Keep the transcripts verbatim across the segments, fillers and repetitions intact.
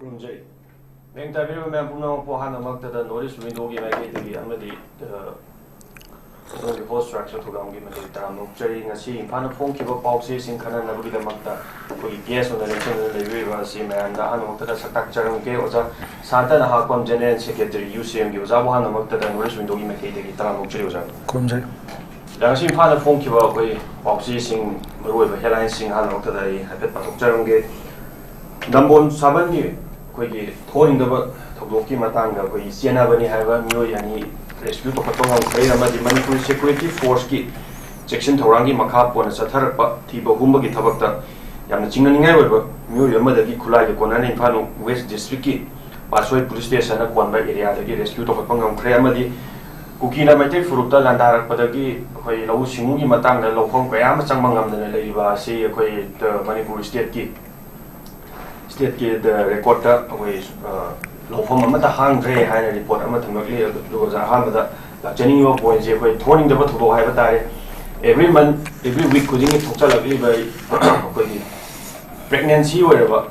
ꯈꯨꯔꯨꯝꯖꯔꯤ꯫ ꯃꯤꯡ ꯇꯥꯕꯤꯔꯤꯕ ꯃꯌꯥꯝ ꯄꯨꯝꯅꯃꯛꯄꯨ ꯑꯍꯥꯟꯕꯃꯛꯇꯗ North East Windowꯒꯤ ꯃꯥꯏꯀꯩꯗꯒꯤ ꯑꯃꯗꯤ, ꯑ, ꯑꯗꯣꯝꯒꯤ host structure ꯊꯧꯔꯥꯡꯒꯤ ꯃꯇꯦꯡ ꯇꯔꯥꯝꯅ ꯑꯣꯛꯆꯔꯤ꯫ ꯉꯁꯤ ꯏꯝꯐꯥꯜꯗ ꯐꯣꯡꯈꯤꯕ ꯄꯥꯎꯆꯦꯁꯤꯡ ꯈꯟꯅꯅꯕꯒꯤꯗꯃꯛꯇ ꯑꯩꯈꯣꯏꯒꯤ guest ꯑꯣꯏꯅ ꯂꯦꯡꯁꯤꯟꯗꯨꯅ ꯂꯩꯕꯤꯔꯤꯕ ꯑꯁꯤ ꯃꯌꯥꯝꯗ ꯑꯍꯥꯟꯕꯃꯛꯇꯗ ꯁꯛ ꯇꯥꯛꯆꯔꯝꯒꯦ꯫ ꯑꯣꯖꯥ ꯁꯥꯟꯇꯅ ꯍꯥꯛꯄꯝ, General Secretary, UCMꯒꯤ ꯑꯣꯖꯥꯕꯨ ꯑꯍꯥꯟꯕꯃꯛꯇꯗ North East Windowꯒꯤ ꯃꯥꯏꯀꯩꯗꯒꯤ ꯇꯔꯥꯝꯅ ꯑꯣꯛꯆꯔꯤ ꯑꯣꯖꯥ꯫ ꯈꯨꯔꯨꯝꯖꯔꯤ꯫ ꯑꯣꯖꯥ, ꯉꯁꯤ ꯏꯝꯐꯥꯜꯗ ꯐꯣꯡꯈꯤꯕ ꯑꯩꯈꯣꯏ ꯄꯥꯎꯆꯦꯁꯤꯡ, ꯃꯔꯨꯑꯣꯏꯕ headlineꯁꯤꯡ ꯑꯍꯥꯟꯕꯃꯛꯇꯗ ꯑꯩ ꯍꯥꯏꯐꯦꯠ ꯄꯥꯊꯣꯛꯆꯔꯝꯒꯦ꯫ ꯅꯝꯕꯣꯜ ꯁꯥꯕꯟꯒꯤ ꯑꯩꯈꯣꯏꯒꯤ ꯊꯣꯛꯍꯟꯅꯤꯡꯗꯕ ꯊꯧꯗꯣꯛꯀꯤ ꯃꯇꯥꯡꯗ ꯑꯩꯈꯣꯏꯒꯤ ꯆꯦꯟꯅꯕꯅꯤ ꯍꯥꯏꯕ ꯃꯤꯑꯣꯏ ꯑꯅꯤ rescue ꯇꯧꯈꯠꯄ ꯉꯝꯈ꯭ꯔꯦ ꯑꯃꯗꯤ ꯃꯅꯤꯄꯨꯔ security forceꯀꯤ ꯆꯦꯛꯁꯤꯟ ꯊꯧꯔꯥꯡꯒꯤ ꯃꯈꯥ ꯄꯣꯟꯅ ꯆꯠꯊꯔꯛꯄ ꯊꯤꯕ ꯍꯨꯝꯕꯒꯤ ꯊꯕꯛꯇ ꯌꯥꯝꯅ ꯆꯤꯡꯅꯅꯤꯡꯉꯥꯏ ꯑꯣꯏꯕ ꯃꯤꯑꯣꯏ ꯑꯃꯗꯒꯤ ꯈꯨꯠꯂꯥꯏꯒ ꯀꯣꯟꯅꯅ ꯏꯝꯐꯥꯜ West Districtꯀꯤ ꯄꯥꯠꯁꯣꯏ police stationꯅ ꯀꯣꯟꯕ areaꯗꯒꯤ rescue ꯇꯧꯈꯠꯄ ꯉꯝꯈ꯭ꯔꯦ ꯑꯃꯗꯤ ꯀꯨꯀꯤꯅ ꯃꯩꯇꯩ ꯐꯨꯔꯨꯞꯇ ꯂꯥꯟꯗꯥꯔꯛꯄꯗꯒꯤ ꯑꯩꯈꯣꯏ ꯂꯧꯎ ꯁꯤꯡꯎꯒꯤ ꯃꯇꯥꯡꯗ ꯂꯧꯐꯝ ꯀꯌꯥ ꯑꯃ ꯆꯪꯕ ꯉꯝꯗꯅ ꯂꯩꯔꯤꯕ ꯑꯁꯤ ꯑꯩꯈꯣꯏ, ꯑ, ꯃꯅꯤꯄꯨꯔ stateꯀꯤ stateꯀꯤ recordꯇ ꯑꯩꯈꯣꯏ, ꯑ, ꯂꯧꯐꯝ ꯑꯃꯠꯇ ꯍꯥꯡꯗ꯭ꯔꯦ ꯍꯥꯏꯅ report ꯑꯃ ꯊꯝꯂꯛꯂꯤ꯫ ꯑꯗꯨ ꯑꯣꯖꯥ, ꯑꯍꯥꯟꯕꯗ ꯂꯥꯛꯆꯅꯤꯡꯉꯤꯕ pointꯁꯦ ꯑꯩꯈꯣꯏ ꯊꯣꯛꯍꯟꯅꯤꯡꯗꯕ ꯊꯧꯗꯣꯛ ꯍꯥꯏꯕ ꯇꯥꯔꯦ꯫ Every month, every week ꯈꯨꯗꯤꯡꯒꯤ ꯊꯣꯛꯆꯜꯂꯛꯂꯤꯕ ꯑꯩꯈꯣꯏꯒꯤ pregnancy ꯑꯣꯏꯔꯕ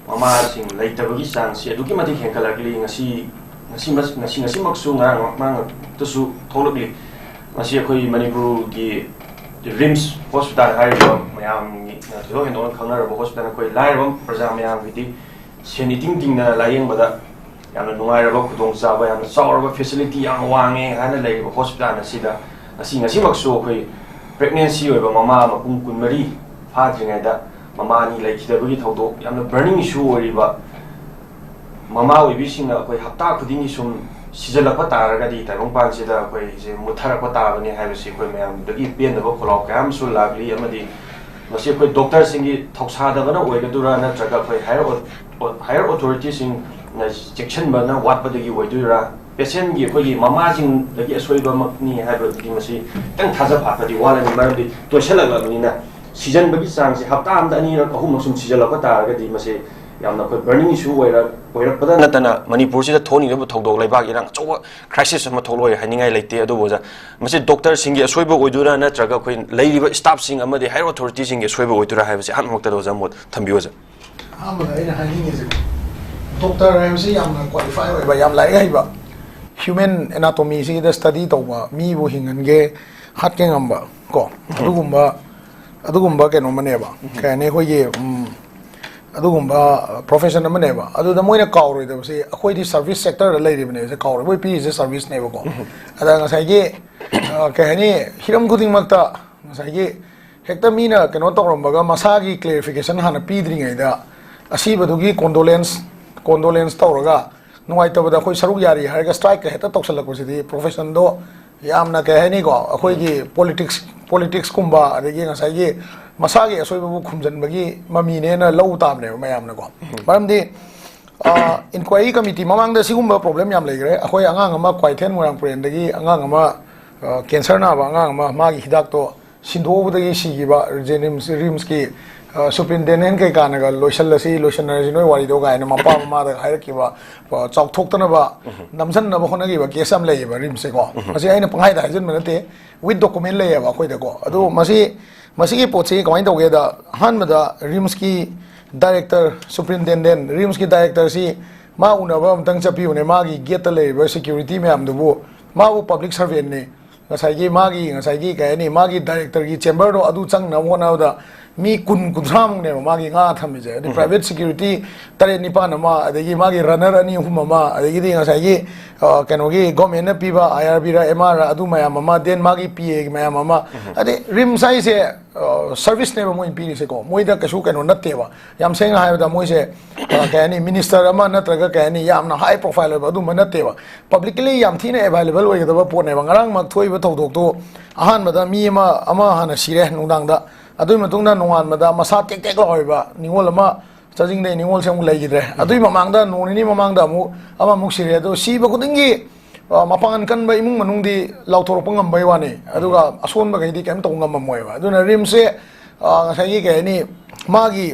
ꯃꯃꯥꯁꯤꯡ ꯂꯩꯇꯕꯒꯤ ꯆꯥꯡꯁꯤ ꯑꯗꯨꯛꯀꯤ ꯃꯇꯤꯛ ꯍꯦꯟꯒꯠꯂꯛꯂꯤ꯫ ꯉꯁꯤ, ꯉꯁꯤ, ꯉꯁꯤ, ꯉꯁꯤꯃꯛꯁꯨ ꯉꯔꯥꯡ ꯃꯃꯥꯡꯗꯁꯨ ꯊꯣꯛꯂꯛꯂꯤ꯫ ꯃꯁꯤ ꯑꯩꯈꯣꯏ ꯃꯅꯤꯄꯨꯔꯒꯤ RIMS hospital ꯍꯥꯏꯔꯤꯕ ꯃꯌꯥꯝꯒꯤ ꯊꯣꯏꯗꯣꯛ ꯍꯦꯟꯗꯣꯛꯅ ꯈꯪꯅꯔꯕ hospital, ꯑꯩꯈꯣꯏ ꯂꯥꯏꯔꯕ ꯄ꯭ꯔꯖꯥ ꯃꯌꯥꯝꯒꯤꯗꯤ ꯁꯦꯟ ꯏꯇꯤꯡ ꯇꯤꯡꯅ ꯂꯥꯌꯦꯡꯕꯗ ꯌꯥꯝꯅ ꯅꯨꯡꯉꯥꯏꯔꯕ, ꯈꯨꯗꯣꯡꯆꯥꯕ, ꯌꯥꯝꯅ ꯆꯥꯎꯔꯕ facility ꯌꯥꯝ ꯋꯥꯡꯉꯦ ꯍꯥꯏꯅ ꯂꯩꯔꯤꯕ hospital ꯑꯁꯤꯗ ꯉꯁꯤ, ꯉꯁꯤꯃꯛꯁꯨ ꯑꯩꯈꯣꯏ pregnancy ꯑꯣꯏꯕ ꯃꯃꯥ ꯃꯄꯨꯡ ꯀꯨꯟꯃꯔꯤ ꯐꯥꯗ꯭ꯔꯤꯉꯩꯗ ꯃꯃꯥ ꯑꯅꯤ ꯂꯩꯈꯤꯗꯕꯒꯤ ꯊꯧꯗꯣꯛ, ꯌꯥꯝꯅ burning issue ꯑꯣꯏꯔꯤꯕ ꯃꯃꯥ ꯑꯣꯏꯕꯤꯁꯤꯡꯅ ꯑꯩꯈꯣꯏ ꯍꯞꯇꯥ ꯈꯨꯗꯤꯡꯒꯤ ꯁꯨꯝ ꯁꯤꯖꯤꯜꯂꯛꯄ ꯇꯥꯔꯒꯗꯤ ꯇꯥꯏꯕꯪꯄꯥꯟꯁꯤꯗ ꯑꯩꯈꯣꯏꯁꯦ ꯃꯨꯠꯊꯔꯛꯄ ꯇꯥꯕꯅꯤ ꯍꯥꯏꯕꯁꯤ ꯑꯩꯈꯣꯏ ꯃꯌꯥꯝꯗꯒꯤ ꯄꯦꯟꯗꯕ ꯈꯣꯜꯂꯥꯎ ꯀꯌꯥ ꯑꯃꯁꯨ ꯂꯥꯛꯂꯤ꯫ ꯑꯃꯗꯤ ꯃꯁꯤ ꯑꯩꯈꯣꯏ doctorꯁꯤꯡꯒꯤ ꯊꯧꯁꯥꯗꯕꯅ ꯑꯣꯏꯒꯗꯣꯏꯔꯥ, ꯅꯠꯇ꯭ꯔꯒ ꯑꯩꯈꯣꯏ higher au-, higher authorityꯁꯤꯡꯅ ꯆꯦꯛꯁꯤꯟꯕꯅ ꯋꯥꯠꯄꯗꯒꯤ ꯑꯣꯏꯗꯣꯏꯔꯥ, patientꯀꯤ ꯑꯩꯈꯣꯏꯒꯤ ꯃꯃꯥꯁꯤꯡꯗꯒꯤ ꯑꯁꯣꯏꯕꯃꯛꯅꯤ ꯍꯥꯏꯕꯗꯤ ꯃꯁꯤ ꯈꯤꯇꯪ ꯊꯥꯖ ꯐꯥꯠꯄꯗꯤ ꯋꯥꯠꯂꯅꯤ꯫ ꯃꯔꯝꯗꯤ ꯇꯣꯏꯁꯜꯂꯛꯂꯕꯅꯤꯅ ꯁꯤꯖꯟꯕꯒꯤ ꯆꯥꯡꯁꯦ ꯍꯞꯇꯥ ꯑꯃꯗ ꯑꯅꯤꯔꯛ, ꯑꯍꯨꯝꯂꯛ ꯁꯨꯝ ꯁꯤꯖꯜꯂꯛꯄ ꯇꯥꯔꯒꯗꯤ ꯃꯁꯤ ꯌꯥꯝꯅ ꯑꯩꯈꯣꯏ burning issue ꯑꯣꯏꯔꯛ-, ꯑꯣꯏꯔꯛꯄꯗ ꯅꯠꯇꯅ ꯃꯅꯤꯄꯨꯔꯁꯤꯗ ꯊꯣꯛꯍꯟꯅꯤꯡꯗꯕ ꯊꯧꯗꯣꯛ, ꯂꯩꯕꯥꯛ ꯏꯔꯥꯡ ꯑꯆꯧꯕ crisis ꯑꯃ ꯊꯣꯛꯂꯛꯑꯣꯏ ꯍꯥꯏꯅꯤꯡꯉꯥꯏ ꯂꯩꯇꯦ꯫ ꯑꯗꯨꯕꯨ ꯑꯣꯖꯥ, ꯃꯁꯤ doctorꯁꯤꯡꯒꯤ ꯑꯁꯣꯏꯕ ꯑꯣꯏꯗꯣꯏꯔꯥ, ꯅꯠꯇ꯭ꯔꯒ ꯑꯩꯈꯣꯏ ꯂꯩꯔꯤꯕ staffꯁꯤꯡ ꯑꯃꯗꯤ higher authorityꯁꯤꯡꯒꯤ ꯑꯁꯣꯏꯕ ꯑꯣꯏꯗꯣꯏꯔꯥ ꯍꯥꯏꯕꯁꯤ ꯑꯍꯥꯟꯕꯃꯛꯇꯗ ꯑꯣꯖꯥ ꯃꯣꯠ ꯊꯝꯕꯤꯌꯨ ꯑꯣꯖꯥ꯫ ꯑꯍꯥꯟꯕꯗ ꯑꯩꯅ ꯍꯥꯏꯅꯤꯡꯉꯤꯁꯦ, ꯗꯣꯛꯇꯔ ꯍꯥꯏꯕꯁꯤ ꯌꯥꯝꯅ ꯀ꯭ꯋꯥꯂꯤꯐꯥꯏ ꯑꯣꯏꯕ, ꯌꯥꯝ ꯂꯥꯏꯔꯤꯛ ꯍꯩꯕ, ꯍ꯭ꯌꯨꯃꯦꯟ ꯑꯦꯅꯥꯇꯣꯃꯤꯁꯤꯗ ꯁ꯭ꯇꯗꯤ ꯇꯧꯕ, ꯃꯤꯕꯨ ꯍꯤꯡꯍꯟꯒꯦ, ꯍꯥꯠꯀꯦ ꯉꯝꯕ ꯀꯣ, ꯑꯗꯨꯒꯨꯝꯕ, ꯑꯗꯨꯒꯨꯝꯕ ꯀꯩꯅꯣ ꯑꯃꯅꯦꯕ, ꯀꯩ ꯍꯥꯏꯅꯤ, ꯑꯩꯈꯣꯏꯒꯤ, ꯎꯝ, ꯑꯗꯨꯒꯨꯝꯕ ꯄ꯭ꯔꯣꯐꯦꯁꯟ ꯑꯃꯅꯦꯕ꯫ ꯑꯗꯨꯗ ꯃꯣꯏꯅ ꯀꯥꯎꯔꯣꯏꯗꯕꯁꯦ, ꯑꯩꯈꯣꯏꯗꯤ ꯁꯔꯚꯤꯁ ꯁꯦꯛꯇꯔꯗ ꯂꯩꯔꯤꯕꯅꯦ, ꯁꯦ ꯀꯥꯎꯔꯣꯏ, ꯃꯣꯏ ꯄꯤꯔꯤꯁꯦ ꯁꯔꯚꯤꯁꯅꯦꯕꯀꯣ꯫ ꯑꯗ ꯉꯁꯥꯏꯒꯤ, ꯑ, ꯀꯩ ꯍꯥꯏꯅꯤ, ꯍꯤꯔꯝ ꯈꯨꯗꯤꯡꯃꯛꯇ ꯉꯁꯥꯏꯒꯤ ꯍꯦꯛꯇ ꯃꯤꯅ ꯀꯩꯅꯣ ꯇꯧꯔꯝꯕꯒ ꯃꯁꯥꯒꯤ ꯀ꯭ꯂꯦꯔꯤꯐꯤꯀꯦꯁꯟ ꯍꯥꯟꯅ ꯄꯤꯗ꯭ꯔꯤꯉꯩꯗ, ꯑꯁꯤꯕꯗꯨꯒꯤ ꯀꯣꯟꯗꯣꯂꯦꯟꯁ, ꯀꯣꯟꯗꯣꯂꯦꯟꯁ ꯇꯧꯔꯒ ꯅꯨꯡꯉꯥꯏꯇꯕꯗ ꯑꯩꯈꯣꯏ ꯁꯔꯨꯛ ꯌꯥꯔꯤ ꯍꯥꯏꯔꯒ ꯁ꯭ꯇ꯭ꯔꯥꯏꯛꯀ ꯍꯦꯛꯇ ꯇꯧꯁꯜꯂꯛꯄꯁꯤꯗꯤ ꯄ꯭ꯔꯣꯐꯦꯁꯟꯗꯣ ꯌꯥꯝꯅ, ꯀꯩ ꯍꯥꯏꯅꯤꯀꯣ, ꯑꯩꯈꯣꯏꯒꯤ ꯄꯣꯂꯤꯇꯤꯛꯁ, ꯄꯣꯂꯤꯇꯤꯛꯁꯀꯨꯝꯕ, ꯑꯗꯒꯤ ꯉꯁꯥꯏꯒꯤ ꯃꯁꯥꯒꯤ ꯑꯁꯣꯏꯕꯕꯨ ꯈꯨꯝꯖꯟꯕꯒꯤ ꯃꯃꯤꯅꯦꯅ ꯂꯧ ꯇꯥꯕꯅꯦꯕ ꯃꯌꯥꯝꯅꯀꯣ꯫ ꯃꯔꯝꯗꯤ, ꯑ, ꯏꯟꯀ꯭ꯋꯥꯏꯔꯤ ꯀꯃꯤꯇꯤ ꯃꯃꯥꯡꯗ ꯁꯤꯒꯨꯝꯕ ꯄ꯭ꯔꯣꯕ꯭ꯂꯦꯝ ꯌꯥꯝ ꯂꯩꯈ꯭ꯔꯦ꯫ ꯑꯩꯈꯣꯏ ꯑꯉꯥꯡ ꯑꯃ, ꯀ꯭ꯋꯥꯏꯊꯦꯜ ꯃꯣꯏꯔꯥꯡꯄꯨꯔꯦꯟꯗꯒꯤ ꯑꯉꯥꯡ ꯑꯃ, ꯑ, ꯀꯦꯟꯁꯔ ꯅꯥꯕ ꯑꯉꯥꯡ ꯑꯃ, ꯃꯥꯒꯤ ꯍꯤꯗꯥꯛꯇꯣ ꯁꯤꯟꯗꯣꯛꯎꯕꯗꯒꯤ ꯁꯤꯈꯤꯕ, ꯖꯦꯅꯤꯝꯁ, ꯔꯤꯝꯁꯀꯤ, ꯑ, ꯁꯨꯄ꯭ꯔꯤꯟꯇꯦꯟꯗꯦꯟ ꯀꯩꯀꯥꯅꯒ ꯂꯣꯏꯁꯜꯂꯁꯤ, ꯂꯣꯏꯁꯟꯅꯔꯁꯤ ꯅꯣꯏ ꯋꯥꯔꯤꯗꯣ ꯀꯥꯏꯅ ꯃꯄꯥ ꯃꯃꯥꯗ ꯍꯥꯏꯔꯛꯈꯤꯕ, ꯑ, ꯆꯥꯎꯊꯣꯛꯇꯅꯕ ꯅꯝꯁꯤꯟꯅꯕ ꯍꯣꯠꯅꯈꯤꯕ ꯀꯦꯁ ꯌꯥꯝ ꯂꯩꯌꯦꯕ ꯔꯤꯝꯁꯁꯦꯀꯣ꯫ ꯃꯁꯤ ꯑꯩꯅ ꯄꯪꯍꯥꯏꯗ ꯍꯥꯏꯖꯤꯟꯕ ꯅꯠꯇꯦ, ꯋꯤꯠ ꯗꯣꯀꯨꯃꯦꯟ ꯂꯩꯌꯦꯕ ꯑꯩꯈꯣꯏꯗꯀꯣ꯫ ꯑꯗꯣ ꯃꯁꯤ, ꯃꯁꯤꯒꯤ ꯄꯣꯠꯁꯤ ꯀꯃꯥꯏꯅ ꯇꯧꯒꯦꯗ, ꯑꯍꯥꯟꯕꯗ ꯔꯤꯝꯁꯀꯤ ꯗꯥꯏꯔꯦꯛꯇꯔ, ꯁꯨꯄ꯭ꯔꯤꯟꯇꯦꯟꯗꯦꯟ, ꯔꯤꯝꯁꯀꯤ ꯗꯥꯏꯔꯦꯛꯇꯔꯁꯤ ꯃꯥ ꯎꯅꯕ ꯑꯝꯇꯪ ꯆꯠꯄꯤꯌꯨꯅꯦ, ꯃꯥꯒꯤ ꯒꯦꯠꯇ ꯂꯩꯔꯤꯕ ꯁꯦꯀ꯭ꯌꯨꯔꯤꯇꯤ ꯃꯌꯥꯝꯗꯨꯕꯨ꯫ ꯃꯥꯕꯨ ꯄꯕ꯭ꯂꯤꯛ ꯁꯔꯚꯦꯟꯅꯤ, ꯉꯁꯥꯏꯒꯤ ꯃꯥꯒꯤ, ꯉꯁꯥꯏꯒꯤ ꯀꯩ ꯍꯥꯏꯅꯤ, ꯃꯥꯒꯤ ꯗꯥꯏꯔꯦꯛꯇꯔꯒꯤ ꯆꯦꯝꯕꯔꯗꯣ ꯑꯗꯨ ꯆꯪꯅꯕ ꯍꯣꯠꯅꯕꯗ ꯃꯤ ꯀꯨꯟ ꯀꯨꯟꯊ꯭ꯔꯥꯃꯨꯛꯅꯦꯕ ꯃꯥꯒꯤ ꯉꯥ ꯊꯝꯃꯤꯁꯦ꯫ ꯑꯗꯩ ꯄ꯭ꯔꯥꯏꯚꯦꯠ ꯁꯦꯀ꯭ꯌꯨꯔꯤꯇꯤ ꯇꯔꯦꯠ ꯅꯤꯄꯥꯟ ꯑꯃ, ꯑꯗꯒꯤ ꯃꯥꯒꯤ ꯔꯟꯅꯔ ꯑꯅꯤ ꯑꯍꯨꯝ ꯑꯃ, ꯑꯗꯒꯤꯗꯤ ꯉꯁꯥꯏꯒꯤ, ꯑ, ꯀꯩꯅꯣꯒꯤ ꯒꯣꯔꯃꯦꯟꯅ ꯄꯤꯕ ꯑꯥꯏ ꯑꯥꯔ ꯕꯤꯔ ꯑꯦꯝ ꯑꯥꯔ ꯑꯗꯨ ꯃꯌꯥꯝ ꯑꯃ, ꯗꯦꯟ ꯃꯥꯒꯤ ꯄꯤ ꯑꯦ ꯃꯌꯥꯝ ꯑꯃ꯫ ꯑꯗꯩ ꯔꯤꯝꯁ ꯍꯥꯏꯁꯦ, ꯑ, ꯁꯔꯚꯤꯁꯅꯦꯕ ꯃꯣꯏꯅ ꯄꯤꯔꯤꯁꯦꯀꯣ, ꯃꯣꯏꯗ ꯀꯩꯁꯨ ꯀꯩꯅꯣ ꯅꯠꯇꯦꯕ꯫ ꯌꯥꯝ ꯁꯦꯡꯅ ꯍꯥꯏꯔꯕꯗ ꯃꯣꯏꯁꯦ, ꯑ, ꯀꯩ ꯍꯥꯏꯅꯤ, ꯃꯤꯅꯤꯁꯇꯔ ꯑꯃ ꯅꯠꯇ꯭ꯔꯒ, ꯀꯩ ꯍꯥꯏꯅꯤ, ꯌꯥꯝꯅ ꯍꯥꯏ ꯄ꯭ꯔꯣꯐꯥꯏꯜ ꯑꯣꯏꯕ ꯑꯗꯨꯝꯕ ꯅꯠꯇꯦꯕ꯫ ꯄꯕ꯭ꯂꯤꯛꯂꯤ ꯌꯥꯝ ꯊꯤꯅ ꯑꯦꯚꯥꯏꯂꯦꯕꯜ ꯑꯣꯏꯒꯗꯕ ꯄꯣꯠꯅꯦꯕ꯫ ꯉꯔꯥꯡꯃꯛ ꯊꯣꯛꯏꯕ ꯊꯧꯗꯣꯛꯇꯨ, ꯑꯍꯥꯟꯕꯗ ꯃꯤ ꯑꯃ, ꯑꯃ ꯍꯥꯟꯅ ꯁꯤꯔꯦ ꯅꯨꯡꯗꯥꯡꯗ, ꯑꯗꯨꯒꯤ ꯃꯇꯨꯡꯗ ꯅꯣꯡꯉꯥꯟꯕꯗ ꯃꯁꯥ ꯇꯦꯛ ꯇꯦꯛ ꯂꯥꯎꯔꯤꯕ ꯅꯤꯉꯣꯜ ꯑꯃ, ꯆꯥꯖꯤꯡꯗꯩ ꯅꯤꯉꯣꯜꯁꯦ ꯑꯃꯨꯛ ꯂꯩꯈꯤꯗ꯭ꯔꯦ꯫ ꯑꯗꯨꯒꯤ ꯃꯃꯥꯡꯗ, ꯅꯣꯡ ꯅꯤꯅꯤ ꯃꯃꯥꯡꯗ ꯑꯃꯨꯛ ꯑꯃꯃꯨꯛ ꯁꯤꯔꯦ꯫ ꯑꯗꯣ ꯁꯤꯕ ꯈꯨꯗꯤꯡꯒꯤ, ꯑ, ꯃꯄꯥꯡꯒꯜ ꯀꯟꯕ ꯏꯃꯨꯡ ꯃꯅꯨꯡꯗꯤ ꯂꯥꯎꯊꯣꯔꯛꯄ ꯉꯝꯕꯩ ꯋꯥꯅꯤ, ꯑꯗꯨꯒ ꯑꯁꯣꯟꯕꯈꯩꯗꯤ ꯀꯩꯝ ꯇꯧꯕ ꯉꯝꯃꯝꯃꯣꯏꯕ꯫ ꯑꯗꯨꯅ ꯔꯤꯝꯁꯁꯦ, ꯑ, ꯉꯁꯥꯏꯒꯤ, ꯀꯩ ꯍꯥꯏꯅꯤ, ꯃꯥꯒꯤ,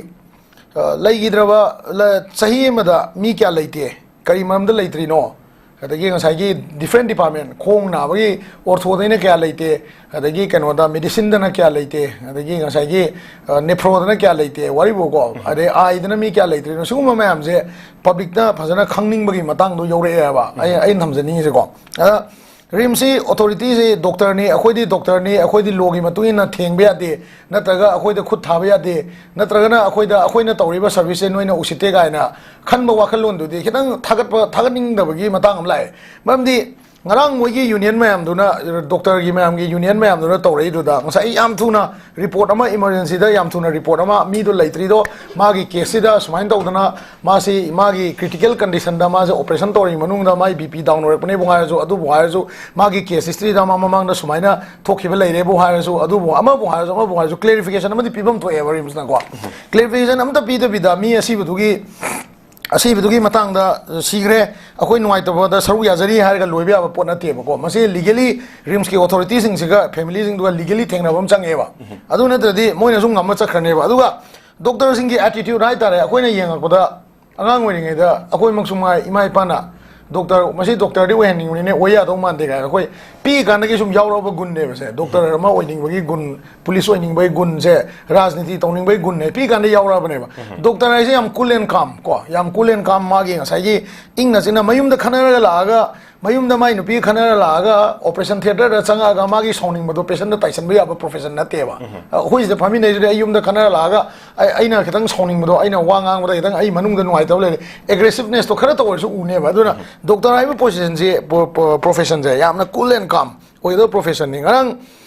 ꯑ, ꯂꯩꯈꯤꯗ꯭ꯔꯕ, ꯂ-, ꯆꯍꯤ ꯑꯃꯗ ꯃꯤ ꯀꯌꯥ ꯂꯩꯇꯦ? ꯀꯔꯤ ꯃꯔꯝꯗ ꯂꯩꯇ꯭ꯔꯤꯅꯣ? ꯑꯗꯒꯤ ꯉꯁꯥꯏꯒꯤ different department, ꯈꯣꯡ ꯅꯥꯕꯒꯤ orthoꯗꯩꯅ ꯀꯌꯥ ꯂꯩꯇꯦ, ꯑꯗꯒꯤ ꯀꯩꯅꯣꯗ medicineꯗꯅ ꯀꯌꯥ ꯂꯩꯇꯦ, ꯑꯗꯒꯤ ꯉꯁꯥꯏꯒꯤ nephroꯗꯅ ꯀꯌꯥ ꯂꯩꯇꯦ, ꯋꯥꯔꯤꯕꯨꯀꯣ, ꯑꯗꯩ eyeꯗꯅ ꯃꯤ ꯀꯌꯥ ꯂꯩꯇ꯭ꯔꯤꯅꯣ, ꯁꯤꯒꯨꯝꯕ ꯃꯌꯥꯝꯁꯦ publicꯅ ꯐꯖꯅ ꯈꯪꯅꯤꯡꯕꯒꯤ ꯃꯇꯥꯡꯗꯣ ꯌꯧꯔꯛꯑꯦꯕ꯫ ꯑꯩ ꯑꯩꯅ ꯊꯝꯖꯅꯤꯡꯉꯤꯁꯦꯀꯣ, ꯑꯗ RIMSꯁꯤ authorityꯁꯤ doctorꯅꯤ, ꯑꯩꯈꯣꯏꯗꯤ doctorꯅꯤ, ꯑꯩꯈꯣꯏꯗꯤ lawꯒꯤ ꯃꯇꯨꯡ ꯏꯟꯅ ꯊꯦꯡꯕ ꯌꯥꯗꯦ, ꯅꯠꯇ꯭ꯔꯒ ꯑꯩꯈꯣꯏꯗ ꯈꯨꯠ ꯊꯥꯕ ꯌꯥꯗꯦ, ꯅꯠꯇ꯭ꯔꯒꯅ ꯑꯩꯈꯣꯏꯗ, ꯑꯩꯈꯣꯏꯅ ꯇꯧꯔꯤꯕ serviceꯁꯦ ꯅꯣꯏꯅ ꯎꯁꯤꯠꯇꯦ ꯀꯥꯏꯅ ꯈꯟꯕ ꯋꯥꯈꯜꯂꯣꯟꯗꯨꯗꯤ ꯈꯤꯇꯪ ꯊꯥꯒꯠꯄ, ꯊꯥꯒꯠꯅꯤꯡꯗꯕꯒꯤ ꯃꯇꯥꯡ ꯑꯃ ꯂꯥꯛꯑꯦ꯫ ꯃꯔꯝꯗꯤ ꯉꯔꯥꯡ ꯃꯣꯏꯒꯤ union ꯃꯌꯥꯝꯗꯨꯅ, doctorꯒꯤ ꯃꯌꯥꯝꯒꯤ union ꯃꯌꯥꯝꯗꯨꯅ ꯇꯧꯔꯛꯏꯗꯨꯗ ꯉꯁꯥꯏ ꯌꯥꯝ ꯊꯨꯅ report ꯑꯃ, emergencyꯗ ꯌꯥꯝ ꯊꯨꯅ report ꯑꯃ, ꯃꯤꯗꯣ ꯂꯩꯇ꯭ꯔꯤꯗꯣ, ꯃꯥꯒꯤ caseꯁꯤꯗ ꯁꯨꯃꯥꯏꯅ ꯇꯧꯗꯅ ꯃꯥꯁꯤ, ꯃꯥꯒꯤ critical conditionꯗ ꯃꯥꯁꯦ operation ꯇꯧꯔꯤ ꯃꯅꯨꯡꯗ ꯃꯥꯒꯤ BP down ꯑꯣꯏꯔꯛꯄꯅꯦꯕꯨ ꯍꯥꯏꯔꯁꯨ, ꯑꯗꯨꯕꯨ ꯍꯥꯏꯔꯁꯨ, ꯃꯥꯒꯤ case historyꯗ ꯃꯥ ꯃꯃꯥꯡꯗ ꯁꯨꯃꯥꯏꯅ ꯊꯣꯛꯈꯤꯕ ꯂꯩꯔꯦꯕꯨ ꯍꯥꯏꯔꯁꯨ, ꯑꯗꯨꯕꯨ ꯑꯃꯕꯨ ꯍꯥꯏꯔꯁꯨ, ꯑꯃꯕꯨ ꯍꯥꯏꯔꯁꯨ, clarification ꯑꯃꯗꯤ ꯄꯤꯐꯝ ꯊꯣꯛꯑꯦꯕ RIMSꯅꯀꯣ꯫ Clarification ꯑꯃꯇ ꯄꯤꯗꯕꯤꯗ ꯃꯤ ꯑꯁꯤꯕꯗꯨꯒꯤ, ꯑꯁꯤꯕꯗꯨꯒꯤ ꯃꯇꯥꯡꯗ ꯁꯤꯈ꯭ꯔꯦ, ꯑꯩꯈꯣꯏ ꯅꯨꯡꯉꯥꯏꯇꯕꯗ ꯁꯔꯨꯛ ꯌꯥꯖꯔꯤ ꯍꯥꯏꯔꯒ ꯂꯣꯏꯕ ꯌꯥꯕ ꯄꯣꯠ ꯅꯠꯇꯦꯕꯀꯣ꯫ ꯃꯁꯤ legally RIMSꯀꯤ authorityꯁꯤꯡꯁꯤꯒ familyꯁꯤꯡꯗꯨꯒ legally ꯊꯦꯡꯅꯕ ꯑꯃ ꯆꯪꯉꯦꯕ꯫ ꯑꯗꯨ ꯅꯠꯇ꯭ꯔꯗꯤ ꯃꯣꯏꯅꯁꯨ ꯉꯝꯃ ꯆꯠꯈ꯭ꯔꯅꯦꯕ꯫ ꯑꯗꯨꯒ doctorꯁꯤꯡꯒꯤ attitude ꯍꯥꯏꯇꯥꯔꯦ, ꯑꯩꯈꯣꯏꯅ ꯌꯦꯡꯉꯛꯄꯗ, ꯑꯉꯥꯡ ꯑꯣꯏꯔꯤꯉꯩꯗ ꯑꯩꯈꯣꯏꯃꯛꯁꯨ ꯉꯥꯏ, ꯏꯃꯥ ꯏꯄꯥꯅ doctor, ꯃꯁꯤ doctorꯗꯤ ꯑꯣꯏꯍꯟꯅꯤꯡꯕꯅꯤꯅꯦ, ꯑꯣꯏ ꯌꯥꯗꯧ ꯃꯥꯟꯗꯦ ꯀꯥꯏꯅ ꯑꯩꯈꯣꯏ ꯄꯤꯛꯏꯀꯥꯟꯗꯒꯤ ꯁꯨꯝ ꯌꯥꯎꯔꯛꯑꯕ ꯒꯨꯟꯅꯦꯕꯁꯦ꯫ Doctor ꯑꯃ ꯑꯣꯏꯅꯤꯡꯕꯒꯤ ꯒꯨꯟ, police ꯑꯣꯏꯅꯤꯡꯕꯒꯤ ꯒꯨꯟꯁꯦ, ꯔꯥꯖꯅꯤꯇꯤ ꯇꯧꯅꯤꯡꯕꯒꯤ ꯒꯨꯟꯅꯦ ꯄꯤꯛꯏꯀꯥꯟꯗ ꯌꯥꯎꯔꯛꯑꯕꯅꯦꯕ꯫ Doctor ꯍꯥꯏꯁꯦ ꯌꯥꯝ cool and calm ꯀꯣ, ꯌꯥꯝ cool and calm, ꯃꯥꯒꯤ ꯉꯁꯥꯏꯒꯤ ꯏꯪꯅ ꯆꯤꯛꯅ ꯃꯌꯨꯝꯗ ꯈꯠꯅꯔꯒ ꯂꯥꯛꯑꯒ, ꯃꯌꯨꯝꯗ ꯃꯥꯏ ꯅꯨꯄꯤ ꯈꯠꯅꯔ ꯂꯥꯛꯑꯒ operation theatreꯗ ꯆꯪꯉꯛꯑꯒ ꯃꯥꯒꯤ ꯁꯥꯎꯅꯤꯡꯕꯗꯣ patientꯗ ꯇꯥꯏꯁꯟꯕ ꯌꯥꯕ profession ꯅꯠꯇꯦꯕ꯫ ꯑꯩꯈꯣꯏ ꯁꯤꯗ ꯐꯝꯃꯤꯟꯅꯩꯁꯤꯗꯤ ꯑꯩ ꯌꯨꯝꯗ ꯈꯠꯅꯔ ꯂꯥꯛꯑꯒ ꯑꯩ, ꯑꯩꯅ ꯈꯤꯇꯪ ꯁꯥꯎꯅꯤꯡꯕꯗꯣ, ꯑꯩꯅ ꯋꯥ ꯉꯥꯡꯕꯗ ꯈꯤꯇꯪ ꯑꯩ ꯃꯅꯨꯡꯗ ꯅꯨꯡꯉꯥꯏꯇꯕ ꯂꯩꯔꯦ, aggressivenessꯇꯣ ꯈꯔꯇ ꯑꯣꯏꯔꯁꯨ ꯎꯅꯦꯕ꯫ ꯑꯗꯨꯅ doctor ꯍꯥꯏꯕ professionꯁꯦ, ꯄ꯭ꯔꯣ-, ꯄ꯭ꯔꯣ-, professionꯁꯦ ꯌꯥꯝꯅ cool and calm ꯑꯣꯏꯒꯗꯕ professionꯅꯤ꯫ ꯉꯔꯥꯡ,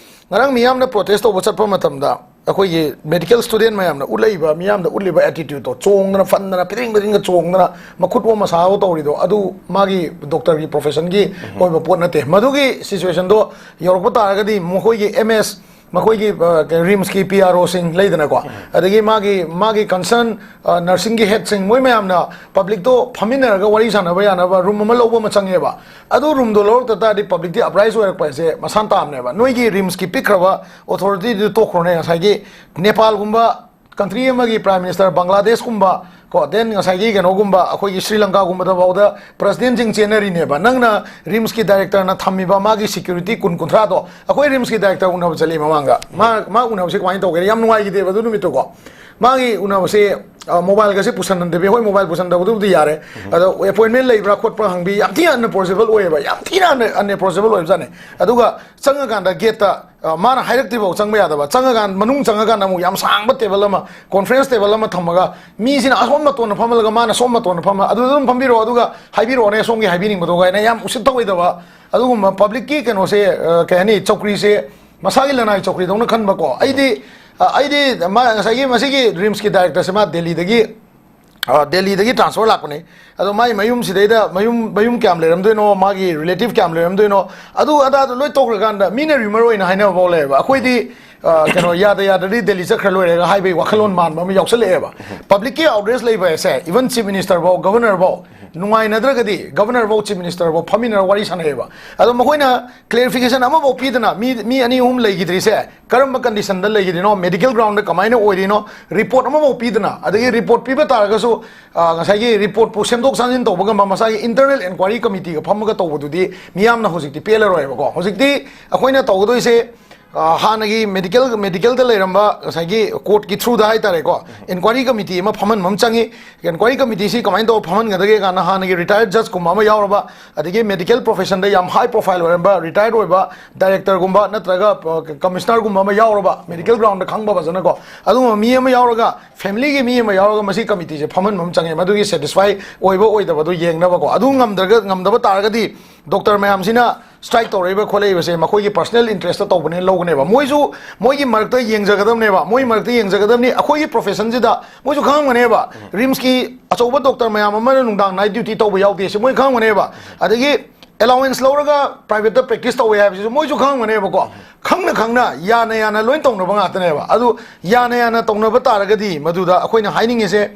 ꯉꯔꯥꯡ ꯃꯤꯌꯥꯝꯅ protest ꯇꯧꯕ ꯆꯠꯄ ꯃꯇꯝꯗ ꯑꯩꯈꯣꯏꯒꯤ medical student ꯃꯌꯥꯝꯅ ꯎꯠꯂꯛꯏꯕ, ꯃꯤꯌꯥꯝꯗ ꯎꯠꯂꯤꯕ attitudeꯇꯣ, ꯆꯣꯡꯗꯅ, ꯐꯟꯗꯅ, ꯐꯤꯗꯤꯡ ꯐꯤꯗꯤꯡꯒ ꯆꯣꯡꯗꯅ, ꯃꯈꯨꯠ ꯑꯣꯝ ꯃꯁꯥꯒ ꯇꯧꯔꯤꯗꯣ, ꯑꯗꯨ ꯃꯥꯒꯤ doctorꯒꯤ professionꯒꯤ ꯑꯣꯏꯕ ꯄꯣꯠ ꯅꯠꯇꯦ꯫ ꯃꯗꯨꯒꯤ situationꯗꯣ ꯌꯧꯔꯛꯄ ꯇꯥꯔꯒꯗꯤ ꯃꯈꯣꯏꯒꯤ MS, ꯃꯈꯣꯏꯒꯤ, ꯑ, ꯀꯩ, RIMSꯀꯤ PROꯁꯤꯡ ꯂꯩꯗꯅꯀꯣ, ꯑꯗꯒꯤ ꯃꯥꯒꯤ, ꯃꯥꯒꯤ concern, ꯑ, nursingꯒꯤ headꯁꯤꯡ, ꯃꯣꯏ ꯃꯌꯥꯝꯅ publicꯇꯣ ꯐꯝꯃꯤꯟꯅꯔꯒ ꯋꯥꯔꯤ ꯁꯥꯟꯅꯕ ꯌꯥꯅꯕ room ꯑꯃ ꯂꯧꯕ ꯑꯃ ꯆꯪꯉꯦꯕ꯫ ꯑꯗꯨ roomꯗꯣ ꯂꯧꯔꯛꯇ ꯇꯥꯔꯗꯤ publicꯇꯤ uprise ꯑꯣꯏꯔꯛꯄ ꯍꯥꯏꯁꯦ ꯃꯁꯥꯟ ꯇꯥꯕꯅꯦꯕ꯫ ꯅꯣꯏꯒꯤ RIMSꯀꯤ ꯄꯤꯛꯈ꯭ꯔꯕ authorityꯗꯨ ꯇꯣꯛꯈ꯭ꯔꯣꯅꯦ, ꯉꯁꯥꯏꯒꯤ ꯅꯦꯄꯥꯜꯒꯨꯝꯕ country ꯑꯃꯒꯤ prime minister, ꯕꯪꯒ꯭ꯂꯥꯗꯦꯁꯀꯨꯝꯕ ꯀꯣ, then ꯉꯁꯥꯏꯒꯤ ꯀꯩꯅꯣꯒꯨꯝꯕ, ꯑꯩꯈꯣꯏꯒꯤ ꯁ꯭ꯔꯤ ꯂꯪꯀꯥꯒꯨꯝꯕꯗ ꯐꯥꯎꯗ ꯄ꯭ꯔꯁꯤꯗꯦꯟꯁꯤꯡ ꯆꯦꯟꯅꯔꯤꯅꯦꯕ꯫ ꯅꯪꯅ ꯔꯤꯝꯁꯀꯤ ꯗꯥꯏꯔꯦꯛꯇꯔꯅ ꯊꯝꯃꯤꯕ ꯃꯥꯒꯤ ꯁꯦꯀ꯭ꯌꯨꯔꯤꯇꯤ ꯀꯨꯟ ꯀꯨꯟꯊ꯭ꯔꯥꯗꯣ, ꯑꯩꯈꯣꯏ ꯔꯤꯝꯁꯀꯤ ꯗꯥꯏꯔꯦꯛꯇꯔ ꯎꯅꯕ ꯆꯠꯂꯤ ꯃꯃꯥꯡꯗ꯫ ꯃꯥ ꯃꯥ ꯎꯅꯕꯁꯦ ꯀꯃꯥꯏꯅ ꯇꯧꯒꯦ? ꯌꯥꯝ ꯅꯨꯡꯉꯥꯏꯈꯤꯗꯦꯕ ꯑꯗꯨ ꯅꯨꯃꯤꯠꯇꯨꯀꯣ꯫ ꯃꯥꯒꯤ ꯎꯅꯕꯁꯦ, ꯑ, ꯃꯣꯕꯥꯏꯜꯒꯁꯦ ꯄꯨꯁꯟꯅꯗꯕꯤ, ꯍꯣꯏ, ꯃꯣꯕꯥꯏꯜ ꯄꯨꯁꯟꯗꯕꯗꯨꯕꯨꯗꯤ ꯌꯥꯔꯦ꯫ ꯑꯗꯣ ꯑꯦꯄꯣꯏꯟꯃꯦꯟ ꯂꯩꯕ꯭ꯔꯥ ꯈꯣꯠꯄ꯭ꯔꯥ ꯍꯪꯕꯤ, ꯌꯥꯝ ꯊꯤꯅ ꯑꯟꯑꯦꯄ꯭ꯔꯣꯆꯦꯕꯜ ꯑꯣꯏꯌꯦꯕ, ꯌꯥꯝ ꯊꯤꯅ ꯑꯟꯑꯦꯄ꯭ꯔꯣꯆꯦꯕꯜ ꯑꯣꯏꯕꯖꯥꯠꯅꯤ꯫ ꯑꯗꯨꯒ ꯆꯪꯉꯀꯥꯟꯗ ꯒꯦꯠꯇ, ꯑ, ꯃꯥꯅ ꯍꯥꯏꯔꯛꯇ꯭ꯔꯤꯐꯥꯎ ꯆꯪꯕ ꯌꯥꯗꯕ, ꯆꯪꯉꯀꯥꯟꯗ, ꯃꯅꯨꯡ ꯆꯪꯉꯀꯥꯟꯗ ꯑꯃꯨꯛ ꯌꯥꯝ ꯁꯥꯡꯕ ꯇꯦꯕꯜ ꯑꯃ, ꯀꯣꯟꯐ꯭ꯔꯦꯟꯁ ꯇꯦꯕꯜ ꯑꯃ ꯊꯝꯃꯒ, ꯃꯤꯁꯤꯅ ꯑꯁꯣꯝ ꯃꯇꯣꯟꯗ ꯐꯝꯍꯜꯂꯒ ꯃꯥꯅ ꯁꯣꯝ ꯃꯇꯣꯟꯗ ꯐꯝꯍꯜꯂ, "ꯑꯗꯨꯗ ꯑꯗꯨꯝ ꯐꯝꯕꯤꯔꯛꯑꯣ, ꯑꯗꯨꯒ ꯍꯥꯏꯕꯤꯔꯛꯑꯣꯅꯦ ꯁꯣꯝꯒꯤ ꯍꯥꯏꯕꯤꯅꯤꯡꯕꯗꯣ" ꯀꯥꯏꯅ ꯌꯥꯝ ꯎꯁꯤꯠ ꯊꯑꯣꯏꯗꯕ꯫ ꯑꯗꯨꯒꯨꯝꯕ ꯄꯕ꯭ꯂꯤꯛꯀꯤ ꯀꯩꯅꯣꯁꯦ, ꯑ, ꯀꯩ ꯍꯥꯏꯅꯤ, ꯆꯧꯀ꯭ꯔꯤꯁꯦ ꯃꯁꯥꯒꯤ ꯂꯅꯥꯏ ꯆꯧꯀ꯭ꯔꯤꯗꯧꯅ ꯈꯟꯕꯀꯣ꯫ ꯑꯩꯗꯤ, ꯑ, ꯑꯩꯗꯤ ꯃꯥ ꯉꯁꯥꯏꯒꯤ ꯃꯁꯤꯒꯤ ꯔꯤꯝꯁꯀꯤ ꯗꯥꯏꯔꯦꯛꯇꯔꯁꯦ ꯃꯥ ꯗꯦꯜꯂꯤꯗꯒꯤ, ꯑ, ꯗꯦꯜꯂꯤꯗꯒꯤ ꯇ꯭ꯔꯥꯟꯁꯐꯔ ꯂꯥꯛꯄꯅꯦ꯫ ꯑꯗꯣ ꯃꯥꯏ ꯃꯌꯨꯝꯁꯤꯗꯩꯗ ꯃꯌꯨꯝ, ꯃꯌꯨꯝ ꯀꯌꯥꯝ ꯂꯩꯔꯝꯗꯣꯏꯅꯣ, ꯃꯥꯒꯤ ꯔꯤꯂꯦꯇꯤꯚ ꯀꯌꯥꯝ ꯂꯩꯔꯝꯗꯣꯏꯅꯣ, ꯑꯗꯨ ꯑꯗꯥꯗꯣ ꯂꯣꯏ ꯇꯣꯛꯈ꯭ꯔꯀꯥꯟꯗ ꯃꯤꯅ ꯔꯤꯃꯔ ꯑꯣꯏꯅ ꯍꯥꯏꯅꯕ ꯐꯥꯎ ꯂꯩꯌꯦꯕ꯫ ꯑꯩꯈꯣꯏꯗꯤ, ꯑ, ꯀꯩꯅꯣ, ꯌꯥꯗ ꯌꯥꯗ꯭ꯔꯗꯤ ꯗꯦꯜꯂꯤ ꯆꯠꯈ꯭ꯔ ꯂꯣꯏꯔꯦꯒ ꯍꯥꯏꯕꯒꯤ ꯋꯥꯈꯜꯂꯣꯟ ꯃꯥꯟꯕ ꯑꯃ ꯌꯥꯎꯁꯜꯂꯛꯑꯦꯕ꯫ ꯄꯕ꯭ꯂꯤꯛꯀꯤ ꯑꯥꯎꯠꯔꯦꯖ ꯂꯩꯕ ꯍꯥꯏꯁꯦ, ꯏꯚꯟ ꯆꯤꯐ ꯃꯤꯅꯤꯁꯇꯔꯐꯥꯎ, ꯒꯚꯔꯅꯔꯐꯥꯎ, ꯅꯨꯡꯉꯥꯏꯅꯗ꯭ꯔꯒꯗꯤ ꯒꯚꯔꯅꯔꯐꯥꯎ, ꯆꯤꯐ ꯃꯤꯅꯤꯁꯇꯔꯐꯥꯎ ꯐꯝꯃꯤꯟꯅꯔ ꯋꯥꯔꯤ ꯁꯥꯟꯅꯩꯌꯦꯕ꯫ ꯑꯗꯣ ꯃꯈꯣꯏꯅ ꯀ꯭ꯂꯦꯔꯤꯐꯤꯀꯦꯁꯟ ꯑꯃꯐꯥꯎ ꯄꯤꯗꯅ, ꯃꯤ, ꯃꯤ ꯑꯅꯤ ꯑꯍꯨꯝ ꯂꯩꯈꯤꯗ꯭ꯔꯤꯁꯦ ꯀꯔꯝꯕ ꯀꯟꯗꯤꯁꯟꯗ ꯂꯩꯈꯤꯗ꯭ꯔꯤꯅꯣ, ꯃꯦꯗꯤꯀꯦꯜ ꯒ꯭ꯔꯥꯎꯟꯗ ꯀꯃꯥꯏꯅ ꯑꯣꯏꯔꯤꯅꯣ, ꯔꯤꯄꯣꯔꯠ ꯑꯃꯐꯥꯎ ꯄꯤꯗꯅ, ꯑꯗꯒꯤ ꯔꯤꯄꯣꯔꯠ ꯄꯤꯕ ꯇꯥꯔꯒꯁꯨ, ꯑ, ꯉꯁꯥꯏꯒꯤ ꯔꯤꯄꯣꯔꯠꯄꯨ ꯁꯦꯝꯗꯣꯛ ꯁꯦꯝꯖꯤꯟ ꯇꯧꯕ ꯉꯝꯕ ꯃꯁꯥꯒꯤ ꯏꯟꯇꯔꯅꯦꯜ ꯏꯟꯀ꯭ꯋꯥꯏꯔꯤ ꯀꯃꯤꯇꯤꯒ ꯐꯝꯃꯒ ꯇꯧꯕꯗꯨꯗꯤ ꯃꯤꯌꯥꯝꯅ ꯍꯧꯖꯤꯛꯇꯤ ꯄꯦꯜꯂꯔꯣꯏꯕꯀꯣ꯫ ꯍꯧꯖꯤꯛꯇꯤ ꯑꯩꯈꯣꯏꯅ ꯇꯧꯒꯗꯣꯏꯁꯦ, ꯑ, ꯍꯥꯟꯅꯒꯤ ꯃꯦꯗꯤꯀꯦꯜ, ꯃꯦꯗꯤꯀꯦꯜꯗ ꯂꯩꯔꯝꯕ ꯉꯁꯥꯏꯒꯤ ꯀꯣꯔꯠꯀꯤ ꯊ꯭ꯔꯨꯗ ꯍꯥꯏꯇꯥꯔꯦꯀꯣ, ꯏꯟꯀ꯭ꯋꯥꯏꯔꯤ ꯀꯃꯤꯇꯤ ꯑꯃ ꯐꯝꯍꯟꯕ ꯑꯃ ꯆꯪꯉꯤ꯫ ꯏꯟꯀ꯭ꯋꯥꯏꯔꯤ ꯀꯃꯤꯇꯤꯁꯤ ꯀꯃꯥꯏꯅ ꯇꯧꯔ ꯐꯝꯍꯟꯒꯗꯒꯦ ꯀꯥꯟꯗ, ꯍꯥꯟꯅꯒꯤ ꯔꯤꯇꯥꯌꯔꯗ ꯖꯖꯀꯨꯝꯕ ꯑꯃ ꯌꯥꯎꯔꯕ, ꯑꯗꯒꯤ ꯃꯦꯗꯤꯀꯦꯜ ꯄ꯭ꯔꯣꯐꯦꯁꯟꯗ ꯌꯥꯝ ꯍꯥꯏ ꯄ꯭ꯔꯣꯐꯥꯏꯜ ꯑꯣꯏꯔꯝꯕ, ꯔꯤꯇꯥꯌꯔꯗ ꯑꯣꯏꯕ ꯗꯥꯏꯔꯦꯛꯇꯔꯒꯨꯝꯕ ꯅꯠꯇ꯭ꯔꯒ, ꯑ, ꯀꯃꯤꯁꯅꯔꯒꯨꯝꯕ ꯑꯃ ꯌꯥꯎꯔꯕ, ꯃꯦꯗꯤꯀꯦꯜ ꯒ꯭ꯔꯥꯎꯟꯗ ꯈꯪꯕ ꯐꯖꯅꯀꯣ, ꯑꯗꯨꯒꯨꯝꯕ ꯃꯤ ꯑꯃ ꯌꯥꯎꯔꯒ, ꯐꯦꯃꯤꯂꯤꯒꯤ ꯃꯤ ꯑꯃ ꯌꯥꯎꯔꯒ ꯃꯁꯤ ꯀꯃꯤꯇꯤꯁꯦ ꯐꯝꯍꯟꯕ ꯑꯃ ꯆꯪꯉꯦ, ꯃꯗꯨꯒꯤ ꯁꯦꯇꯤꯁꯐꯥꯏ ꯑꯣꯏꯕ ꯑꯣꯏꯗꯕꯗꯣ ꯌꯦꯡꯅꯕꯀꯣ꯫ ꯑꯗꯨ ꯉꯝꯗ꯭ꯔꯒ, ꯉꯝꯗꯕ ꯇꯥꯔꯒꯗꯤ ꯗꯣꯛꯇꯔ ꯃꯌꯥꯝꯁꯤꯅ ꯁ꯭ꯇ꯭ꯔꯥꯏꯛ ꯇꯧꯔꯛꯏꯕ ꯈꯣꯠꯂꯛꯏꯕꯁꯦ ꯃꯈꯣꯏꯒꯤ ꯄꯔꯁꯅꯦꯜ ꯏꯟꯇꯔꯦꯁꯇ ꯇꯧꯕꯅꯦꯅ ꯂꯧꯒꯅꯦꯕ꯫ ꯃꯣꯏꯁꯨ ꯃꯣꯏꯒꯤ ꯃꯔꯛꯇ ꯌꯦꯡꯖꯒꯗꯕꯅꯦꯕ, ꯃꯣꯏ ꯃꯔꯛꯇ ꯌꯦꯡꯖꯒꯗꯕꯅꯤ꯫ ꯑꯩꯈꯣꯏꯒꯤ ꯄ꯭ꯔꯣꯐꯦꯁꯟꯁꯤꯗ ꯃꯣꯏꯁꯨ ꯈꯪꯉꯝꯒꯅꯦꯕ, ꯔꯤꯝꯁꯀꯤ ꯑꯆꯧꯕ ꯗꯣꯛꯇꯔ ꯃꯌꯥꯝ ꯑꯃꯅ ꯅꯨꯡꯗꯥꯡ ꯅꯥꯏꯠ ꯗ꯭ꯌꯨꯇꯤ ꯇꯧꯕ ꯌꯥꯎꯗꯦ ꯁꯤ ꯃꯣꯏ ꯈꯪꯉꯝꯒꯅꯦꯕ꯫ ꯑꯗꯒꯤ ꯑꯦꯂꯥꯋꯦꯟꯁ ꯂꯧꯔꯒ ꯄ꯭ꯔꯥꯏꯚꯦꯠꯇ ꯄ꯭ꯔꯦꯛꯇꯤꯁ ꯇꯧꯋꯦ ꯍꯥꯏꯕꯁꯤꯁꯨ ꯃꯣꯏꯁꯨ ꯈꯪꯉꯝꯒꯅꯦꯕꯀꯣ꯫ ꯈꯪꯅ ꯈꯪꯅ, ꯌꯥꯅ ꯌꯥꯅ ꯂꯣꯏ ꯇꯧꯅꯕ ꯉꯥꯛꯇꯅꯦꯕ꯫ ꯑꯗꯨ ꯌꯥꯅ ꯌꯥꯅ ꯇꯧꯅꯕ ꯇꯥꯔꯒꯗꯤ ꯃꯗꯨꯗ ꯑꯩꯈꯣꯏꯅ ꯍꯥꯏꯅꯤꯡꯉꯤꯁꯦ,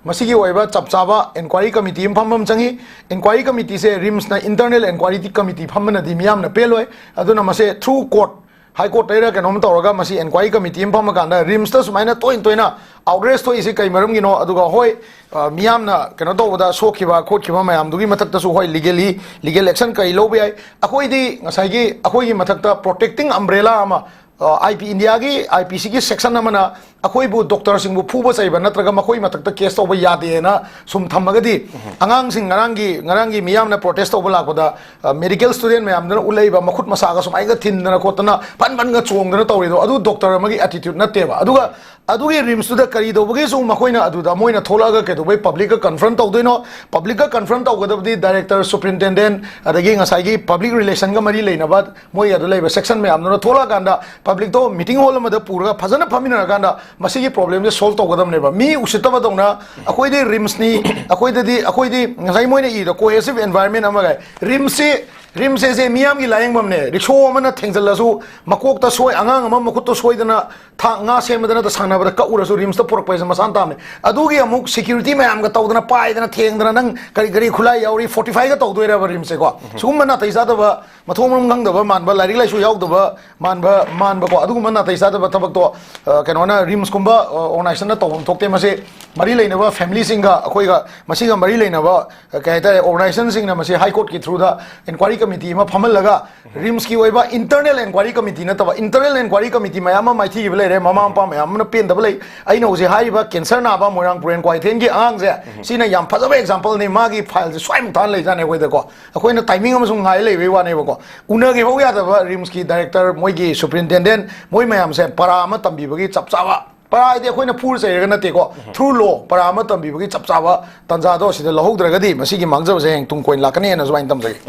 ꯃꯁꯤꯒꯤ ꯑꯣꯏꯕ ꯆꯞ ꯆꯥꯕ ꯏꯟꯀ꯭ꯋꯥꯏꯔꯤ ꯀꯃꯤꯇꯤ ꯑꯃ ꯐꯝꯕ ꯑꯃ ꯆꯪꯉꯤ꯫ ꯏꯟꯀ꯭ꯋꯥꯏꯔꯤ ꯀꯃꯤꯇꯤꯁꯦ ꯔꯤꯝꯁꯅ ꯏꯟꯇꯔꯅꯦꯜ ꯏꯟꯀ꯭ꯋꯥꯏꯔꯤ ꯀꯃꯤꯇꯤ ꯐꯝꯕꯅꯗꯤ ꯃꯤꯌꯥꯝꯅ ꯄꯦꯜꯂꯣꯏ꯫ ꯑꯗꯨꯅ ꯃꯁꯦ ꯊ꯭ꯔꯨ ꯀꯣꯔꯠ ꯍꯥꯏ ꯀꯣꯔꯠꯇꯩꯔ ꯀꯩꯅꯣꯝ ꯇꯧꯔꯒ ꯃꯁꯤ ꯏꯟꯀ꯭ꯋꯥꯏꯔꯤ ꯀꯃꯤꯇꯤ ꯑꯃ ꯐꯝꯃꯀꯥꯟꯗ ꯔꯤꯝꯁꯇ ꯁꯨꯃꯥꯏꯅ ꯇꯣꯏꯅ ꯇꯣꯏꯅ ꯑꯥꯎꯠꯔꯦꯁ ꯊꯣꯛꯏꯁꯤ ꯀꯩ ꯃꯔꯝꯒꯤꯅꯣ, ꯑꯗꯨꯒ ꯍꯣꯏ, ꯑ, ꯃꯤꯌꯥꯝꯅ ꯀꯩꯅꯣ ꯇꯧꯕꯗ ꯁꯣꯛꯈꯤꯕ ꯈꯣꯠꯈꯤꯕ ꯃꯌꯥꯝꯗꯨꯒꯤ ꯃꯊꯛꯇꯁꯨ ꯍꯣꯏ ꯂꯤꯒꯦꯂꯤ ꯂꯤꯒꯦꯜ ꯑꯦꯛꯁꯟ ꯀꯔꯤ ꯂꯧꯕ ꯌꯥꯏ꯫ ꯑꯩꯈꯣꯏꯗꯤ ꯉꯁꯥꯏꯒꯤ ꯑꯩꯈꯣꯏꯒꯤ ꯃꯊꯛꯇ ꯄ꯭ꯔꯣꯇꯦꯛꯇꯤꯡ ꯑꯝꯕ꯭ꯔꯦꯂꯥ ꯑꯃ, ꯑ, ꯑꯥꯏ ꯄꯤ, ꯏꯟꯗꯤꯌꯥꯒꯤ ꯑꯥꯏ ꯄꯤ ꯁꯤꯒꯤ ꯁꯦꯛꯁꯟ ꯑꯃꯅ ꯑꯩꯈꯣꯏꯕꯨ ꯗꯣꯛꯇꯔꯁꯤꯡꯕꯨ ꯐꯨꯕ ꯆꯩꯕ ꯅꯠꯇ꯭ꯔꯒ ꯃꯈꯣꯏ ꯃꯊꯛꯇ ꯀꯦꯁ ꯇꯧꯕ ꯌꯥꯗꯦꯅ ꯁꯨꯝ ꯊꯝꯃꯒꯗꯤ, ꯑꯉꯥꯡꯁꯤꯡ ꯉꯔꯥꯡꯒꯤ ꯉꯔꯥꯡꯒꯤ ꯃꯤꯌꯥꯝꯅ ꯄ꯭ꯔꯣꯇꯦꯁ ꯇꯧꯕ ꯂꯥꯛꯄꯗ, ꯑ, ꯃꯦꯗꯤꯀꯦꯜ ꯁ꯭ꯇꯨꯗꯦꯟ ꯃꯌꯥꯝꯗꯨꯅ ꯎꯠꯂꯛꯏꯕ ꯃꯈꯨꯠ ꯃꯁꯥꯒ ꯁꯨꯃꯥꯏꯅ ꯊꯤꯟꯗꯅ ꯈꯣꯠꯇꯅ ꯐꯟ ꯐꯟꯒ ꯆꯣꯡꯗꯅ ꯇꯧꯔꯤꯗꯣ, ꯑꯗꯨ ꯗꯣꯛꯇꯔ ꯑꯃꯒꯤ ꯑꯦꯇꯤꯇ꯭ꯌꯨꯠ ꯅꯠꯇꯦꯕ꯫ ꯑꯗꯨꯒ ꯑꯗꯨꯒꯤ ꯔꯤꯝꯁꯇꯨꯗ ꯀꯔꯤ ꯇꯧꯕꯒꯤ ꯁꯨꯝ ꯃꯈꯣꯏꯅ ꯑꯗꯨꯗ ꯃꯣꯏꯅ ꯊꯣꯛꯂꯛꯑꯒ ꯀꯩꯗꯧꯕꯩ ꯄꯕ꯭ꯂꯤꯛꯀ ꯀꯟꯐ꯭ꯔꯟꯠ ꯇꯧꯗꯣꯏꯅꯣ? ꯄꯕ꯭ꯂꯤꯛꯀ ꯀꯟꯐ꯭ꯔꯟꯠ ꯇꯧꯒꯗꯕꯗꯤ ꯗꯥꯏꯔꯦꯛꯇꯔ, ꯁꯨꯄ꯭ꯔꯤꯟꯇꯦꯟꯗꯦꯟ, ꯑꯗꯒꯤ ꯉꯁꯥꯏꯒꯤ ꯄꯕ꯭ꯂꯤꯛ ꯔꯤꯂꯦꯁꯟꯒ ꯃꯔꯤ ꯂꯩꯅꯕ ꯃꯣꯏ ꯑꯗꯨ ꯂꯩꯕ ꯁꯦꯛꯁꯟ ꯃꯌꯥꯝꯗꯨꯅ ꯊꯣꯛꯂꯛꯑꯀꯥꯟꯗ ꯄꯕ꯭ꯂꯤꯛꯇꯣ ꯃꯤꯇꯤꯡ ꯍꯣꯜ ꯑꯃꯗ ꯄꯨꯔꯒ ꯐꯖꯅ ꯐꯝꯃꯤꯟꯅꯔꯀꯥꯟꯗ ꯃꯁꯤꯒꯤ ꯄ꯭ꯔꯣꯕ꯭ꯂꯦꯝꯁꯦ ꯁꯣꯜꯕ ꯇꯧꯒꯗꯕꯅꯦꯕ꯫ ꯃꯤ ꯎꯁꯤꯠꯇꯕꯗꯧꯅ ꯑꯩꯈꯣꯏꯗꯤ ꯔꯤꯝꯁꯅꯤ, ꯑꯩꯈꯣꯏꯗꯗꯤ, ꯑꯩꯈꯣꯏꯗꯤ ꯉꯁꯥꯏ ꯃꯣꯏꯅ ꯏꯗꯣ ꯀꯣꯍꯦꯁꯤꯞ ꯑꯦꯟꯚꯥꯏꯔꯟꯃꯦꯟ ꯑꯃꯒ ꯔꯤꯝꯁꯁꯤ ꯔꯤꯝꯁ ꯑꯁꯦ ꯃꯤꯌꯥꯝꯒꯤ ꯂꯥꯌꯦꯡꯐꯝꯅꯦ꯫ ꯔꯤꯛꯁꯣ ꯑꯃꯅ ꯊꯦꯡꯖꯜꯂꯁꯨ ꯃꯀꯣꯛꯇ ꯁꯣꯏ, ꯑꯉꯥꯡ ꯑꯃ ꯃꯈꯨꯠꯇꯣ ꯁꯣꯏꯗꯅ ꯊꯥ ꯉꯥ ꯁꯦꯝꯕꯗ ꯅꯠꯇ ꯁꯥꯟꯅꯕꯗ ꯀꯛꯎꯔꯁꯨ ꯔꯤꯝꯁꯇ ꯄꯨꯔꯛꯄ ꯍꯥꯏꯁꯦ ꯃꯁꯥꯅ ꯇꯥꯕꯅꯦ꯫ ꯑꯗꯨꯒꯤ ꯑꯃꯨꯛ ꯁꯦꯀ꯭ꯌꯨꯔꯤꯇꯤ ꯃꯌꯥꯝꯒ ꯇꯧꯗꯅ ꯄꯥꯏꯗꯅ ꯊꯦꯡꯗꯅ ꯅꯪ ꯀꯔꯤ ꯀꯔꯤ ꯈꯨꯠꯂꯥꯏ ꯌꯥꯎꯔꯤ, ꯐꯣꯔꯇꯤ ꯐꯥꯏꯚꯀ ꯇꯧꯗꯣꯏꯔꯕ ꯔꯤꯝꯁꯁꯦꯀꯣ? ꯁꯤꯒꯨꯝꯕ ꯅꯥꯇꯩ ꯆꯥꯗꯕ, ꯃꯊꯣꯡ ꯃꯔꯝ ꯈꯪꯗꯕ ꯃꯥꯟꯕ, ꯂꯥꯏꯔꯤꯛ ꯂꯥꯏꯁꯨ ꯌꯥꯎꯗꯕ ꯃꯥꯟꯕ, ꯃꯥꯟꯕꯀꯣ, ꯑꯗꯨꯒꯨꯝꯕ ꯅꯥꯇꯩ ꯆꯥꯗꯕ ꯊꯕꯛꯇꯣ, ꯑ, ꯀꯩꯅꯣꯅ, ꯔꯤꯝꯁꯀꯨꯝꯕ, ꯑ, ꯑꯣꯔꯒꯅꯥꯏꯖꯦꯁꯟꯅ ꯇꯧꯐꯝ ꯊꯣꯛꯇꯦ꯫ ꯃꯁꯤ ꯃꯔꯤ ꯂꯩꯅꯕ ꯐꯦꯃꯤꯂꯤꯁꯤꯡꯒ ꯑꯩꯈꯣꯏꯒ ꯃꯁꯤꯒ ꯃꯔꯤ ꯂꯩꯅꯕ, ꯑ, ꯀꯩ ꯍꯥꯏꯇꯥꯔꯦ, ꯑꯣꯔꯒꯅꯥꯏꯖꯦꯁꯟꯁꯤꯡꯅ ꯃꯁꯤ ꯍꯥꯏ ꯀꯣꯔꯠꯀꯤ ꯊ꯭ꯔꯨꯗ ꯏꯟꯀ꯭ꯋꯥꯏꯔꯤ ꯀꯃꯤꯇꯤ ꯑꯃ ꯐꯝꯍꯜꯂꯒ ꯔꯤꯝꯁꯀꯤ ꯑꯣꯏꯕ ꯏꯟꯇꯔꯅꯦꯜ ꯏꯟꯀ꯭ꯋꯥꯏꯔꯤ ꯀꯃꯤꯇꯤ ꯅꯠꯇꯕ, ꯏꯟꯇꯔꯅꯦꯜ ꯏꯟꯀ꯭ꯋꯥꯏꯔꯤ ꯀꯃꯤꯇꯤ ꯃꯌꯥꯝ ꯑꯃ ꯃꯥꯏꯊꯤꯈꯤꯕ ꯂꯩꯔꯦ, ꯃꯃꯥ ꯃꯄꯥ ꯃꯌꯥꯝ ꯑꯃꯅ ꯄꯦꯟꯗꯕ ꯂꯩ꯫ ꯑꯩꯅ ꯍꯧꯖꯤꯛ ꯍꯥꯏꯔꯤꯕ ꯀꯦꯟꯁꯔ ꯅꯥꯕ ꯃꯣꯏꯔꯥꯡ ꯄꯨꯔꯦꯟ ꯀ꯭ꯋꯥꯏꯊꯦꯟꯒꯤ ꯑꯉꯥꯡꯁꯦ, ꯁꯤꯅ ꯌꯥꯝ ꯐꯖꯕ ꯑꯦꯛꯖꯥꯝꯄꯜꯅꯤ꯫ ꯃꯥꯒꯤ ꯐꯥꯏꯜꯁꯦ ꯁ꯭ꯋꯥꯏꯃꯨꯛ ꯊꯥꯅ ꯂꯩꯖꯥꯠꯅꯦ ꯑꯩꯈꯣꯏꯗꯀꯣ꯫ ꯑꯩꯈꯣꯏꯅ ꯇꯥꯏꯃꯤꯡ ꯑꯃꯁꯨꯡ ꯉꯥꯏ ꯂꯩꯕꯩ ꯋꯥꯅꯦꯕꯀꯣ꯫ ꯎꯅꯒꯦ ꯐꯥꯎ ꯌꯥꯗꯕ ꯔꯤꯝꯁꯀꯤ ꯗꯥꯏꯔꯦꯛꯇꯔ, ꯃꯣꯏꯒꯤ ꯁꯨꯄ꯭ꯔꯤꯟꯇꯦꯟꯗꯦꯟ, ꯃꯣꯏ ꯃꯌꯥꯝꯁꯦ ꯄꯔꯥ ꯑꯃ ꯇꯝꯕꯤꯕꯒꯤ ꯆꯞ ꯆꯥꯕ, ꯄꯔꯥ ꯍꯥꯏꯗꯤ ꯑꯩꯈꯣꯏꯅ ꯐꯨꯔ ꯆꯩꯔꯒ ꯅꯠꯇꯦꯀꯣ, ꯊ꯭ꯔꯨ ꯂꯣ ꯄꯔꯥ ꯑꯃ ꯇꯝꯕꯤꯕꯒꯤ ꯆꯞ ꯆꯥꯕ ꯇꯥꯟꯖꯥꯗꯣ ꯁꯤꯗ ꯂꯧꯍꯧꯗ꯭ꯔꯒꯗꯤ ꯃꯁꯤꯒꯤ ꯃꯥꯡꯖꯕꯁꯦ ꯍꯌꯦꯡ ꯇꯨꯡ ꯀꯣꯏꯅ ꯂꯥꯛꯀꯅꯤ ꯍꯥꯏꯅꯁꯨ ꯑꯩꯅ ꯊꯝꯖꯒꯦ꯫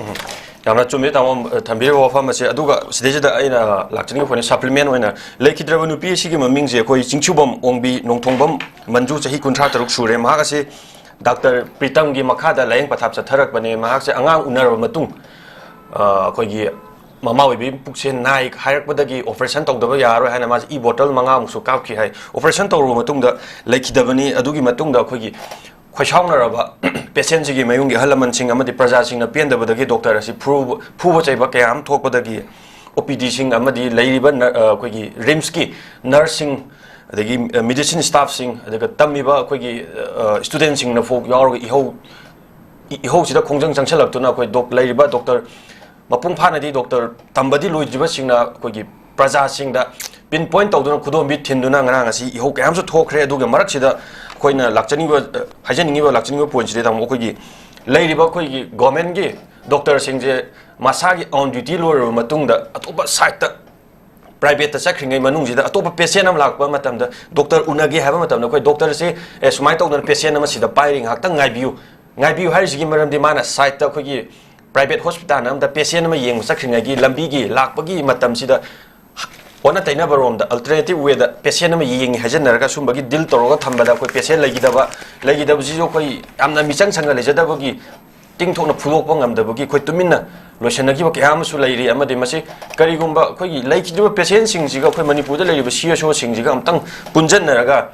ꯌꯥꯝꯅ ꯆꯨꯝꯃꯤ, ꯇꯥꯃꯣ, ꯊꯝꯕꯤꯔꯤꯕ ꯋꯥꯐꯝ ꯑꯁꯤ꯫ ꯑꯗꯨꯒ ꯁꯤꯗꯩꯁꯤꯗ ꯑꯩꯅ ꯂꯥꯛꯆꯅꯤꯡꯉꯤꯕ ꯄꯣꯏꯟ, ꯁꯄ꯭ꯂꯤꯃꯦꯟ ꯑꯣꯏꯅ, ꯂꯩꯈꯤꯗ꯭ꯔꯕ ꯅꯨꯄꯤ ꯑꯁꯤꯒꯤ ꯃꯃꯤꯡꯁꯦ ꯑꯩꯈꯣꯏ ꯆꯤꯡꯁꯨꯕꯝ ꯑꯣꯡꯕꯤ ꯅꯣꯡꯊꯣꯡꯕꯝ ꯃꯟꯖꯨ, ꯆꯍꯤ ꯀꯨꯟꯊ꯭ꯔꯥ ꯇꯔꯨꯛ ꯁꯨꯔꯦ꯫ ꯃꯍꯥꯛ ꯑꯁꯤ ꯗꯥꯛꯇꯔ ꯄ꯭ꯔꯤꯇꯝꯒꯤ ꯃꯈꯥꯗ ꯂꯥꯌꯦꯡ ꯄꯊꯥꯞ ꯆꯠꯊꯔꯛꯄꯅꯦ꯫ ꯃꯍꯥꯛꯁꯦ ꯑꯉꯥꯡ ꯎꯅꯔꯕ ꯃꯇꯨꯡ, ꯑ, ꯑꯩꯈꯣꯏꯒꯤ ꯃꯃꯥ ꯑꯣꯏꯕꯤ ꯄꯨꯛꯁꯦ ꯅꯥꯏ ꯍꯥꯏꯔꯛꯄꯗꯒꯤ ꯑꯣꯄꯔꯦꯁꯟ ꯇꯧꯗꯕ ꯌꯥꯔꯣꯏ ꯍꯥꯏꯅ ꯃꯥꯁꯦ ꯏ ꯕꯣꯇꯜ ꯃꯉꯥꯃꯨꯛꯁꯨ ꯀꯥꯞꯈꯤ ꯍꯥꯏ꯫ ꯑꯣꯄꯔꯦꯁꯟ ꯇꯧꯔꯕ ꯃꯇꯨꯡꯗ ꯂꯩꯈꯤꯗꯕꯅꯤ꯫ ꯑꯗꯨꯒꯤ ꯃꯇꯨꯡꯗ ꯑꯩꯈꯣꯏꯒꯤ ꯈꯣꯏꯁꯥꯎꯅꯔꯕ ꯄꯦꯁꯦꯟꯁꯤꯒꯤ ꯃꯌꯨꯝꯒꯤ ꯑꯍꯜ ꯂꯃꯟꯁꯤꯡ ꯑꯃꯗꯤ ꯄ꯭ꯔꯖꯥꯁꯤꯡꯅ ꯄꯦꯟꯗꯕꯗꯒꯤ ꯗꯣꯛꯇꯔ ꯑꯁꯤ ꯐꯨꯕ, ꯐꯨꯕ ꯆꯩꯕ ꯀꯌꯥ ꯑꯃ ꯊꯣꯛꯄꯗꯒꯤ ꯑꯣ ꯄꯤ ꯗꯤꯁꯤꯡ ꯑꯃꯗꯤ ꯂꯩꯔꯤꯕ ꯅ-, ꯑ, ꯑꯩꯈꯣꯏꯒꯤ ꯔꯤꯝꯁꯀꯤ ꯅꯔꯁꯁꯤꯡ, ꯑꯗꯒꯤ, ꯑ, ꯃꯦꯗꯤꯁꯤꯟ ꯁ꯭ꯇꯥꯐꯁꯤꯡ, ꯑꯗꯨꯒ ꯇꯝꯃꯤꯕ ꯑꯩꯈꯣꯏꯒꯤ, ꯑ, ꯁ꯭ꯇꯨꯗꯦꯟꯁꯤꯡꯅ ꯐꯥꯎ ꯌꯥꯎꯔꯒ ꯏꯍꯧ, ꯏ-, ꯏꯍꯧꯁꯤꯗ ꯈꯣꯡꯖꯪ ꯆꯪꯁꯤꯜꯂꯛꯇꯨꯅ ꯑꯩꯈꯣꯏ ꯗꯣꯛ-, ꯂꯩꯔꯤꯕ ꯗꯣꯛꯇꯔ, ꯃꯄꯨꯡ ꯐꯥꯅꯗꯤ ꯗꯣꯛꯇꯔ ꯇꯝꯕꯗꯤ ꯂꯣꯏꯗ꯭ꯔꯤꯕꯁꯤꯡꯅ ꯑꯩꯈꯣꯏꯒꯤ ꯄ꯭ꯔꯖꯥꯁꯤꯡꯗ ꯄꯤꯟ ꯄꯣꯏꯟ ꯇꯧꯗꯨꯅ, ꯈꯨꯗꯣꯝꯕꯤ ꯊꯤꯟꯗꯨꯅ ꯉꯔꯥꯡ ꯑꯁꯤ ꯏꯍꯧ ꯀꯌꯥ ꯑꯃꯁꯨ ꯊꯣꯛꯈ꯭ꯔꯦ꯫ ꯑꯗꯨꯒ ꯃꯔꯛꯁꯤꯗ ꯑꯩꯈꯣꯏꯅ ꯂꯥꯛꯆꯅꯤꯡꯕ, ꯑ, ꯍꯥꯏꯖꯅꯤꯡꯉꯤꯕ, ꯂꯥꯛꯆꯅꯤꯡꯕ ꯄꯣꯏꯟꯁꯤꯗꯤ, ꯇꯥꯃꯣ, ꯑꯩꯈꯣꯏꯒꯤ ꯂꯩꯔꯤꯕ ꯑꯩꯈꯣꯏꯒꯤ ꯒꯣꯔꯃꯦꯟꯒꯤ ꯗꯣꯛꯇꯔꯁꯤꯡꯁꯦ ꯃꯁꯥꯒꯤ ꯑꯣꯟ ꯗ꯭ꯌꯨꯇꯤ ꯂꯣꯏꯔꯕ ꯃꯇꯨꯡꯗ ꯑꯇꯣꯞꯄ ꯁꯥꯏꯠꯇ ꯄ꯭ꯔꯥꯏꯚꯦꯠꯇ ꯆꯠꯈ꯭ꯔꯤꯉꯩ ꯃꯅꯨꯡꯁꯤꯗ ꯑꯇꯣꯞꯄ ꯄꯦꯁꯦꯟ ꯑꯃ ꯂꯥꯛꯄ ꯃꯇꯝꯗ, ꯗꯣꯛꯇꯔ ꯎꯅꯒꯦ ꯍꯥꯏꯕ ꯃꯇꯝꯗ, ꯑꯩꯈꯣꯏ ꯗꯣꯛꯇꯔꯁꯦ, "ꯑꯦ, ꯁꯨꯃꯥꯏꯅ ꯇꯧꯗꯅ ꯄꯦꯁꯦꯟ ꯑꯃ ꯁꯤꯗ ꯄꯥꯏꯔꯤ, ꯉꯥꯏꯍꯥꯛꯇꯪ ꯉꯥꯏꯕꯤꯌꯨ"꯫ ꯉꯥꯏꯕꯤꯌꯨ ꯍꯥꯏꯔꯤꯁꯤꯒꯤ ꯃꯔꯝꯗꯤ, ꯃꯥꯅ ꯁꯥꯏꯠꯇ ꯑꯩꯈꯣꯏꯒꯤ ꯄ꯭ꯔꯥꯏꯚꯦꯠ ꯍꯣꯁꯄꯤꯇꯥꯜ ꯑꯃꯗ ꯄꯦꯁꯦꯟ ꯑꯃ ꯌꯦꯡꯕ ꯆꯠꯈ꯭ꯔꯤꯉꯩꯒꯤ ꯂꯝꯕꯤꯒꯤ ꯂꯥꯛꯄꯒꯤ ꯃꯇꯝꯁꯤꯗ ꯑꯣꯟꯅ ꯇꯩꯅꯕꯔꯣꯝꯗ, ꯑꯜꯇꯔꯅꯦꯇꯤꯚ ꯋꯦꯗ ꯄꯦꯁꯦꯟ ꯑꯃ ꯌꯦꯡꯉꯤ ꯍꯥꯏꯖꯟꯅꯔꯒ ꯁꯨꯝꯕꯒꯤ ꯗꯤꯜ ꯇꯧꯔꯒ ꯊꯝꯕꯗ, ꯑꯩꯈꯣꯏ ꯄꯦꯁꯦꯟ ꯂꯩꯈꯤꯗꯕ, ꯂꯩꯈꯤꯗꯕꯁꯤꯁꯨ ꯑꯩꯈꯣꯏ ꯌꯥꯝꯅ ꯃꯤꯆꯪ ꯁꯪꯒ ꯂꯩꯖꯗꯕꯒꯤ, ꯇꯤꯡꯊꯣꯛꯅ ꯐꯨꯗꯣꯛꯄ ꯉꯝꯗꯕꯒꯤ ꯑꯩꯈꯣꯏ ꯇꯨꯃꯤꯟꯅ ꯂꯣꯏꯁꯤꯟꯅꯈꯤꯕ ꯀꯌꯥ ꯑꯃꯁꯨ ꯂꯩꯔꯤ꯫ ꯑꯃꯗꯤ ꯃꯁꯤ ꯀꯔꯤꯒꯨꯝꯕ ꯑꯩꯈꯣꯏꯒꯤ ꯂꯩꯈꯤꯗ꯭ꯔꯤꯕ ꯄꯦꯁꯦꯟꯁꯤꯡꯁꯤꯒ ꯑꯩꯈꯣꯏ ꯃꯅꯤꯄꯨꯔꯗ ꯂꯩꯔꯤꯕ ꯁꯤ ꯑꯦꯁ ꯑꯣꯁꯤꯡꯁꯤꯒ ꯑꯃꯨꯛꯇꯪ ꯄꯨꯟꯁꯤꯟꯅꯔꯒ,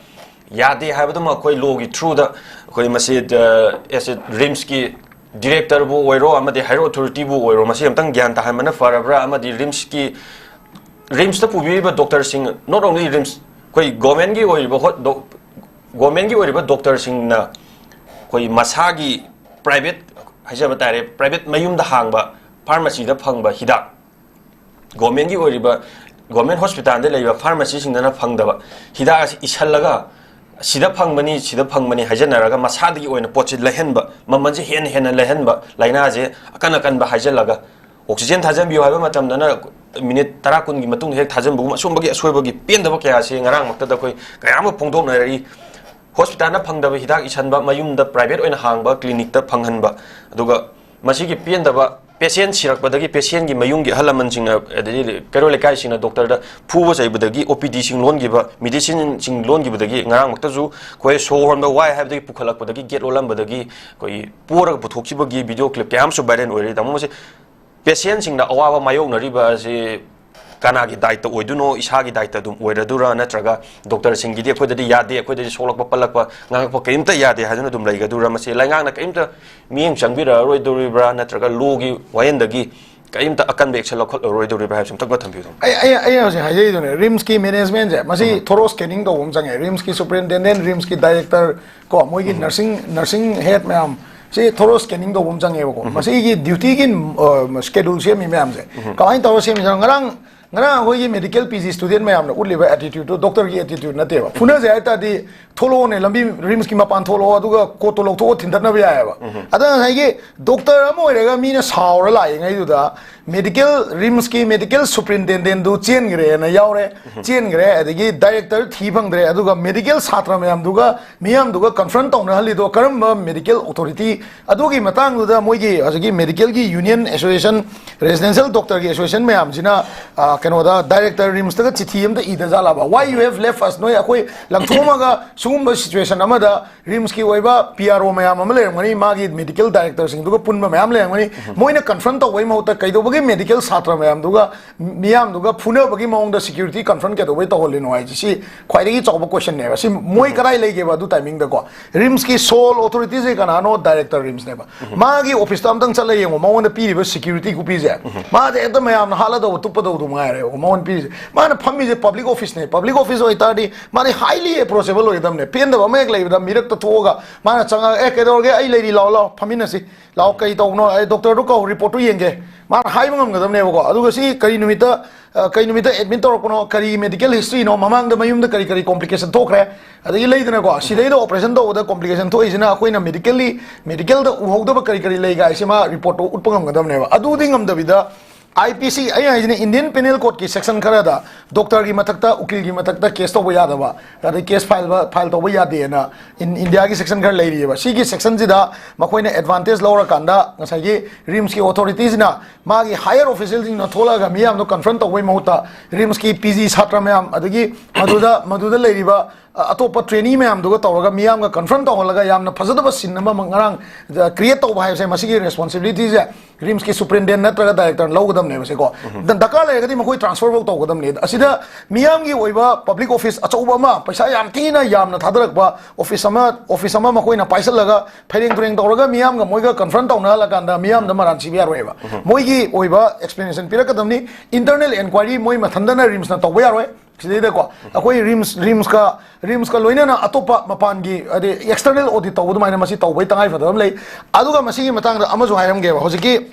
ꯌꯥꯗꯦ ꯍꯥꯏꯕꯗꯨꯃ ꯑꯩꯈꯣꯏ ꯂꯣꯒꯤ ꯊ꯭ꯔꯨꯗ ꯑꯩꯈꯣꯏ ꯃꯁꯤ, ꯑ, ꯑꯦꯁ ꯑꯦ ꯔꯤꯝꯁꯀꯤ ꯗꯤꯔꯦꯛꯇꯔꯕꯨ ꯑꯣꯏꯔꯣ, ꯑꯃꯗꯤ ꯍꯥꯏꯌꯔ ꯑꯣꯊꯣꯔꯤꯇꯤꯕꯨ ꯑꯣꯏꯔꯣ, ꯃꯁꯤ ꯑꯃꯨꯛꯇꯪ ꯒ꯭ꯌꯥꯟ ꯇꯥꯍꯟꯕꯅ ꯐꯔꯕ꯭ꯔꯥ? ꯑꯃꯗꯤ ꯔꯤꯝꯁꯀꯤ, ꯔꯤꯝꯁꯇ ꯄꯨꯕꯤꯔꯤꯕ ꯗꯣꯛꯇꯔꯁꯤꯡ, not only ꯔꯤꯝꯁ, ꯑꯩꯈꯣꯏ ꯒꯣꯔꯃꯦꯟꯒꯤ ꯑꯣꯏꯔꯤꯕ ꯍꯣ-, ꯗꯣ-, ꯒꯣꯔꯃꯦꯟꯒꯤ ꯑꯣꯏꯔꯤꯕ ꯗꯣꯛꯇꯔꯁꯤꯡꯅ ꯑꯩꯈꯣꯏ ꯃꯁꯥꯒꯤ ꯄ꯭ꯔꯥꯏꯚꯦꯠ ꯍꯥꯏꯖꯕ ꯇꯥꯔꯦ, ꯄ꯭ꯔꯥꯏꯚꯦꯠ ꯃꯌꯨꯝꯗ ꯍꯥꯡꯕ ꯐꯥꯔꯃꯥꯁꯤꯗ ꯐꯪꯕ ꯍꯤꯗꯥꯛ, ꯒꯣꯔꯃꯦꯟꯒꯤ ꯑꯣꯏꯔꯤꯕ, ꯒꯣꯔꯃꯦꯟ ꯍꯣꯁꯄꯤꯇꯥꯜꯗ ꯂꯩꯕ ꯐꯥꯔꯃꯥꯁꯤꯁꯤꯡꯗꯅ ꯐꯪꯗꯕ ꯍꯤꯗꯥꯛ ꯑꯁꯤ ꯏꯁꯜꯂꯒ, "ꯁꯤꯗ ꯐꯪꯕꯅꯤ, ꯁꯤꯗ ꯐꯪꯕꯅꯤ" ꯍꯥꯏꯖꯅꯔꯒ ꯃꯁꯥꯗꯒꯤ ꯑꯣꯏꯅ ꯄꯣꯠꯁꯤ ꯂꯩꯍꯟꯕ, ꯃꯃꯜꯁꯦ ꯍꯦꯟꯅ ꯍꯦꯟꯅ ꯂꯩꯍꯟꯕ, ꯂꯥꯏꯅꯥꯁꯦ ꯑꯀꯟ ꯑꯀꯟꯕ ꯍꯥꯏꯖꯜꯂꯒ, "ꯑꯣꯛꯁꯤꯖꯦꯟ ꯊꯥꯖꯟꯕꯤꯌꯨ" ꯍꯥꯏꯕ ꯃꯇꯝꯗꯅ ꯃꯤꯅꯤꯠ ꯇꯔꯥ ꯀꯨꯟꯒꯤ ꯃꯇꯨꯡꯗ ꯍꯦꯛ ꯊꯥꯖꯟꯕꯒꯨꯝꯕ, ꯑꯁꯨꯝꯕꯒꯤ ꯑꯁꯣꯏꯕꯒꯤ ꯄꯦꯟꯗꯕ ꯀꯌꯥ ꯑꯁꯤ ꯉꯔꯥꯡꯃꯛꯇꯗ ꯑꯩꯈꯣꯏ ꯀꯌꯥ ꯑꯃ ꯐꯣꯡꯗꯣꯛꯅꯔꯛꯏ꯫ ꯍꯣꯁꯄꯤꯇꯥꯜꯅ ꯐꯪꯗꯕ ꯍꯤꯗꯥꯛ ꯏꯁꯟꯕ, ꯃꯌꯨꯝꯗ ꯄ꯭ꯔꯥꯏꯚꯦꯠ ꯑꯣꯏꯅ ꯍꯥꯡꯕ ꯀ꯭ꯂꯤꯅꯤꯛꯇ ꯐꯪꯍꯟꯕ, ꯑꯗꯨꯒ ꯃꯁꯤꯒꯤ ꯄꯦꯟꯗꯕ ꯄꯦꯁꯦꯟ ꯁꯤꯔꯛꯄꯗꯒꯤ ꯄꯦꯁꯦꯟꯒꯤ ꯃꯌꯨꯝꯒꯤ ꯑꯍꯜ ꯂꯃꯟꯁꯤꯡꯅ, ꯑꯗꯩꯗꯤ ꯀꯩꯔꯣꯜ ꯂꯩꯀꯥꯏꯁꯤꯡꯅ ꯗꯣꯛꯇꯔꯗ ꯐꯨꯕ ꯆꯩꯕꯗꯒꯤ, ꯑꯣ ꯄꯤ ꯗꯤꯁꯤꯡ ꯂꯣꯟꯈꯤꯕ, ꯃꯦꯗꯤꯁꯤꯟꯁꯤꯡ ꯂꯣꯟꯈꯤꯕꯗꯒꯤ, ꯉꯔꯥꯡꯃꯛꯇꯁꯨ ꯑꯩꯈꯣꯏ ꯁꯣꯔ ꯍꯣꯟꯕ ꯋꯥꯏ ꯍꯥꯏꯕꯗꯒꯤ ꯄꯨꯈꯠꯂꯛꯄꯗꯒꯤ ꯒꯦꯠ ꯂꯣꯜꯂꯝꯕꯗꯒꯤ ꯑꯩꯈꯣꯏꯒꯤ ꯄꯣꯔꯒ ꯄꯨꯊꯣꯛꯈꯤꯕꯒꯤ ꯚꯤꯗꯤꯑꯣ ꯀ꯭ꯂꯤꯞ ꯀꯌꯥ ꯑꯃꯁꯨ ꯚꯥꯏꯔꯦꯜ ꯑꯣꯏꯔꯦ꯫ ꯇꯥꯃꯣ, ꯃꯁꯤ ꯄꯦꯁꯦꯟꯁꯤꯡꯅ ꯑꯋꯥꯕ ꯃꯥꯌꯣꯛꯅꯔꯤꯕ ꯑꯁꯤ ꯀꯅꯥꯒꯤ ꯗꯥꯏꯇ ꯑꯣꯏꯗꯣꯏꯅꯣ? ꯏꯁꯥꯒꯤ ꯗꯥꯏꯇ ꯑꯗꯨꯝ ꯑꯣꯏꯔꯗꯣꯏꯔꯥ? ꯅꯠꯇ꯭ꯔꯒ ꯗꯣꯛꯇꯔꯁꯤꯡꯒꯤꯗꯤ "ꯑꯩꯈꯣꯏꯗꯗꯤ ꯌꯥꯗꯦ, ꯑꯩꯈꯣꯏꯗꯗꯤ ꯁꯣꯛꯂꯛꯄ, ꯄꯜꯂꯛꯄ, ꯉꯥꯡꯉꯛꯄ ꯀꯔꯤꯝꯇ ꯌꯥꯗꯦ" ꯍꯥꯏꯗꯨꯅ ꯑꯗꯨꯝ ꯂꯩꯒꯗꯣꯏꯔꯥ? ꯃꯁꯤ ꯂꯩꯉꯥꯛꯅ ꯀꯔꯤꯝꯇ ꯃꯤꯠꯌꯦꯡ ꯆꯪꯕꯤꯔꯛꯑꯔꯣꯏꯗꯣꯔꯤꯕ꯭ꯔꯥ? ꯅꯠꯇ꯭ꯔꯒ ꯂꯣꯒꯤ ꯋꯥꯌꯦꯜꯗꯒꯤ ꯀꯔꯤꯝꯇ ꯑꯀꯟꯕ action ꯂꯧꯈꯠꯂꯔꯣꯏꯗꯧꯔꯤꯕ꯭ꯔꯥ ꯍꯥꯏꯕꯁꯤ ꯑꯝꯇꯪꯒ ꯊꯝꯕꯤꯌꯨ꯫ ꯑꯩ ꯑꯩ ꯑꯩ ꯍꯧꯖꯤꯛ ꯍꯥꯏꯖꯩꯗꯨꯅꯦ, ꯔꯤꯝꯁꯀꯤ ꯃꯦꯅꯦꯖꯃꯦꯟꯁꯦ ꯃꯁꯤ ꯊꯣꯔꯣ ꯁ꯭ꯀꯦꯅꯤꯡ ꯇꯧꯕ ꯑꯃ ꯆꯪꯉꯦ꯫ ꯔꯤꯝꯁꯀꯤ ꯁꯨꯄꯔꯤꯟꯇꯦꯟꯗꯦꯟ, ꯔꯤꯝꯁꯀꯤ ꯗꯥꯏꯔꯦꯛꯇꯔ, ꯀꯣ, ꯃꯣꯏꯒꯤ ꯅꯔꯁꯤꯡ ꯅꯔꯁꯤꯡ ꯍꯦꯗ ꯃꯌꯥꯝ ꯁꯤ ꯊꯣꯔꯣ ꯁ꯭ꯀꯦꯅꯤꯡ ꯇꯧꯕ ꯑꯃ ꯆꯪꯉꯦꯕꯀꯣ꯫ ꯃꯁꯤꯒꯤ ꯗ꯭ꯌꯨꯇꯤꯒꯤ ꯁ꯭ꯀꯦꯗꯨꯜ ꯁꯦꯝꯃꯤ ꯃꯌꯥꯝꯁꯦ ꯀꯃꯥꯏꯅ ꯇꯧꯔ ꯁꯦꯝꯃꯤꯅꯣ? ꯉꯔꯥꯡ ꯉꯔꯥꯡ ꯑꯩꯈꯣꯏꯒꯤ ꯃꯦꯗꯤꯀꯦꯜ ꯄꯤ ꯖꯤ ꯁ꯭ꯇꯨꯗꯦꯟ ꯃꯌꯥꯝꯅ ꯎꯠꯂꯤꯕ ꯑꯦꯇꯤꯇ꯭ꯌꯨꯠꯇꯨ ꯗꯣꯛꯇꯔꯒꯤ ꯑꯦꯇꯤꯇ꯭ꯌꯨꯠ ꯅꯠꯇꯦꯕ꯫ ꯐꯨꯅꯁꯦ ꯍꯥꯏ ꯇꯥꯔꯗꯤ ꯊꯣꯛꯂꯛꯑꯣꯅꯦ, ꯂꯝꯕꯤ ꯔꯤꯝꯁꯀꯤ ꯃꯄꯥꯟ ꯊꯣꯛꯂꯛꯑꯣ, ꯑꯗꯨꯒ ꯀꯣꯠꯇꯣ ꯂꯧꯊꯣꯛꯑ ꯊꯤꯟꯗꯠꯅꯕ ꯌꯥꯏꯑꯕ꯫ ꯑꯗ ꯉꯁꯥꯏꯒꯤ ꯗꯣꯛꯇꯔ ꯑꯃ ꯑꯣꯏꯔꯒ ꯃꯤꯅ ꯁꯥꯎꯔ ꯂꯥꯛꯏꯉꯩꯗꯨꯗ ꯃꯦꯗꯤꯀꯦꯜ, ꯔꯤꯝꯁꯀꯤ ꯃꯦꯗꯤꯀꯦꯜ ꯁꯨꯄ꯭ꯔꯤꯟꯇꯦꯟꯗꯦꯟꯗꯨ ꯆꯦꯟꯈ꯭ꯔꯦꯅ ꯌꯥꯎꯔꯦ, ꯆꯦꯟꯈ꯭ꯔꯦ, ꯑꯗꯒꯤ ꯗꯥꯏꯔꯦꯛꯇꯔ ꯊꯤ ꯐꯪꯗ꯭ꯔꯦ, ꯑꯗꯨꯒ ꯃꯦꯗꯤꯀꯦꯜ ꯁꯥꯇ꯭ꯔ ꯃꯌꯥꯝꯗꯨꯒ ꯃꯤꯌꯥꯝꯗꯨꯒ ꯀꯟꯐ꯭ꯔꯟ ꯇꯧꯅꯍꯜꯂꯤꯗꯣ ꯀꯔꯝꯕ ꯃꯦꯗꯤꯀꯦꯜ ꯑꯣꯊꯣꯔꯤꯇꯤ? ꯑꯗꯨꯒꯤ ꯃꯇꯥꯡꯗꯨꯗ ꯃꯣꯏꯒꯤ ꯍꯧꯖꯤꯛꯀꯤ ꯃꯦꯗꯤꯀꯦꯜꯒꯤ ꯌꯨꯅꯤꯌꯟ ꯑꯦꯁꯣꯁꯤꯌꯦꯁꯟ, ꯔꯦꯁꯤꯗꯦꯟꯁꯤꯌꯦꯜ ꯗꯣꯛꯇꯔꯒꯤ ꯑꯦꯁꯣꯁꯤꯌꯦꯁꯟ ꯃꯌꯥꯝꯁꯤꯅ, ꯑ, ꯀꯩꯅꯣꯗ, ꯗꯥꯏꯔꯦꯛꯇꯔ ꯔꯤꯝꯁꯇꯒ ꯆꯤꯊꯤ ꯑꯝꯇ ꯏꯗ ꯖꯥꯠꯂꯕ? Why you have left us? ꯅꯣꯏ ꯑꯩꯈꯣꯏ ꯂꯪꯊꯣꯛꯑꯝꯃꯒ ꯁꯤꯒꯨꯝꯕ ꯁꯤꯆꯨꯋꯦꯁꯟ ꯑꯃꯗ ꯔꯤꯝꯁꯀꯤ ꯑꯣꯏꯕ ꯄꯤ ꯑꯥꯔ ꯑꯣ ꯃꯌꯥꯝ ꯑꯃ ꯂꯩꯔꯝꯒꯅꯤ, ꯃꯥꯒꯤ ꯃꯦꯗꯤꯀꯦꯜ ꯗꯥꯏꯔꯦꯛꯇꯔꯁꯤꯡꯗꯨꯒ ꯄꯨꯟꯕ ꯃꯌꯥꯝ ꯂꯩꯔꯝꯒꯅꯤ, ꯃꯣꯏꯅ ꯀꯟꯐ꯭ꯔꯟ ꯇꯧꯕꯒꯤ ꯃꯍꯨꯠꯇ ꯀꯩꯗꯧꯕꯒꯤ ꯃꯦꯗꯤꯀꯦꯜ ꯁꯥꯇ꯭ꯔ ꯃꯌꯥꯝꯗꯨꯒ, ꯃꯤꯌꯥꯝꯗꯨꯒ ꯐꯨꯅꯕꯒꯤ ꯃꯑꯣꯡꯗ ꯁꯦꯀ꯭ꯌꯨꯔꯤꯇꯤ ꯀꯟꯐ꯭ꯔꯟ ꯀꯩꯗꯧꯕꯩ ꯇꯧꯍꯜꯂꯤꯅꯣ ꯍꯥꯏꯁꯦ? ꯁꯤ ꯈ꯭ꯋꯥꯏꯗꯒꯤ ꯆꯥꯎꯕ ꯀꯣꯏꯁꯟꯅꯦꯕ꯫ ꯁꯤ ꯃꯣꯏ ꯀꯗꯥꯏ ꯂꯩꯒꯦꯕ ꯑꯗꯨ ꯇꯥꯏꯃꯤꯡꯗꯀꯣ? ꯔꯤꯝꯁꯀꯤ ꯁꯣꯜ ꯑꯣꯊꯣꯔꯤꯇꯤꯁꯦ ꯀꯅꯥꯅꯣ? ꯗꯥꯏꯔꯦꯛꯇꯔ ꯔꯤꯝꯁꯅꯦꯕ꯫ ꯃꯥꯒꯤ ꯑꯣꯐꯤꯁꯇ ꯑꯝꯇꯪ ꯆꯠꯂ ꯌꯦꯡꯉꯣ, ꯃꯉꯣꯟꯗ ꯄꯤꯔꯤꯕ ꯁꯦꯀ꯭ꯌꯨꯔꯤꯇꯤ ꯈꯨꯄꯤꯁꯦ꯫ ꯃꯥꯁꯦ ꯍꯦꯛꯇ ꯃꯌꯥꯝꯅ ꯍꯥꯠꯂꯗꯧꯕ, ꯇꯨꯞꯄꯗꯧꯗꯨ ꯉꯥꯏꯔꯦꯕꯀꯣ ꯃꯉꯣꯟꯗ ꯄꯤꯔꯤꯁꯦ꯫ ꯃꯥꯅ ꯐꯝꯃꯤꯁꯦ ꯄꯕ꯭ꯂꯤꯛ ꯑꯣꯐꯤꯁꯅꯦ꯫ ꯄꯕ꯭ꯂꯤꯛ ꯑꯣꯐꯤꯁ ꯑꯣꯏꯇꯥꯔꯗꯤ ꯃꯥꯗꯤ highly approachable ꯑꯣꯏꯒꯗꯕꯅꯦ꯫ ꯄꯦꯟꯗꯕ ꯑꯃ ꯍꯦꯛ ꯂꯩꯕꯗ ꯃꯤꯔꯛꯇ ꯊꯣꯛꯑꯒ ꯃꯥꯅ ꯆꯪꯉꯛꯑꯒ, "ꯑꯦ, ꯀꯩꯗꯧꯔꯒꯦ? ꯑꯩ ꯂꯩꯔꯤ, ꯂꯥꯛꯑꯣ, ꯂꯥꯛꯑꯣ, ꯐꯝꯃꯤꯟꯅꯁꯤ, ꯂꯥꯛꯑꯣ, ꯀꯩ ꯇꯧꯕꯅꯣ? ꯑꯩ ꯗꯣꯛꯇꯔꯗꯨ ꯀꯧ, ꯔꯤꯄꯣꯔꯠꯇꯨ ꯌꯦꯡꯒꯦ"꯫ ꯃꯥꯅ ꯍꯥꯏꯕ ꯉꯝꯒꯗꯕꯅꯦꯕꯀꯣ꯫ ꯑꯗꯨꯒ ꯁꯤ ꯀꯔꯤ ꯅꯨꯃꯤꯠꯇ, ꯑ, ꯀꯩ ꯅꯨꯃꯤꯠꯇ ꯑꯦꯗꯃꯤꯠ ꯇꯧꯔꯛꯄꯅꯣ, ꯀꯔꯤ ꯃꯦꯗꯤꯀꯦꯜ ꯍꯤꯁꯇ꯭ꯔꯤꯅꯣ, ꯃꯃꯥꯡꯗ ꯃꯌꯨꯝꯗ ꯀꯔꯤ ꯀꯔꯤ ꯀꯣꯝꯄ꯭ꯂꯤꯀꯦꯁꯟ ꯊꯣꯛꯈ꯭ꯔꯦ, ꯑꯗꯒꯤ ꯂꯩꯗꯅꯀꯣ, ꯁꯤꯗꯩꯗ ꯑꯣꯄꯔꯦꯁꯟ ꯇꯧꯕꯗ ꯀꯣꯝꯄ꯭ꯂꯤꯀꯦꯁꯟ ꯊꯣꯛꯏꯁꯤꯅ ꯑꯩꯈꯣꯏꯅ ꯃꯦꯗꯤꯀꯦꯜꯂꯤ, ꯃꯦꯗꯤꯀꯦꯜꯗ ꯎꯍꯧꯗꯕ ꯀꯔꯤ ꯀꯔꯤ ꯂꯩꯒꯥꯏꯁꯦ ꯃꯥ ꯔꯤꯄꯣꯔꯠꯇꯣ ꯎꯠꯄ ꯉꯝꯒꯗꯕꯅꯦꯕ꯫ ꯑꯗꯨꯗꯤ ꯉꯝꯗꯕꯤꯗ, ꯑꯥꯏ ꯄꯤ ꯁꯤ, ꯑꯩ ꯍꯥꯏꯁꯤꯅ, ꯏꯟꯗꯤꯌꯟ ꯄꯦꯅꯦꯜ ꯀꯣꯗꯀꯤ ꯁꯦꯛꯁꯟ ꯈꯔꯗ ꯗꯣꯛꯇꯔꯒꯤ ꯃꯊꯛꯇ, ꯎꯀꯤꯜꯒꯤ ꯃꯊꯛꯇ ꯀꯦꯁ ꯇꯧꯕ ꯌꯥꯗꯕ, ꯑꯗꯩ ꯀꯦꯁ ꯐꯥꯏꯜ, ꯐꯥꯏꯜ ꯇꯧꯕ ꯌꯥꯗꯦꯅ ꯏꯟ-, ꯏꯟꯗꯤꯌꯥꯒꯤ ꯁꯦꯛꯁꯟ ꯈꯔ ꯂꯩꯔꯤꯑꯕ꯫ ꯁꯤꯒꯤ ꯁꯦꯛꯁꯟꯁꯤꯗ ꯃꯈꯣꯏꯅ ꯑꯦꯗꯚꯥꯟꯇꯦꯖ ꯂꯧꯔꯀꯥꯟꯗ ꯉꯁꯥꯏꯒꯤ ꯔꯤꯝꯁꯀꯤ ꯑꯣꯊꯣꯔꯤꯇꯤꯁꯤꯅ ꯃꯥꯒꯤ ꯍꯥꯌꯔ ꯑꯣꯐꯤꯁꯤꯌꯦꯜꯁꯤꯡꯅ ꯊꯣꯛꯂꯛꯑꯒ ꯃꯤꯌꯥꯝꯗꯣ ꯀꯟꯐ꯭ꯔꯟ ꯇꯧꯕꯩ ꯃꯍꯨꯠꯇ ꯔꯤꯝꯁꯀꯤ ꯄꯤ ꯖꯤ ꯁꯥꯇ꯭ꯔ ꯃꯌꯥꯝ, ꯑꯗꯒꯤ ꯃꯗꯨꯗ, ꯃꯗꯨꯗ ꯂꯩꯔꯤꯕ ꯑ, ꯑꯇꯣꯞꯄ trainee ꯃꯌꯥꯝꯗꯨꯒ ꯇꯧꯔꯒ ꯃꯤꯌꯥꯝꯒ confront ꯇꯧꯍꯜꯂꯒ ꯌꯥꯝꯅ ꯐꯖꯗꯕ scene ꯑꯃ ꯉꯔꯥꯡ, ꯑ, create ꯇꯧꯕ ꯍꯥꯏꯕꯁꯦ, ꯃꯁꯤꯒꯤ responsibility ꯁꯦ RIMS ꯀꯤ superintendent ꯅꯠꯇ꯭ꯔꯒ director ꯅ ꯂꯧꯒꯗꯕꯅꯦꯕꯁꯦꯀꯣ꯫ ꯗ-, ꯗꯔꯀꯥꯔ ꯂꯩꯔꯒꯗꯤ ꯃꯈꯣꯏ transfer ꯐꯥꯎ ꯇꯧꯒꯗꯕꯅꯤ꯫ ꯑꯁꯤꯗ ꯃꯤꯌꯥꯝꯒꯤ ꯑꯣꯏꯕ public office ꯑꯆꯧꯕ ꯑꯃ, ꯄꯩꯁꯥ ꯌꯥꯝ ꯊꯤꯅ ꯌꯥꯝꯅ ꯊꯥꯗꯔꯛꯄ office ꯑꯃ, office ꯑꯃ ꯃꯈꯣꯏꯅ ꯄꯥꯏꯁꯜꯂꯒ ꯐꯩꯔꯦꯡ ꯇꯨꯔꯦꯡ ꯇꯧꯔꯒ ꯃꯤꯌꯥꯝꯒ ꯃꯣꯏꯒ confront ꯇꯧꯅꯍꯜꯂꯀꯥꯟꯗ ꯃꯤꯌꯥꯝꯗ ꯃꯔꯥꯟ ꯁꯤꯕ ꯌꯥꯔꯣꯏꯕ꯫ ꯃꯣꯏꯒꯤ ꯑꯣꯏꯕ explanation ꯄꯤꯔꯛꯀꯗꯕꯅꯤ꯫ Internal enquiry ꯃꯣꯏ ꯃꯊꯟꯗꯅ RIMS ꯅ ꯇꯧꯕ ꯌꯥꯔꯣꯏ꯫ ꯁꯤꯗꯩꯗꯀꯣ, ꯑꯩꯈꯣꯏ RIMS, RIMS ꯀ, RIMS ꯀ ꯂꯣꯏꯅꯅ ꯑꯇꯣꯞꯄ ꯃꯄꯥꯟꯒꯤ, ꯍꯥꯏꯗꯤ, external audit ꯇꯧꯕ ꯑꯗꯨꯃꯥꯏꯅ ꯃꯁꯤ ꯇꯧꯕꯩ ꯇꯉꯥꯏ ꯐꯗꯕ ꯑꯃ ꯂꯩ꯫ ꯑꯗꯨꯒ ꯃꯁꯤꯒꯤ ꯃꯇꯥꯡꯗ ꯑꯃꯁꯨ ꯍꯥꯏꯔꯝꯒꯦꯕ, ꯍꯧꯖꯤꯛꯀꯤ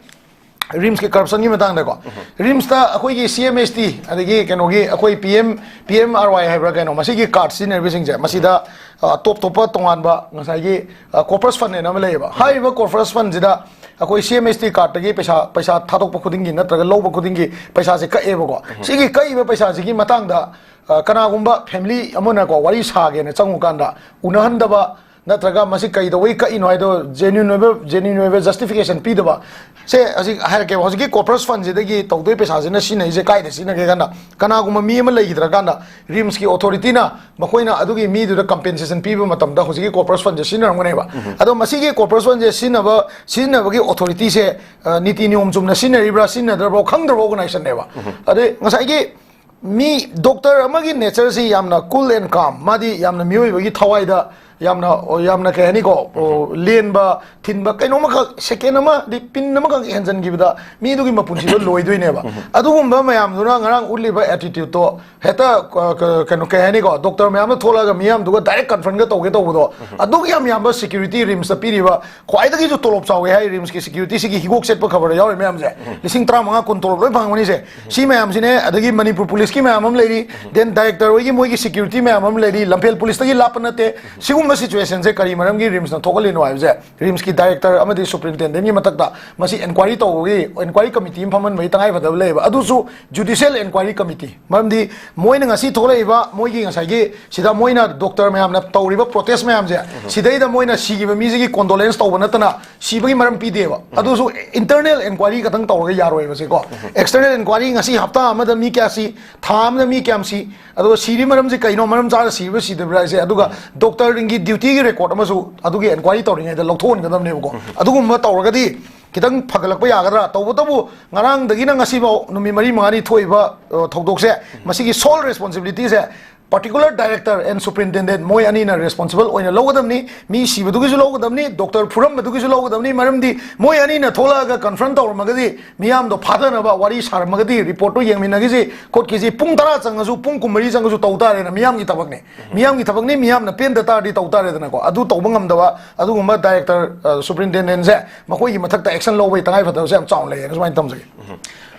RIMS ꯀꯤ corruption ꯒꯤ ꯃꯇꯥꯡꯗꯀꯣ꯫ RIMS ꯇ ꯑꯩꯈꯣꯏꯒꯤ CMHT, ꯑꯗꯒꯤ ꯀꯩꯅꯣꯒꯤ ꯑꯩꯈꯣꯏ PM, PMRY ꯍꯥꯏꯕ꯭ꯔꯥ ꯀꯩꯅꯣ, ꯃꯁꯤꯒꯤ card ꯁꯤꯖꯤꯟꯅꯔꯤꯕꯁꯤꯡꯁꯦ, ꯃꯁꯤꯗ, ꯑ, ꯇꯣꯞ ꯇꯣꯞꯄ ꯇꯣꯉꯥꯟꯕ ꯉꯁꯥꯏꯒꯤ, ꯑ, corpus fund ꯍꯥꯏꯅ ꯑꯃ ꯂꯩꯌꯦꯕ꯫ ꯍꯥꯏꯔꯤꯕ corpus fund ꯁꯤꯗ ꯑꯩꯈꯣꯏ CMHT card ꯇꯒꯤ ꯄꯩꯁꯥ, ꯄꯩꯁꯥ ꯊꯥꯗꯣꯛꯄ ꯈꯨꯗꯤꯡꯒꯤ ꯅꯠꯇ꯭ꯔꯒ ꯂꯧꯕ ꯈꯨꯗꯤꯡꯒꯤ ꯄꯩꯁꯥꯁꯦ ꯀꯛꯑꯦꯕꯀꯣ꯫ ꯁꯤꯒꯤ ꯀꯛꯏꯕ ꯄꯩꯁꯥꯁꯤꯒꯤ ꯃꯇꯥꯡꯗ, ꯑ, ꯀꯅꯥꯒꯨꯝꯕ family ꯑꯃꯅꯀꯣ, ꯋꯥꯔꯤ ꯁꯥꯒꯦꯅ ꯆꯪꯉꯨꯀꯥꯟꯗ ꯎꯅꯍꯟꯗꯕ, ꯅꯠꯇ꯭ꯔꯒ ꯃꯁꯤ ꯀꯩꯗꯧꯕꯩ ꯀꯛꯏꯅꯣ ꯍꯥꯏꯗꯣ genuine ꯑꯣꯏꯕ, genuine ꯑꯣꯏꯕ justification ꯄꯤꯗꯕ, ꯁꯦ ꯍꯧꯖꯤꯛ ꯍꯥꯏꯔꯛꯀꯦꯕ, ꯍꯧꯖꯤꯛꯀꯤ corpus fund ꯁꯤꯗꯒꯤ ꯇꯧꯗꯣꯏ ꯄꯩꯁꯥꯁꯤꯅ ꯁꯤꯖꯤꯟꯅꯩꯁꯦ ꯀꯥꯏꯗ ꯁꯤꯖꯤꯟꯅꯒꯦ ꯀꯥꯟꯗ, ꯀꯅꯥꯒꯨꯝꯕ ꯃꯤ ꯑꯃ ꯂꯩꯈꯤꯗ꯭ꯔꯀꯥꯟꯗ RIMS ꯀꯤ authority ꯅ ꯃꯈꯣꯏꯅ ꯑꯗꯨꯒꯤ ꯃꯤꯗꯨꯗ compensation ꯄꯤꯕ ꯃꯇꯝꯗ ꯍꯧꯖꯤꯛꯀꯤ corpus fund ꯁꯦ ꯁꯤꯖꯤꯟꯅꯔꯝꯒꯅꯦꯕ꯫ ꯑꯗꯣ ꯃꯁꯤꯒꯤ corpus fund ꯁꯦ ꯁꯤꯖꯤꯟꯅꯕ, ꯁꯤꯖꯤꯟꯅꯕꯒꯤ authority ꯁꯦ, ꯑ, ꯅꯤꯇꯤ ꯅꯤꯌꯣꯝ ꯆꯨꯝꯅ ꯁꯤꯖꯤꯟꯅꯔꯤꯕ꯭ꯔꯥ, ꯁꯤꯖꯤꯟꯅꯗ꯭ꯔꯕ꯭ꯔꯣ ꯈꯪꯗ꯭ꯔꯕ organization ꯅꯦꯕ꯫ ꯑꯗꯩ ꯉꯁꯥꯏꯒꯤ ꯃꯤ doctor ꯑꯃꯒꯤ nature ꯁꯤ ꯌꯥꯝꯅ cool and calm, ꯃꯥꯗꯤ ꯌꯥꯝꯅ ꯃꯤꯑꯣꯏꯕꯒꯤ ꯊꯋꯥꯏꯗ ꯌꯥꯝꯅ, ꯌꯥꯝꯅ ꯀꯩ ꯍꯥꯏꯅꯤꯀꯣ, ꯑꯣ, ꯂꯦꯟꯕ, ꯊꯤꯟꯕ, ꯀꯩꯅꯣꯝꯃꯈꯛ, second ꯑꯃ, ꯑꯗꯩ pin ꯑꯃꯈꯛ ꯍꯦꯟꯖꯟꯈꯤꯕꯗ ꯃꯤꯗꯨꯒꯤ ꯃꯄꯨꯟꯁꯤꯗꯣ ꯂꯣꯏꯗꯣꯏꯅꯦꯕ꯫ ꯑꯗꯨꯒꯨꯝꯕ ꯃꯌꯥꯝꯗꯨꯅ ꯉꯔꯥꯡ ꯎꯠꯂꯤꯕ attitude ꯇꯣ ꯍꯦꯛꯇ, ꯑ, ꯀ-, ꯀꯩꯅꯣ, ꯀꯩ ꯍꯥꯏꯅꯤꯀꯣ, doctor ꯃꯌꯥꯝꯅ ꯊꯣꯛꯂꯛꯑꯒ ꯃꯤꯌꯥꯝꯗꯨꯒ direct confront ꯒ ꯇꯧꯒꯦ ꯇꯧꯕꯗꯣ, ꯑꯗꯨꯛ ꯌꯥꯝ ꯌꯥꯝꯕ security RIMS ꯇ ꯄꯤꯔꯤꯕ, ꯈ꯭ꯋꯥꯏꯗꯒꯤꯁꯨ ꯇꯣꯂꯣꯞ ꯆꯥꯎꯋꯦ ꯍꯥꯏ RIMS ꯀꯤ security ꯁꯤꯒꯤ ꯍꯤꯒꯣꯛ ꯆꯦꯠꯄ ꯈꯕꯔꯗ ꯌꯥꯎꯔꯤ ꯃꯌꯥꯝꯁꯦ, ꯂꯤꯁꯤꯡ ꯇꯔꯥꯃꯉꯥ, ꯀꯨꯟ ꯇꯣꯂꯣꯞ ꯂꯣꯏ ꯐꯪꯉꯝꯒꯅꯤꯁꯦ꯫ ꯁꯤ ꯃꯌꯥꯝꯁꯤꯅꯦ, ꯑꯗꯒꯤ ꯃꯅꯤꯄꯨꯔ police ꯀꯤ ꯃꯌꯥꯝ ꯑꯃ ꯂꯩꯔꯤ, then director ꯍꯣꯏꯒꯤ ꯃꯣꯏꯒꯤ security ꯃꯌꯥꯝ ꯑꯃ ꯂꯩꯔꯤ, ꯂꯝꯐꯦꯜ police ꯇꯒꯤ ꯂꯥꯞꯄ ꯅꯠꯇꯦ꯫ ꯁꯤꯒꯨꯝꯕ ꯁꯤꯆꯨꯋꯦꯁꯟꯁꯦ ꯀꯔꯤ ꯃꯔꯝꯒꯤ ꯔꯤꯝꯁꯅ ꯊꯣꯛꯍꯜꯂꯤꯅꯣ ꯍꯥꯏꯕꯁꯦ, ꯔꯤꯝꯁꯀꯤ ꯗꯥꯏꯔꯦꯛꯇꯔ ꯑꯃꯗꯤ ꯁꯨꯄ꯭ꯔꯤꯟꯇꯦꯟꯗꯦꯟꯒꯤ ꯃꯊꯛꯇ ꯃꯁꯤ ꯏꯟꯀ꯭ꯋꯥꯏꯔꯤ ꯇꯧꯕꯒꯤ, ꯏꯟꯀ꯭ꯋꯥꯏꯔꯤ ꯀꯃꯤꯇꯤ ꯑꯃ ꯐꯝꯍꯟꯕꯒꯤ ꯇꯉꯥꯏꯐꯗꯕ ꯂꯩꯌꯦꯕ꯫ ꯑꯗꯨꯁꯨ ꯖꯨꯗꯤꯁꯤꯌꯦꯜ ꯏꯟꯀ꯭ꯋꯥꯏꯔꯤ ꯀꯃꯤꯇꯤ, ꯃꯔꯝꯗꯤ ꯃꯣꯏꯅ ꯉꯁꯤ ꯊꯣꯛꯂꯛꯏꯕ ꯃꯣꯏꯒꯤ ꯉꯁꯥꯏꯒꯤ ꯁꯤꯗ ꯃꯣꯏꯅ ꯗꯣꯛꯇꯔ ꯃꯌꯥꯝꯅ ꯇꯧꯔꯤꯕ ꯄ꯭ꯔꯣꯇꯦꯁ ꯃꯌꯥꯝꯁꯦ, ꯁꯤꯗꯩꯗ ꯃꯣꯏꯅ ꯁꯤꯈꯤꯕ ꯃꯤꯁꯤꯒꯤ ꯀꯣꯟꯗꯣꯂꯦꯟꯁ ꯇꯧꯕ ꯅꯠꯇꯅ ꯁꯤꯕꯒꯤ ꯃꯔꯝ ꯄꯤꯗꯦꯕ꯫ ꯑꯗꯨꯁꯨ ꯏꯟꯇꯔꯅꯦꯜ ꯏꯟꯀ꯭ꯋꯥꯏꯔꯤ ꯈꯛꯇꯪ ꯇꯧꯔꯒ ꯌꯥꯔꯣꯏꯕꯁꯦꯀꯣ꯫ ꯑꯦꯛꯁꯇꯔꯅꯦꯜ ꯏꯟꯀ꯭ꯋꯥꯏꯔꯤ, ꯉꯁꯤ ꯍꯞꯇꯥ ꯑꯃꯗ ꯃꯤ ꯀꯌꯥ ꯁꯤ, ꯊꯥ ꯑꯃꯗ ꯃꯤ ꯀꯌꯥꯝ ꯁꯤ, ꯑꯗꯨꯒ ꯁꯤꯔꯤ ꯃꯔꯝꯁꯦ ꯀꯩꯅꯣ, ꯃꯔꯝ ꯆꯥꯅ ꯁꯤꯔꯤꯕ꯭ꯔꯥ ꯁꯤꯗꯕ꯭ꯔꯥ ꯍꯥꯏꯁꯦ, ꯑꯗꯨꯒ ꯗꯣꯛꯇꯔꯁꯤꯡꯒꯤ ꯗ꯭ꯌꯨꯇꯤꯒꯤ ꯔꯦꯀꯣꯔꯠ ꯑꯃꯁꯨ ꯑꯗꯨꯒꯤ ꯏꯟꯀ꯭ꯋꯥꯏꯔꯤ ꯇꯧꯔꯤꯉꯩꯗ ꯂꯧꯊꯣꯛꯍꯟꯒꯗꯕꯅꯦꯕꯀꯣ꯫ ꯑꯗꯨꯒꯨꯝꯕ ꯇꯧꯔꯒꯗꯤ ꯈꯤꯇꯪ ꯐꯒꯠꯂꯛꯄ ꯌꯥꯒꯗ꯭ꯔꯥ? ꯇꯧꯕꯇꯕꯨ ꯉꯔꯥꯡꯗꯒꯤꯅ ꯉꯁꯤꯐꯥꯎ ꯅꯨꯃꯤꯠ ꯃꯔꯤ ꯃꯉꯥꯅꯤ ꯊꯣꯛꯏꯕ, ꯑ, ꯊꯧꯗꯣꯛꯁꯦ, ꯃꯁꯤꯒꯤ ꯁꯣꯜ ꯔꯦꯁꯄꯣꯟꯁꯤꯕꯤꯂꯤꯇꯤꯁꯦ ꯄꯥꯔꯇꯤꯀꯨꯂꯔ ꯗꯥꯏꯔꯦꯛꯇꯔ ꯑꯦꯟ ꯁꯨꯄ꯭ꯔꯤꯟꯇꯦꯟꯗꯦꯟ ꯃꯣꯏ ꯑꯅꯤꯅ ꯔꯦꯁꯄꯣꯟꯁꯤꯕꯜ ꯑꯣꯏꯅ ꯂꯧꯒꯗꯕꯅꯤ꯫ ꯃꯤ ꯁꯤꯕꯗꯨꯒꯤꯁꯨ ꯂꯧꯒꯗꯕꯅꯤ, ꯗꯣꯛꯇꯔ ꯐꯨꯔꯝꯕꯗꯨꯒꯤꯁꯨ ꯂꯧꯒꯗꯕꯅꯤ꯫ ꯃꯔꯝꯗꯤ ꯃꯣꯏ ꯑꯅꯤꯅ ꯊꯣꯛꯂꯛꯑꯒ ꯀꯟꯐ꯭ꯔꯟ ꯇꯧꯔꯝꯃꯒꯗꯤ, ꯃꯤꯌꯥꯝꯗꯣ ꯐꯥꯊꯅꯕ ꯋꯥꯔꯤ ꯁꯥꯔꯝꯃꯒꯗꯤ, ꯔꯤꯄꯣꯔꯠꯇꯣ ꯌꯦꯡꯃꯤꯟꯅꯈꯤꯁꯤ ꯈꯣꯠꯈꯤꯁꯤ, ꯄꯨꯡ ꯇꯔꯥ ꯆꯪꯉꯁꯨ ꯄꯨꯡ ꯀꯨꯟꯃꯔꯤ ꯆꯪꯉꯁꯨ ꯇꯧ ꯇꯥꯔꯦꯅ, ꯃꯤꯌꯥꯝꯒꯤ ꯊꯕꯛꯅꯤ꯫ ꯃꯤꯌꯥꯝꯒꯤ ꯊꯕꯛꯅꯤ, ꯃꯤꯌꯥꯝꯅ ꯄꯦꯟꯗ ꯇꯥꯔꯗꯤ ꯇꯧ ꯇꯥꯔꯦꯗꯅꯀꯣ꯫ ꯑꯗꯨ ꯇꯧꯕ ꯉꯝꯗꯕ ꯑꯗꯨꯒꯨꯝꯕ ꯗꯥꯏꯔꯦꯛꯇꯔ, ꯑ, ꯁꯨꯄ꯭ꯔꯤꯟꯇꯦꯟꯗꯦꯟꯁꯦ ꯃꯈꯣꯏꯒꯤ ꯃꯊꯛꯇ ꯑꯦꯛꯁꯟ ꯂꯧꯕꯒꯤ ꯇꯉꯥꯏꯐꯗꯕꯁꯦ ꯌꯥꯝ ꯆꯥꯎꯅ ꯂꯩꯌꯦꯅ ꯁꯨꯃꯥꯏꯅ ꯊꯝꯖꯒꯦ꯫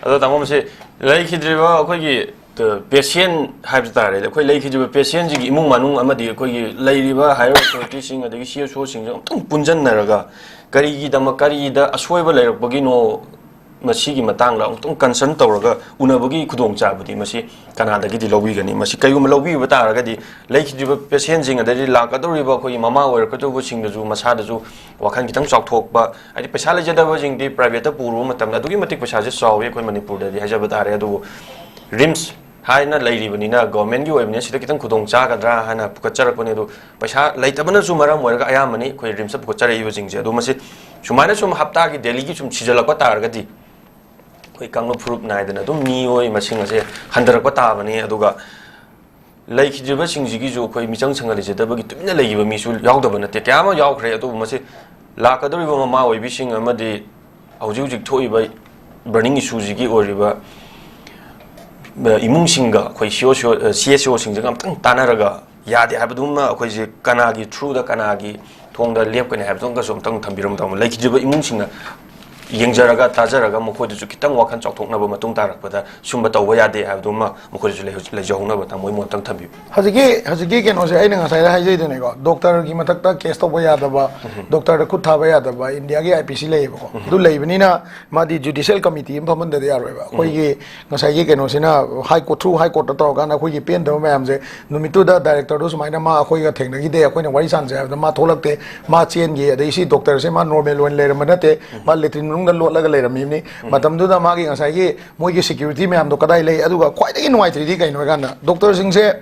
ꯑꯗꯣ ꯇꯥꯃꯣ, ꯃꯁꯤ ꯂꯩꯈꯤꯗ꯭ꯔꯤꯕ ꯑꯩꯈꯣꯏꯒꯤ, ꯑ, ꯄꯦꯁꯦꯟ ꯍꯥꯏꯕ ꯇꯥꯔꯦ, ꯑꯩꯈꯣꯏ ꯂꯩꯈꯤꯗ꯭ꯔꯤꯕ ꯄꯦꯁꯦꯟꯁꯤꯒꯤ ꯏꯃꯨꯡ ꯃꯅꯨꯡ ꯑꯃꯗꯤ ꯑꯩꯈꯣꯏꯒꯤ ꯂꯩꯔꯤꯕ ꯍꯥꯏꯌꯔ ꯑꯣꯊꯣꯔꯤꯇꯤꯁꯤꯡ ꯑꯗꯒꯤ ꯁꯤ ꯑꯦꯁ ꯑꯣꯁꯤꯡꯁꯦ ꯑꯃꯨꯛꯇꯪ ꯄꯨꯟꯁꯤꯟꯅꯔꯒ ꯀꯔꯤꯒꯤꯗꯃꯛ, ꯀꯔꯤꯗ ꯑꯁꯣꯏꯕ ꯂꯩꯔꯛꯄꯒꯤꯅꯣ, ꯃꯁꯤꯒꯤ ꯃꯇꯥꯡꯗ ꯑꯃꯨꯛꯇꯪ ꯀꯟꯁꯔꯟ ꯇꯧꯔꯒ ꯎꯅꯕꯒꯤ ꯈꯨꯗꯣꯡꯆꯥꯕꯗꯤ ꯃꯁꯤ ꯀꯅꯥꯗꯒꯤꯗꯤ ꯂꯧꯕꯤꯒꯅꯤ? ꯃꯁꯤ ꯀꯩꯒꯨꯝꯕ ꯂꯧꯕꯤꯕ ꯇꯥꯔꯒꯗꯤ ꯂꯩꯈꯤꯗ꯭ꯔꯤꯕ ꯄꯦꯁꯦꯟꯁꯤꯡ ꯑꯗꯩꯗꯤ ꯂꯥꯛꯀꯗꯧꯔꯤꯕ ꯑꯩꯈꯣꯏꯒꯤ ꯃꯃꯥ ꯑꯣꯏꯔꯛꯀꯗꯧꯕꯁꯤꯡꯗꯁꯨ, ꯃꯁꯥꯗꯁꯨ ꯋꯥꯈꯜ ꯈꯤꯇꯪ ꯆꯥꯎꯊꯣꯛꯄ, ꯍꯥꯏꯗꯤ ꯄꯩꯁꯥ ꯂꯩꯖꯗꯕꯁꯤꯡꯗꯤ ꯄ꯭ꯔꯥꯏꯚꯦꯠꯇ ꯄꯨꯔꯨꯕ ꯃꯇꯝꯗ ꯑꯗꯨꯛꯀꯤ ꯃꯇꯤꯛ ꯄꯩꯁꯥꯁꯦ ꯆꯥꯎꯋꯤ ꯑꯩꯈꯣꯏ ꯃꯅꯤꯄꯨꯔꯗꯗꯤ ꯍꯥꯏꯖꯕ ꯇꯥꯔꯦ꯫ ꯑꯗꯨꯕꯨ ꯔꯤꯝꯁ ꯍꯥꯏꯅ ꯂꯩꯔꯤꯕꯅꯤꯅ, ꯒꯣꯔꯃꯦꯟꯒꯤ ꯑꯣꯏꯕꯅꯤꯅ ꯁꯤꯗ ꯈꯤꯇꯪ ꯈꯨꯗꯣꯡ ꯆꯥꯒꯗ꯭ꯔꯥ ꯍꯥꯏꯅ ꯄꯨꯈꯠꯆꯔꯛꯄꯅꯦ꯫ ꯑꯗꯨ ꯄꯩꯁꯥ ꯂꯩꯇꯕꯅꯁꯨ ꯃꯔꯝ ꯑꯣꯏꯔꯒ ꯑꯌꯥꯝꯕꯅꯤ ꯑꯩꯈꯣꯏ ꯔꯤꯝꯁꯇ ꯄꯨꯈꯠꯆꯔꯛꯏꯕꯁꯤꯡꯁꯦ꯫ ꯑꯗꯣ ꯃꯁꯤ ꯁꯨꯃꯥꯏꯅ ꯁꯨꯝ ꯍꯞꯇꯥꯒꯤ ꯗꯦꯂꯤꯒꯤ ꯁꯨꯝ ꯁꯤꯖꯜꯂꯛꯄ ꯇꯥꯔꯒꯗꯤ ꯑꯩꯈꯣꯏ ꯀꯥꯡꯂꯨꯞ ꯐꯨꯔꯨꯞ ꯅꯥꯏꯗꯅ ꯑꯗꯨꯝ ꯃꯤꯑꯣꯏ ꯃꯁꯤꯡ ꯑꯁꯦ ꯍꯟꯊꯔꯛꯄ ꯇꯥꯕꯅꯤ꯫ ꯑꯗꯨꯒ ꯂꯩꯈꯤꯗ꯭ꯔꯤꯕꯁꯤꯡꯁꯤꯒꯤꯁꯨ ꯑꯩꯈꯣꯏ ꯃꯤꯆꯪ ꯁꯪꯍꯜ ꯂꯩꯖꯗꯕꯒꯤ ꯇꯨꯃꯤꯟꯅ ꯂꯩꯈꯤꯕ ꯃꯤꯁꯨ ꯌꯥꯎꯗꯕ ꯅꯠꯇꯦ, ꯀꯌꯥ ꯑꯃ ꯌꯥꯎꯈ꯭ꯔꯦ꯫ ꯑꯗꯨꯕꯨ ꯃꯁꯤ ꯂꯥꯛꯀꯗꯧꯔꯤꯕ ꯃꯃꯥ ꯑꯣꯏꯕꯤꯁꯤꯡ ꯑꯃꯗꯤ ꯍꯧꯖꯤꯛ ꯍꯧꯖꯤꯛ ꯊꯣꯛꯏꯕ ꯕꯔꯅꯤꯡ ꯏꯁꯨꯁꯤꯒꯤ ꯑꯣꯏꯔꯤꯕ, ꯑ, ꯏꯃꯨꯡꯁꯤꯡꯒ ꯑꯩꯈꯣꯏ ꯁꯤ ꯑꯣ ꯁꯤ ꯑꯣ, ꯑ, ꯁꯤ ꯑꯦꯁ ꯁꯤ ꯑꯣꯁꯤꯡꯁꯤꯒ ꯑꯝꯇꯪ ꯇꯥꯟꯅꯔꯒ ꯌꯥꯗꯦ ꯍꯥꯏꯕꯗꯨꯃ ꯑꯩꯈꯣꯏꯁꯦ ꯀꯅꯥꯒꯤ ꯊ꯭ꯔꯨꯗ, ꯀꯅꯥꯒꯤ ꯊꯣꯡꯗ ꯂꯦꯞꯀꯅꯤ ꯍꯥꯏꯕꯗꯨꯃꯒꯁꯨ ꯑꯝꯇꯪ ꯊꯝꯕꯤꯔꯝꯃꯨ ꯇꯥꯃꯣ꯫ ꯂꯩꯈꯤꯗ꯭ꯔꯤꯕ ꯏꯃꯨꯡꯁꯤꯡꯅ ꯌꯦꯡꯖꯔꯒ ꯇꯥꯖꯔꯒ ꯃꯈꯣꯏꯗꯁꯨ ꯈꯤꯇꯪ ꯋꯥꯈꯜ ꯆꯥꯎꯊꯣꯛꯅꯕ, ꯃꯇꯨꯡ ꯇꯥꯔꯛꯄꯗ ꯁꯨꯝꯕ ꯇꯧꯕ ꯌꯥꯗꯦ ꯍꯥꯏꯕꯗꯨꯃ ꯃꯈꯣꯏꯗꯁꯨ ꯂꯩꯍꯧ-, ꯂꯩꯖꯍꯧꯅꯕ ꯇꯥꯃꯣ ꯃꯣꯠ ꯑꯝꯇꯪ ꯊꯝꯕꯤꯌꯨ꯫ ꯍꯧꯖꯤꯛꯀꯤ, ꯍꯧꯖꯤꯛꯀꯤ ꯀꯩꯅꯣꯁꯦ ꯑꯩꯅ ꯉꯁꯥꯏꯗ ꯍꯥꯏꯖꯩꯗꯅꯀꯣ, ꯗꯣꯛꯇꯔꯒꯤ ꯃꯊꯛꯇ ꯀꯦꯁ ꯇꯧꯕ ꯌꯥꯗꯕ, ꯗꯣꯛꯇꯔꯗ ꯈꯨꯠ ꯊꯥꯕ ꯌꯥꯗꯕ ꯏꯟꯗꯤꯌꯥꯒꯤ ꯑꯥꯏ ꯄꯤ ꯁꯤ ꯂꯩꯌꯦꯕꯀꯣ꯫ ꯑꯗꯨ ꯂꯩꯕꯅꯤꯅ ꯃꯥꯗꯤ ꯖꯨꯗꯤꯁꯤꯌꯦꯜ ꯀꯃꯤꯇꯤ ꯑꯃ ꯐꯝꯍꯟꯗꯗꯤ ꯌꯥꯔꯣꯏꯕ꯫ ꯑꯩꯈꯣꯏꯒꯤ ꯉꯁꯥꯏꯒꯤ ꯀꯩꯅꯣꯁꯤꯅ, ꯍꯥꯏ ꯀꯣꯔꯠ, ꯊ꯭ꯔꯨ ꯍꯥꯏ ꯀꯣꯔꯠꯇ ꯇꯧꯔꯀꯥꯟꯗ ꯑꯩꯈꯣꯏꯒꯤ ꯄꯦꯟꯗꯕ ꯃꯌꯥꯝꯁꯦ, ꯅꯨꯃꯤꯠꯇꯨꯗ ꯗꯥꯏꯔꯦꯛꯇꯔꯗꯨ ꯁꯨꯃꯥꯏꯅ ꯃꯥ ꯑꯩꯈꯣꯏꯒ ꯊꯦꯡꯅꯈꯤꯗꯦ, ꯑꯩꯈꯣꯏꯅ ꯋꯥꯔꯤ ꯁꯥꯟꯅꯁꯦ ꯍꯥꯏꯕꯗ ꯃꯥ ꯊꯣꯛꯂꯛꯇꯦ, ꯃꯥ ꯆꯦꯟꯈꯤ, ꯑꯗꯩ ꯁꯤ ꯗꯣꯛꯇꯔꯁꯦ ꯃꯥ ꯅꯣꯔꯃꯦꯜ ꯑꯣꯏꯅ ꯂꯩꯔꯝꯕ ꯅꯠꯇꯦ, ꯃꯥ ꯂꯦꯇ꯭ꯔꯤꯟ ꯃꯅꯨꯡꯗ ꯂꯣꯠꯂꯒ ꯂꯩꯔꯝꯃꯤꯕꯅꯤ꯫ ꯃꯇꯝꯗꯨꯗ ꯃꯥꯒꯤ ꯉꯁꯥꯏꯒꯤ ꯃꯣꯏꯒꯤ ꯁꯦꯀ꯭ꯌꯨꯔꯤꯇꯤ ꯃꯌꯥꯝꯗꯣ ꯀꯗꯥꯏ ꯂꯩ? ꯑꯗꯨꯒ ꯈ꯭ꯋꯥꯏꯗꯒꯤ ꯅꯨꯡꯉꯥꯏꯇ꯭ꯔꯤꯗꯤ ꯀꯩꯅꯣ ꯍꯥꯏꯀꯥꯟꯗ, ꯗꯣꯛꯇꯔꯁꯤꯡꯁꯦ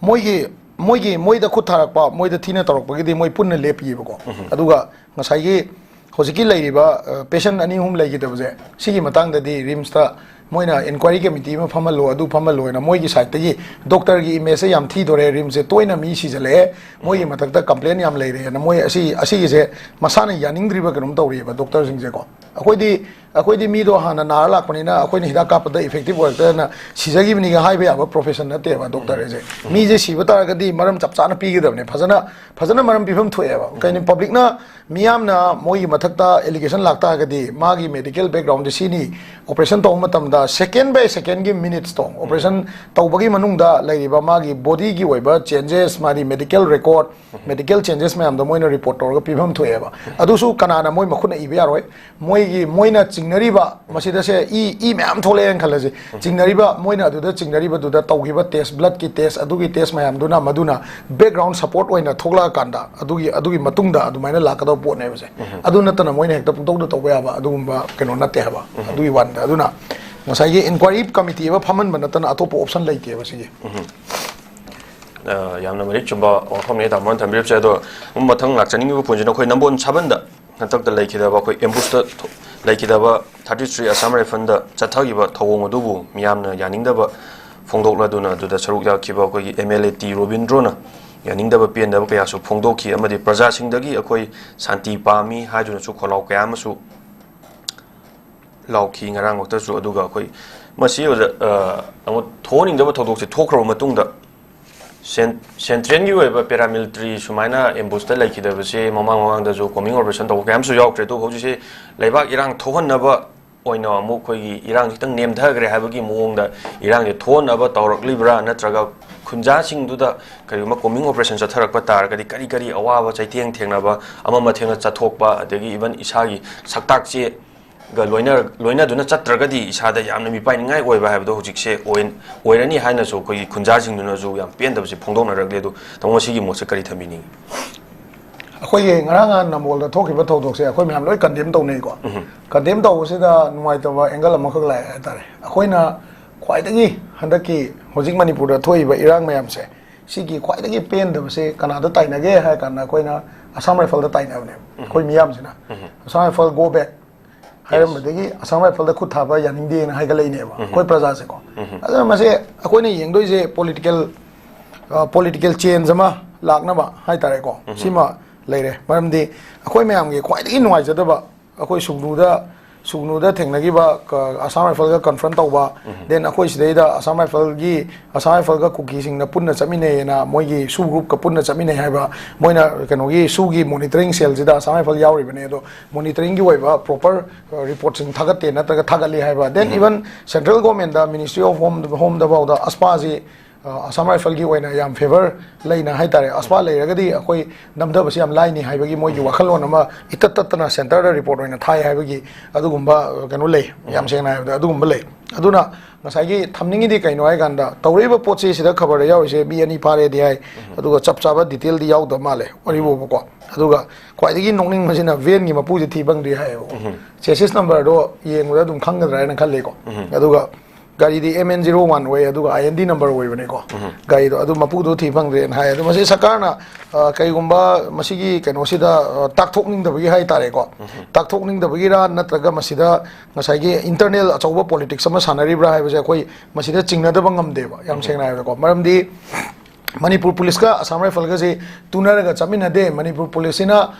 ꯃꯣꯏꯒꯤ, ꯃꯣꯏꯒꯤ, ꯃꯣꯏꯗ ꯈꯨꯠ ꯊꯥꯔꯛꯄ, ꯃꯣꯏꯗ ꯊꯤꯅ ꯇꯧꯔꯛꯄꯒꯤꯗꯤ ꯃꯣꯏ ꯄꯨꯟꯅ ꯂꯦꯞꯄꯤꯑꯕꯀꯣ꯫ ꯑꯗꯨꯒ ꯉꯁꯥꯏꯒꯤ ꯍꯧꯖꯤꯛꯀꯤ ꯂꯩꯔꯤꯕ, ꯑ, ꯄꯦꯁꯦꯟ ꯑꯅꯤ ꯑꯍꯨꯝ ꯂꯩꯈꯤꯗꯕꯁꯦ, ꯁꯤꯒꯤ ꯃꯇꯥꯡꯗꯗꯤ ꯔꯤꯝꯁꯇ ꯃꯣꯏꯅ ꯏꯟꯀ꯭ꯋꯥꯏꯔꯤ ꯀꯃꯤꯇꯤ ꯑꯃ ꯐꯝꯍꯜꯂꯣ, ꯑꯗꯨ ꯐꯝꯍꯜꯂꯣꯅ ꯃꯣꯏꯒꯤ ꯁꯥꯏꯠꯇꯒꯤ ꯗꯣꯛꯇꯔꯒꯤ ꯏꯃꯦꯖꯁꯦ ꯌꯥꯝ ꯊꯤꯗꯣꯔꯦ, ꯔꯤꯝꯁꯁꯦ ꯇꯣꯏꯅ ꯃꯤ ꯁꯤꯖꯜꯂꯛꯑꯦ, ꯃꯣꯏꯒꯤ ꯃꯊꯛꯇ ꯀꯝꯄ꯭ꯂꯦꯟ ꯌꯥꯝ ꯂꯩꯔꯦꯅ ꯃꯣꯏ ꯑꯁꯤ, ꯑꯁꯤꯒꯤꯁꯦ ꯃꯁꯥꯅ ꯌꯥꯅꯤꯡꯗ꯭ꯔꯤꯕ ꯀꯩꯅꯣꯝ ꯇꯧꯔꯤꯑꯕ ꯗꯣꯛꯇꯔꯁꯤꯡꯁꯦꯀꯣ꯫ ꯑꯩꯈꯣꯏꯗꯤ, ꯑꯩꯈꯣꯏꯗꯤ ꯃꯤꯗꯣ ꯍꯥꯟꯅ ꯅꯥꯔ ꯂꯥꯛꯄꯅꯤꯅ ꯑꯩꯈꯣꯏꯅ ꯍꯤꯗꯥꯛ ꯀꯥꯞꯄꯗ ꯏꯐꯦꯛꯇꯤꯚ ꯑꯣꯏꯔꯛꯇꯗꯅ ꯁꯤꯖꯈꯤꯕꯅꯤꯒ ꯍꯥꯏꯕ ꯌꯥꯕ ꯄ꯭ꯔꯣꯐꯦꯁꯟ ꯅꯠꯇꯦꯕ ꯗꯣꯛꯇꯔ ꯍꯥꯏꯁꯦ꯫ ꯃꯤꯁꯦ ꯁꯤꯕ ꯇꯥꯔꯒꯗꯤ ꯃꯔꯝ ꯆꯞ ꯆꯥꯅ ꯄꯤꯒꯗꯕꯅꯦ, ꯐꯖꯅ, ꯐꯖꯅ ꯃꯔꯝ ꯄꯤꯐꯝ ꯊꯣꯛꯑꯦꯕ꯫ ꯀꯩꯅꯣ, ꯄꯕ꯭ꯂꯤꯛꯅ ꯃꯤꯌꯥꯝꯅ ꯃꯣꯏꯒꯤ ꯃꯊꯛꯇ ꯑꯦꯂꯤꯒꯦꯁꯟ ꯂꯥꯛꯇꯥꯔꯒꯗꯤ ꯃꯥꯒꯤ ꯃꯦꯗꯤꯀꯦꯜ ꯕꯦꯛꯒ꯭ꯔꯥꯎꯟꯗꯤ ꯁꯤꯅꯤ, ꯑꯣꯄꯔꯦꯁꯟ ꯇꯧꯕ ꯃꯇꯝꯗ ꯁꯦꯀꯦꯟ ꯕꯥꯏ ꯁꯦꯀꯦꯟꯒꯤ ꯃꯤꯅꯤꯠꯁꯇꯣ, ꯑꯣꯄꯔꯦꯁꯟ ꯇꯧꯕꯒꯤ ꯃꯅꯨꯡꯗ ꯂꯩꯔꯤꯕ ꯃꯥꯒꯤ ꯕꯣꯗꯤꯒꯤ ꯑꯣꯏꯕ ꯆꯦꯟꯖꯦꯁ, ꯃꯥꯒꯤ ꯃꯦꯗꯤꯀꯦꯜ ꯔꯦꯀꯣꯔꯗ, ꯃꯦꯗꯤꯀꯦꯜ ꯆꯦꯟꯖꯦꯁ ꯃꯌꯥꯝꯗꯣ ꯃꯣꯏꯅ ꯔꯤꯄꯣꯔꯠ ꯇꯧꯔꯒ ꯄꯤꯐꯝ ꯊꯣꯛꯑꯦꯕ꯫ ꯑꯗꯨꯁꯨ ꯀꯅꯥꯅ ꯃꯣꯏ ꯃꯈꯨꯠꯅ ꯏꯕ ꯌꯥꯔꯣꯏ꯫ ꯃꯣꯏꯒꯤ, ꯃꯣꯏꯅ ꯆꯤꯡꯅꯔꯤꯕ, ꯃꯁꯤꯗꯁꯦ ꯏ, ꯏ ꯃꯌꯥꯝ ꯊꯣꯛꯂꯛꯑꯦꯅ ꯈꯜꯂꯁꯤ, ꯆꯤꯡꯅꯔꯤꯕ, ꯃꯣꯏꯅ ꯑꯗꯨꯗ ꯆꯤꯡꯅꯔꯤꯕꯗꯨꯗ ꯇꯧꯈꯤꯕ ꯇꯦꯁ, ꯕ꯭ꯂꯗꯀꯤ ꯇꯦꯁ, ꯑꯗꯨꯒꯤ ꯇꯦꯁ ꯃꯌꯥꯝꯗꯨꯅ, ꯃꯗꯨꯅ ꯕꯦꯛꯒ꯭ꯔꯥꯎꯟ ꯁꯄꯣꯔꯠ ꯑꯣꯏꯅ ꯊꯣꯛꯂꯛꯑꯀꯥꯟꯗ, ꯑꯗꯨꯒꯤ, ꯑꯗꯨꯒꯤ ꯃꯇꯨꯡꯗ ꯑꯗꯨꯃꯥꯏꯅ ꯂꯥꯛꯀꯗꯕ ꯄꯣꯠꯅꯦꯕꯁꯦ꯫ ꯑꯗꯨ ꯅꯠꯇꯅ ꯃꯣꯏꯅ ꯍꯦꯛꯇ ꯄꯨꯡꯇꯧꯗ ꯇꯧꯕ ꯌꯥꯕ ꯑꯗꯨꯒꯨꯝꯕ ꯀꯩꯅꯣ ꯅꯠꯇꯦ ꯍꯥꯏꯕ꯫ ꯑꯗꯨꯒꯤ ꯋꯥꯅꯤꯗ꯫ ꯑꯗꯨꯅ ꯉꯁꯥꯏꯒꯤ ꯏꯟꯀ꯭ꯋꯥꯏꯔꯤ ꯀꯃꯤꯇꯤ ꯑꯃ ꯐꯝꯍꯟꯕ ꯅꯠꯇꯅ ꯑꯇꯣꯞꯄ ꯑꯣꯞꯁꯟ ꯂꯩꯇꯦꯕ ꯁꯤꯒꯤ꯫ ꯑ, ꯌꯥꯝꯅ ꯃꯔꯤꯛ ꯆꯨꯝꯕ ꯋꯥꯐꯝꯅꯤ ꯇꯥꯃꯣꯅ ꯊꯝꯕꯤꯔꯤꯕꯁꯦ꯫ ꯑꯗꯣ ꯃꯊꯪ ꯂꯥꯛꯆꯅꯤꯡꯉꯤꯕ ꯄꯣꯏꯟꯁꯤꯅ ꯑꯩꯈꯣꯏ ꯅꯝꯕꯣꯜ ꯁꯥꯕꯟꯗ ꯍꯟꯗꯛꯇ ꯂꯩꯈꯤꯗꯕ, ꯑꯩꯈꯣꯏ ꯑꯦꯝꯕꯨꯁꯇ ꯊꯣ-, ꯂꯩꯈꯤꯗꯕ ꯊꯥꯔꯇꯤ ꯊ꯭ꯔꯤ ꯑꯁꯥꯝ ꯔꯥꯏꯐꯜꯗ ꯆꯠꯊꯈꯤꯕ ꯊꯧꯑꯣꯡ ꯑꯗꯨꯕꯨ ꯃꯤꯌꯥꯝꯅ ꯌꯥꯅꯤꯡꯗꯕ ꯐꯣꯡꯗꯣꯛꯂꯗꯨꯅ ꯑꯗꯨꯗ ꯁꯔꯨꯛ ꯌꯥꯈꯤꯕ ꯑꯩꯈꯣꯏꯒꯤ ꯑꯦꯝ ꯑꯦꯜ ꯑꯦ ꯇꯤ ꯔꯣꯕꯤꯟꯗ꯭ꯔꯣꯅ ꯌꯥꯅꯤꯡꯗꯕ ꯄꯦꯟꯗꯕ ꯀꯌꯥꯁꯨ ꯐꯣꯡꯗꯣꯛꯈꯤ ꯑꯃꯗꯤ ꯄ꯭ꯔꯖꯥꯁꯤꯡꯗꯒꯤ ꯑꯩꯈꯣꯏ ꯁꯥꯟꯇꯤ ꯄꯥꯝꯃꯤ ꯍꯥꯏꯗꯨꯅꯁꯨ ꯈꯣꯜꯂꯥꯎ ꯀꯌꯥ ꯑꯃꯁꯨ ꯂꯥꯎꯈꯤ ꯉꯔꯥꯡꯃꯛꯇꯁꯨ꯫ ꯑꯗꯨꯒ ꯑꯩꯈꯣꯏ ꯃꯁꯤ ꯑꯣꯖꯥ, ꯑ, ꯑꯃꯨꯛ ꯊꯣꯛꯍꯟꯅꯤꯡꯗꯕ ꯊꯧꯗꯣꯛꯁꯦ ꯊꯣꯛꯈ꯭ꯔꯕ ꯃꯇꯨꯡꯗ ꯁꯦꯟ-, ꯁꯦꯟꯇ꯭ꯔꯦꯜꯒꯤ ꯑꯣꯏꯕ ꯄꯦꯔꯥꯃꯤꯂꯤꯇꯔꯤ ꯁꯨꯃꯥꯏꯅ ꯑꯦꯝꯕꯨꯁꯇ ꯂꯩꯈꯤꯗꯕꯁꯦ ꯃꯃꯥꯡ ꯃꯃꯥꯡꯗꯁꯨ ꯀꯣꯃꯤꯡ ꯑꯣꯄꯔꯦꯁꯟ ꯇꯧꯕ ꯀꯌꯥꯝꯁꯨ ꯌꯥꯎꯈ꯭ꯔꯦ꯫ ꯑꯗꯨꯕꯨ ꯍꯧꯖꯤꯛꯁꯦ ꯂꯩꯕꯥꯛ ꯏꯔꯥꯡ ꯊꯣꯛꯍꯟꯅꯕ ꯑꯣꯏꯅ ꯑꯃꯨꯛ ꯑꯩꯈꯣꯏꯒꯤ ꯏꯔꯥꯡ ꯈꯤꯇꯪ ꯅꯦꯝꯊꯈ꯭ꯔꯦ ꯍꯥꯏꯕꯒꯤ ꯃꯑꯣꯡꯗ ꯏꯔꯥꯡꯁꯦ ꯊꯣꯛꯍꯟꯅꯕ ꯇꯧꯔꯛꯂꯤꯕ꯭ꯔꯥ, ꯅꯠꯇ꯭ꯔꯒ ꯈꯨꯟꯖꯥꯁꯤꯡꯗꯨꯗ ꯀꯔꯤꯒꯨꯝꯕ ꯀꯣꯃꯤꯡ ꯑꯣꯄꯔꯦꯁꯟ ꯆꯠꯊꯔꯛꯄ ꯇꯥꯔꯒꯗꯤ ꯀꯔꯤ ꯀꯔꯤ ꯑꯋꯥꯕ ꯆꯩꯊꯦꯡ ꯊꯦꯡꯅꯕ, ꯑꯃ ꯑꯃ ꯊꯦꯡꯅ ꯆꯠꯊꯣꯛꯄ, ꯑꯗꯒꯤ ꯏꯚꯟ ꯏꯁꯥꯒꯤ ꯁꯛꯇꯥꯛ ꯆꯦ ꯒ ꯂꯣꯏꯅ-, ꯂꯣꯏꯅꯗꯨꯅ ꯆꯠꯇ꯭ꯔꯒꯗꯤ ꯏꯁꯥꯗ ꯌꯥꯝꯅ ꯃꯤꯄꯥꯏꯅꯤꯡꯉꯥꯏ ꯑꯣꯏꯕ ꯍꯥꯏꯕꯗꯣ ꯍꯧꯖꯤꯛꯁꯦ ꯑꯣꯏ-, ꯑꯣꯏꯔꯅꯤ ꯍꯥꯏꯅꯁꯨ ꯑꯩꯈꯣꯏꯒꯤ ꯈꯨꯟꯖꯥꯁꯤꯡꯗꯨꯅꯁꯨ ꯌꯥꯝ ꯄꯦꯟꯗꯕꯁꯦ ꯐꯣꯡꯗꯣꯛꯅꯔꯛꯂꯦ꯫ ꯑꯗꯣ ꯇꯥꯃꯣ, ꯁꯤꯒꯤ ꯃꯣꯠꯁꯦ ꯀꯔꯤ ꯊꯝꯕꯤꯅꯤꯡꯉꯤ? ꯑꯩꯈꯣꯏꯒꯤ ꯉꯔꯥꯡ ꯅꯍꯥꯟ ꯅꯝꯕꯣꯜꯗ ꯊꯣꯛꯈꯤꯕ ꯊꯧꯗꯣꯛꯁꯦ ꯑꯩꯈꯣꯏ ꯃꯌꯥꯝ ꯂꯣꯏ ꯀꯟꯗꯦꯝ ꯇꯧꯅꯩꯀꯣ꯫ ꯎꯝ꯫ ꯀꯟꯗꯦꯝ ꯇꯧꯕꯁꯤꯗ ꯅꯨꯡꯉꯥꯏꯇꯕ ꯑꯦꯡꯒꯜ ꯑꯃꯈꯛ ꯂꯥꯛꯑꯦ ꯍꯥꯏꯇꯥꯔꯦ꯫ ꯑꯩꯈꯣꯏꯅ ꯈ꯭ꯋꯥꯏꯗꯒꯤ ꯍꯟꯗꯛꯀꯤ ꯍꯧꯖꯤꯛ ꯃꯅꯤꯄꯨꯔꯗ ꯊꯣꯛꯏꯕ ꯏꯔꯥꯡ ꯃꯌꯥꯝꯁꯦ, ꯁꯤꯒꯤ ꯈ꯭ꯋꯥꯏꯗꯒꯤ ꯄꯦꯟꯗꯕꯁꯦ ꯀꯅꯥꯗ ꯇꯥꯏꯅꯒꯦ ꯍꯥꯏ ꯀꯥꯟꯗ ꯑꯩꯈꯣꯏꯅ ꯑꯁꯥꯝ ꯔꯥꯏꯐꯜꯗ ꯇꯥꯏꯅꯕꯅꯦꯕ, ꯎꯝ꯫ ꯑꯩꯈꯣꯏ ꯃꯤꯌꯥꯝꯁꯤꯅ꯫ ꯎꯝ꯫ ꯑꯁꯥꯝ ꯔꯥꯏꯐꯜ go back ꯍꯥꯏꯔꯝꯕꯗꯒꯤ ꯑꯁꯥꯝ ꯔꯥꯏꯐꯜꯗ ꯈꯨꯠ ꯊꯥꯕ ꯌꯥꯅꯤꯡꯗꯦꯅ ꯍꯥꯏꯒꯠꯂꯛꯏꯅꯦꯕ ꯑꯩꯈꯣꯏ ꯄ꯭ꯔꯖꯥꯁꯦꯀꯣ꯫ ꯑꯗꯨꯅ ꯃꯁꯦ ꯑꯩꯈꯣꯏꯅ ꯌꯦꯡꯗꯣꯏꯁꯦ ꯄꯣꯂꯤꯇꯤꯀꯦꯜ, ꯄꯣꯂꯤꯇꯤꯀꯦꯜ ꯆꯦꯟꯖ ꯑꯃ ꯂꯥꯛꯅꯕ ꯍꯥꯏꯇꯥꯔꯦꯀꯣ꯫ ꯁꯤꯃ ꯂꯩꯔꯦ꯫ ꯃꯔꯝꯗꯤ ꯑꯩꯈꯣꯏ ꯃꯌꯥꯝꯒꯤ ꯈ꯭ꯋꯥꯏꯗꯒꯤ ꯅꯨꯡꯉꯥꯏꯖꯗꯕ, ꯑꯩꯈꯣꯏ ꯁꯨꯒꯅꯨꯗ, ꯁꯨꯒꯅꯨꯗ ꯊꯦꯡꯅꯈꯤꯕ ꯀ-, ꯑꯁꯥꯝ ꯔꯥꯏꯐꯜꯒ ꯀꯟꯐ꯭ꯔꯟ ꯇꯧꯕ, ꯗꯦꯟ ꯑꯩꯈꯣꯏ ꯁꯤꯗꯩꯗ ꯑꯁꯥꯝ ꯔꯥꯏꯐꯜꯒꯤ, ꯑꯁꯥꯝ ꯔꯥꯏꯐꯜꯒ ꯀꯨꯀꯤꯁꯤꯡꯅ ꯄꯨꯟꯅ ꯆꯠꯃꯤꯟꯅꯩꯌꯦꯅ, ꯃꯣꯏꯒꯤ ꯁꯨ ꯒ꯭ꯔꯨꯞꯀ ꯄꯨꯟꯅ ꯆꯠꯃꯤꯟꯅꯩ ꯍꯥꯏꯕ, ꯃꯣꯏꯅ ꯀꯩꯅꯣꯒꯤ ꯁꯨꯒꯤ ꯃꯣꯅꯤꯇꯔꯤꯡ ꯁꯦꯜꯁꯤꯗ ꯑꯁꯥꯝ ꯔꯥꯏꯐꯜ ꯌꯥꯎꯔꯤꯕꯅꯦ, ꯑꯗꯣ ꯃꯣꯅꯤꯇꯔꯤꯡꯒꯤ ꯑꯣꯏꯕ ꯄ꯭ꯔꯣꯄꯔ ꯔꯤꯄꯣꯔꯠꯁꯤꯡ ꯊꯥꯒꯠꯇꯦ ꯅꯠꯇ꯭ꯔꯒ ꯊꯥꯒꯠꯂꯤ ꯍꯥꯏꯕ꯫ ꯗꯦꯟ ꯏꯚꯟ ꯁꯦꯟꯇ꯭ꯔꯦꯜ ꯒꯣꯔꯃꯦꯟꯗ, ꯃꯤꯅꯤꯁꯇ꯭ꯔꯤ ꯑꯣꯐ ꯍꯣꯝ, ꯍꯣꯝꯗ ꯐꯥꯎꯗ ꯑꯁꯄꯥꯁꯤ, ꯑ, ꯑꯁꯥꯝ ꯔꯥꯏꯐꯜꯒꯤ ꯑꯣꯏꯅ ꯌꯥꯝ ꯐꯦꯚꯔ ꯂꯩꯅ ꯍꯥꯏꯇꯥꯔꯦ, ꯑꯁꯄꯥ ꯂꯩꯔꯒꯗꯤ ꯑꯩꯈꯣꯏ ꯅꯝꯊꯕꯁꯤ ꯌꯥꯝ ꯂꯥꯏꯅꯤ ꯍꯥꯏꯕꯒꯤ ꯃꯣꯏꯒꯤ ꯋꯥꯈꯜꯂꯣꯟ ꯑꯃ ꯏꯇꯠ ꯇꯠꯇꯅ ꯁꯦꯟꯇꯔꯗ ꯔꯤꯄꯣꯔꯠ ꯑꯣꯏꯅ ꯊꯥꯏ ꯍꯥꯏꯕꯒꯤ ꯑꯗꯨꯒꯨꯝꯕ, ꯑ, ꯀꯩꯅꯣ ꯂꯩ꯫ ꯌꯥꯝ ꯁꯦꯡꯅ ꯍꯥꯏꯔꯕꯗ ꯑꯗꯨꯒꯨꯝꯕ ꯂꯩ꯫ ꯑꯗꯨꯅ ꯉꯁꯥꯏꯒꯤ ꯊꯝꯅꯤꯡꯉꯤꯗꯤ ꯀꯩꯅꯣ ꯍꯥꯏ ꯀꯥꯟꯗ, ꯇꯧꯔꯛꯏꯕ ꯄꯣꯠꯁꯤ ꯁꯤꯗ ꯈꯕꯔꯗ ꯌꯥꯎꯔꯤꯁꯦ ꯃꯤ ꯑꯅꯤ ꯐꯥꯔꯦꯗꯤ ꯍꯥꯏ, ꯑꯗꯨꯒ ꯆꯞ ꯆꯥꯕ ꯗꯤꯇꯦꯜꯗꯤ ꯌꯥꯎꯗꯕ ꯃꯥꯜꯂꯦ ꯋꯥꯔꯤ ꯐꯥꯎꯕꯀꯣ꯫ ꯑꯗꯨꯒ ꯈ꯭ꯋꯥꯏꯗꯒꯤ ꯅꯣꯛꯅꯤꯡꯕꯁꯤꯅ ꯚꯦꯟꯒꯤ ꯃꯄꯨꯁꯦ ꯊꯤ ꯐꯪꯗ꯭ꯔꯤ ꯍꯥꯏꯌꯦꯕ꯫ ꯆꯦꯁꯤꯁ ꯅꯝꯕꯔꯗꯣ ꯌꯦꯡꯕꯗ ꯑꯗꯨꯝ ꯈꯪꯒꯗ꯭ꯔꯥ ꯍꯥꯏꯅ ꯈꯜꯂꯤꯀꯣ꯫ ꯑꯗꯨꯒ ꯒꯥꯔꯤꯗꯤ M N zero one ꯑꯣꯏ, ꯑꯗꯨꯒ I N D ꯅꯝꯕꯔ ꯑꯣꯏꯕꯅꯦꯀꯣ꯫ ꯒꯥꯔꯤꯗꯣ ꯑꯗꯨ ꯃꯄꯨꯗꯣ ꯊꯤ ꯐꯪꯗ꯭ꯔꯦꯅ ꯍꯥꯏ꯫ ꯑꯗꯣ ꯃꯁꯤ ꯁꯔꯀꯥꯔꯅ, ꯑ, ꯀꯩꯒꯨꯝꯕ ꯃꯁꯤꯒꯤ ꯀꯩꯅꯣꯁꯤꯗ, ꯑ, ꯇꯥꯛꯊꯣꯛꯅꯤꯡꯗꯕꯒꯤ ꯍꯥꯏꯇꯥꯔꯦꯀꯣ, ꯇꯥꯛꯊꯣꯛꯅꯤꯡꯗꯕꯒꯤꯔꯥ ꯅꯠꯇ꯭ꯔꯒ ꯃꯁꯤꯗ ꯉꯁꯥꯏꯒꯤ ꯏꯟꯇꯔꯅꯦꯜ ꯑꯆꯧꯕ ꯄꯣꯂꯤꯇꯤꯛꯁ ꯑꯃ ꯁꯥꯟꯅꯔꯤꯕ꯭ꯔꯥ ꯍꯥꯏꯕꯁꯦ ꯑꯩꯈꯣꯏ ꯃꯁꯤꯗ ꯆꯤꯡꯅꯗꯕ ꯉꯝꯗꯦꯕ, ꯌꯥꯝ ꯁꯦꯡꯅ ꯍꯥꯏꯕꯗꯀꯣ꯫ ꯃꯔꯝꯗꯤ ꯃꯅꯤꯄꯨꯔ ꯄꯨꯂꯤꯁꯀ ꯑꯁꯥꯝ ꯔꯥꯏꯐꯜꯒꯁꯤ ꯇꯨꯅꯔꯒ ꯆꯠꯃꯤꯟꯅꯗꯦ꯫ ꯃꯅꯤꯄꯨꯔ ꯄꯨꯂꯤꯁꯁꯤꯅ,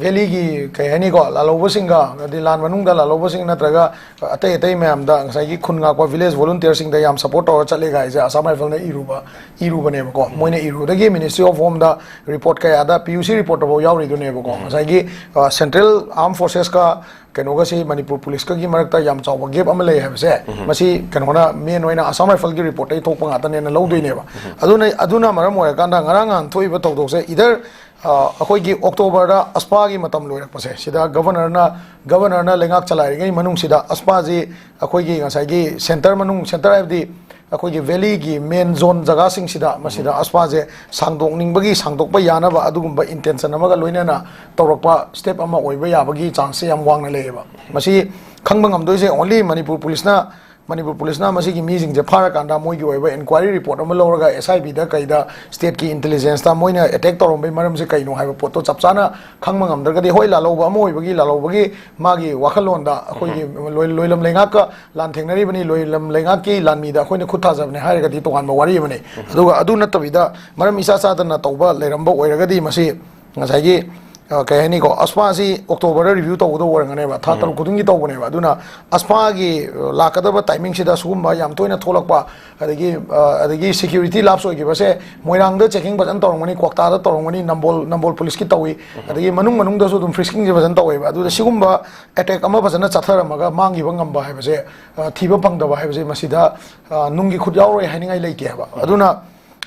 ꯚꯦꯂꯤꯒꯤ ꯀꯩ ꯍꯥꯏꯅꯤꯀꯣ, ꯂꯥꯜꯍꯧꯕꯁꯤꯡꯒ, ꯑꯗꯩ ꯂꯥꯟ ꯃꯅꯨꯡꯗ ꯂꯥꯜꯍꯧꯕꯁꯤꯡ ꯅꯠꯇ꯭ꯔꯒ ꯑꯇꯩ ꯑꯇꯩ ꯃꯌꯥꯝꯗ ꯉꯁꯥꯏꯒꯤ ꯈꯨꯟ ꯉꯥꯛꯄ ꯚꯤꯂꯦꯖ ꯚꯣꯂꯨꯟꯇꯤꯌꯔꯁꯤꯡꯗ ꯌꯥꯝ ꯁꯄꯣꯔꯠ ꯇꯧꯔ ꯆꯠꯂꯦ ꯀꯥꯏꯁꯦ ꯑꯁꯥꯝ ꯔꯥꯏꯐꯜꯅ ꯏꯔꯨꯕ, ꯏꯔꯨꯕꯅꯦꯕꯀꯣ꯫ ꯃꯣꯏꯅ ꯏꯔꯨꯕꯗꯒꯤ ꯃꯤꯅꯤꯁꯇ꯭ꯔꯤ ꯑꯣꯐ ꯍꯣꯝꯗ ꯔꯤꯄꯣꯔꯠ ꯀꯌꯥꯗ ꯄꯤ ꯌꯨ ꯁꯤ ꯔꯤꯄꯣꯔꯠꯇꯐꯥꯎ ꯌꯥꯎꯔꯤꯗꯨꯅꯦꯕꯀꯣ꯫ ꯉꯁꯥꯏꯒꯤ ꯁꯦꯟꯇ꯭ꯔꯦꯜ ꯑꯥꯔꯝ ꯐꯣꯔꯁꯦꯁꯀ ꯀꯩꯅꯣꯒꯁꯤ ꯃꯅꯤꯄꯨꯔ ꯄꯨꯂꯤꯁꯀꯒꯤ ꯃꯔꯛꯇ ꯌꯥꯝ ꯆꯥꯎꯕ ꯒꯦꯞ ꯑꯃ ꯂꯩ ꯍꯥꯏꯕꯁꯦ, ꯃꯁꯤ ꯀꯩꯅꯣꯅ ꯃꯦꯟ ꯑꯣꯏꯅ ꯑꯁꯥꯝ ꯔꯥꯏꯐꯜꯒꯤ ꯔꯤꯄꯣꯔꯠꯇꯒꯤ ꯊꯣꯛꯄ ꯉꯥꯛꯇꯅꯦꯅ ꯂꯧꯗꯣꯏꯅꯦꯕ꯫ ꯑꯗꯨꯅ, ꯑꯗꯨꯅ ꯃꯔꯝ ꯑꯣꯏꯔꯀꯥꯟꯗ ꯉꯔꯥꯡ ꯅꯍꯥꯟ ꯊꯣꯛꯏꯕ ꯊꯧꯗꯣꯛꯁꯦ ꯏꯗꯔ ꯑꯩꯈꯣꯏꯒꯤ ꯑꯣꯛꯇꯣꯕꯔꯗ ꯑꯁꯄꯥꯒꯤ ꯃꯇꯝ ꯂꯣꯏꯔꯛꯄꯁꯦ, ꯁꯤꯗ ꯒꯕꯔꯅꯔꯅ, ꯒꯕꯔꯅꯔꯅ ꯂꯩꯉꯥꯛ ꯆꯂꯥꯏꯔꯤꯉꯩ ꯃꯅꯨꯡꯁꯤꯗ ꯑꯁꯄꯥꯁꯤ ꯑꯩꯈꯣꯏꯒꯤ ꯉꯁꯥꯏꯒꯤ ꯁꯦꯟꯇꯔ ꯃꯅꯨꯡ, ꯁꯦꯟꯇꯔ ꯍꯥꯏꯕꯗꯤ ꯑꯩꯈꯣꯏꯒꯤ ꯚꯦꯂꯤꯒꯤ ꯃꯦꯟ ꯖꯣꯟ ꯖꯒꯥꯁꯤꯡꯁꯤꯗ, ꯃꯁꯤꯗ ꯑꯁꯄꯥꯁꯦ ꯁꯥꯡꯗꯣꯛꯅꯤꯡꯕꯒꯤ, ꯁꯥꯡꯗꯣꯛꯄ ꯌꯥꯅꯕ ꯑꯗꯨꯒꯨꯝꯕ ꯏꯟꯇꯦꯟꯁꯟ ꯑꯃꯒ ꯂꯣꯏꯅꯅ ꯇꯧꯔꯛꯄ ꯁ꯭ꯇꯦꯞ ꯑꯃ ꯑꯣꯏꯕ ꯌꯥꯕꯒꯤ ꯆꯥꯟꯁꯁꯦ ꯌꯥꯝ ꯋꯥꯡꯅ ꯂꯩꯌꯦꯕ꯫ ꯃꯁꯤ ꯈꯪꯕ ꯉꯝꯗꯣꯏꯁꯦ ꯑꯣꯟꯂꯤ ꯃꯅꯤꯄꯨꯔ ꯄꯨꯂꯤꯁꯅ, ꯃꯅꯤꯄꯨꯔ ꯄꯨꯂꯤꯁꯅ ꯃꯁꯤꯒꯤ ꯃꯤꯁꯤꯡꯁꯦ ꯐꯥꯔꯀꯥꯟꯗ ꯃꯣꯏꯒꯤ ꯑꯣꯏꯕ ꯏꯟꯀ꯭ꯋꯥꯏꯔꯤ ꯔꯤꯄꯣꯔꯠ ꯑꯃ ꯂꯧꯔꯒ ꯑꯦꯁ ꯑꯥꯏ ꯕꯤꯗ ꯀꯩꯗ ꯁ꯭ꯇꯦꯠꯀꯤ ꯏꯟꯇꯦꯂꯤꯖꯦꯟꯁꯇ ꯃꯣꯏꯅ ꯑꯦꯇꯦꯛ ꯇꯧꯔꯝꯕꯒꯤ ꯃꯔꯝꯁꯦ ꯀꯩꯅꯣ ꯍꯥꯏꯕ ꯄꯣꯠꯇꯣ ꯆꯞ ꯆꯥꯅ ꯈꯪꯕ ꯉꯝꯗ꯭ꯔꯒꯗꯤ, ꯍꯣꯏ, ꯂꯥꯜꯍꯧꯕ ꯑꯃ ꯑꯣꯏꯕꯒꯤ, ꯂꯥꯜꯍꯧꯕꯒꯤ ꯃꯥꯒꯤ ꯋꯥꯈꯜꯂꯣꯟꯗ ꯑꯩꯈꯣꯏꯒꯤ ꯂꯣꯏ-, ꯂꯣꯏꯂꯝ ꯂꯩꯉꯥꯛꯀ ꯂꯥꯟ ꯊꯦꯡꯅꯔꯤꯕꯅꯤ, ꯂꯣꯏꯂꯝ ꯂꯩꯉꯥꯛꯀꯤ ꯂꯥꯟꯃꯤꯗ ꯑꯩꯈꯣꯏꯅ ꯈꯨꯠ ꯊꯥꯖꯕꯅꯦ ꯍꯥꯏꯔꯒꯗꯤ ꯇꯣꯉꯥꯟꯕ ꯋꯥꯔꯤ ꯑꯃꯅꯤ꯫ ꯑꯗꯨꯒ ꯑꯗꯨ ꯅꯠꯇꯕꯤꯗ ꯃꯔꯝ ꯏꯆꯥ ꯆꯥꯗꯅ ꯇꯧꯕ ꯂꯩꯔꯝꯕ ꯑꯣꯏꯔꯒꯗꯤ ꯃꯁꯤ ꯉꯁꯥꯏꯒꯤ, ꯑ, ꯀꯩ ꯍꯥꯏꯅꯤꯀꯣ, ꯑꯁꯄꯥꯁꯤ ꯑꯣꯛꯇꯣꯕꯔꯗ ꯔꯤꯚ꯭ꯌꯨ ꯇꯧꯒꯗꯧꯕ ꯑꯣꯏꯔꯝꯒꯅꯦꯕ, ꯊꯥ ꯇꯔꯨꯛ ꯈꯨꯗꯤꯡꯒꯤ ꯇꯧꯕꯅꯦꯕ꯫ ꯑꯗꯨꯅ ꯑꯁꯄꯥꯒꯤ, ꯑ, ꯂꯥꯛꯀꯗꯕ ꯇꯥꯏꯃꯤꯡꯁꯤꯗ ꯁꯤꯒꯨꯝꯕ ꯌꯥꯝ ꯇꯣꯏꯅ ꯊꯣꯛꯂꯛꯄ, ꯑꯗꯒꯤ, ꯑ, ꯑꯗꯒꯤ ꯁꯦꯀ꯭ꯌꯨꯔꯤꯇꯤ ꯂꯥꯞꯁ ꯑꯣꯏꯈꯤꯕꯁꯦ, ꯃꯣꯏꯔꯥꯡꯗ ꯆꯦꯀꯤꯡ ꯐꯖꯅ ꯇꯧꯔꯝꯒꯅꯤ, ꯀ꯭ꯋꯥꯛꯇꯥꯗ ꯇꯧꯔꯝꯒꯅꯤ, ꯅꯝꯕꯣꯜ, ꯅꯝꯕꯣꯜ ꯄꯨꯂꯤꯁꯀꯤ ꯇꯧꯏ, ꯑꯗꯒꯤ ꯃꯅꯨꯡ ꯃꯅꯨꯡꯗꯁꯨ ꯑꯗꯨꯝ ꯐ꯭ꯔꯤꯁꯀꯤꯡꯁꯦ ꯐꯖꯅ ꯇꯧꯋꯦꯕ꯫ ꯑꯗꯨꯗ ꯁꯤꯒꯨꯝꯕ ꯑꯦꯇꯦꯛ ꯑꯃ ꯐꯖꯅ ꯆꯠꯊꯔꯝꯃꯒ ꯃꯥꯡꯈꯤꯕ ꯉꯝꯕ ꯍꯥꯏꯕꯁꯦ, ꯑ, ꯊꯤꯕ ꯐꯪꯗꯕ ꯍꯥꯏꯕꯁꯦ, ꯃꯁꯤꯗ, ꯑ, ꯅꯨꯡꯒꯤ ꯈꯨꯠ ꯌꯥꯎꯔꯣꯏ ꯍꯥꯏꯅꯤꯡꯉꯥꯏ ꯂꯩꯇꯦ ꯍꯥꯏꯕ꯫ ꯑꯗꯨꯅ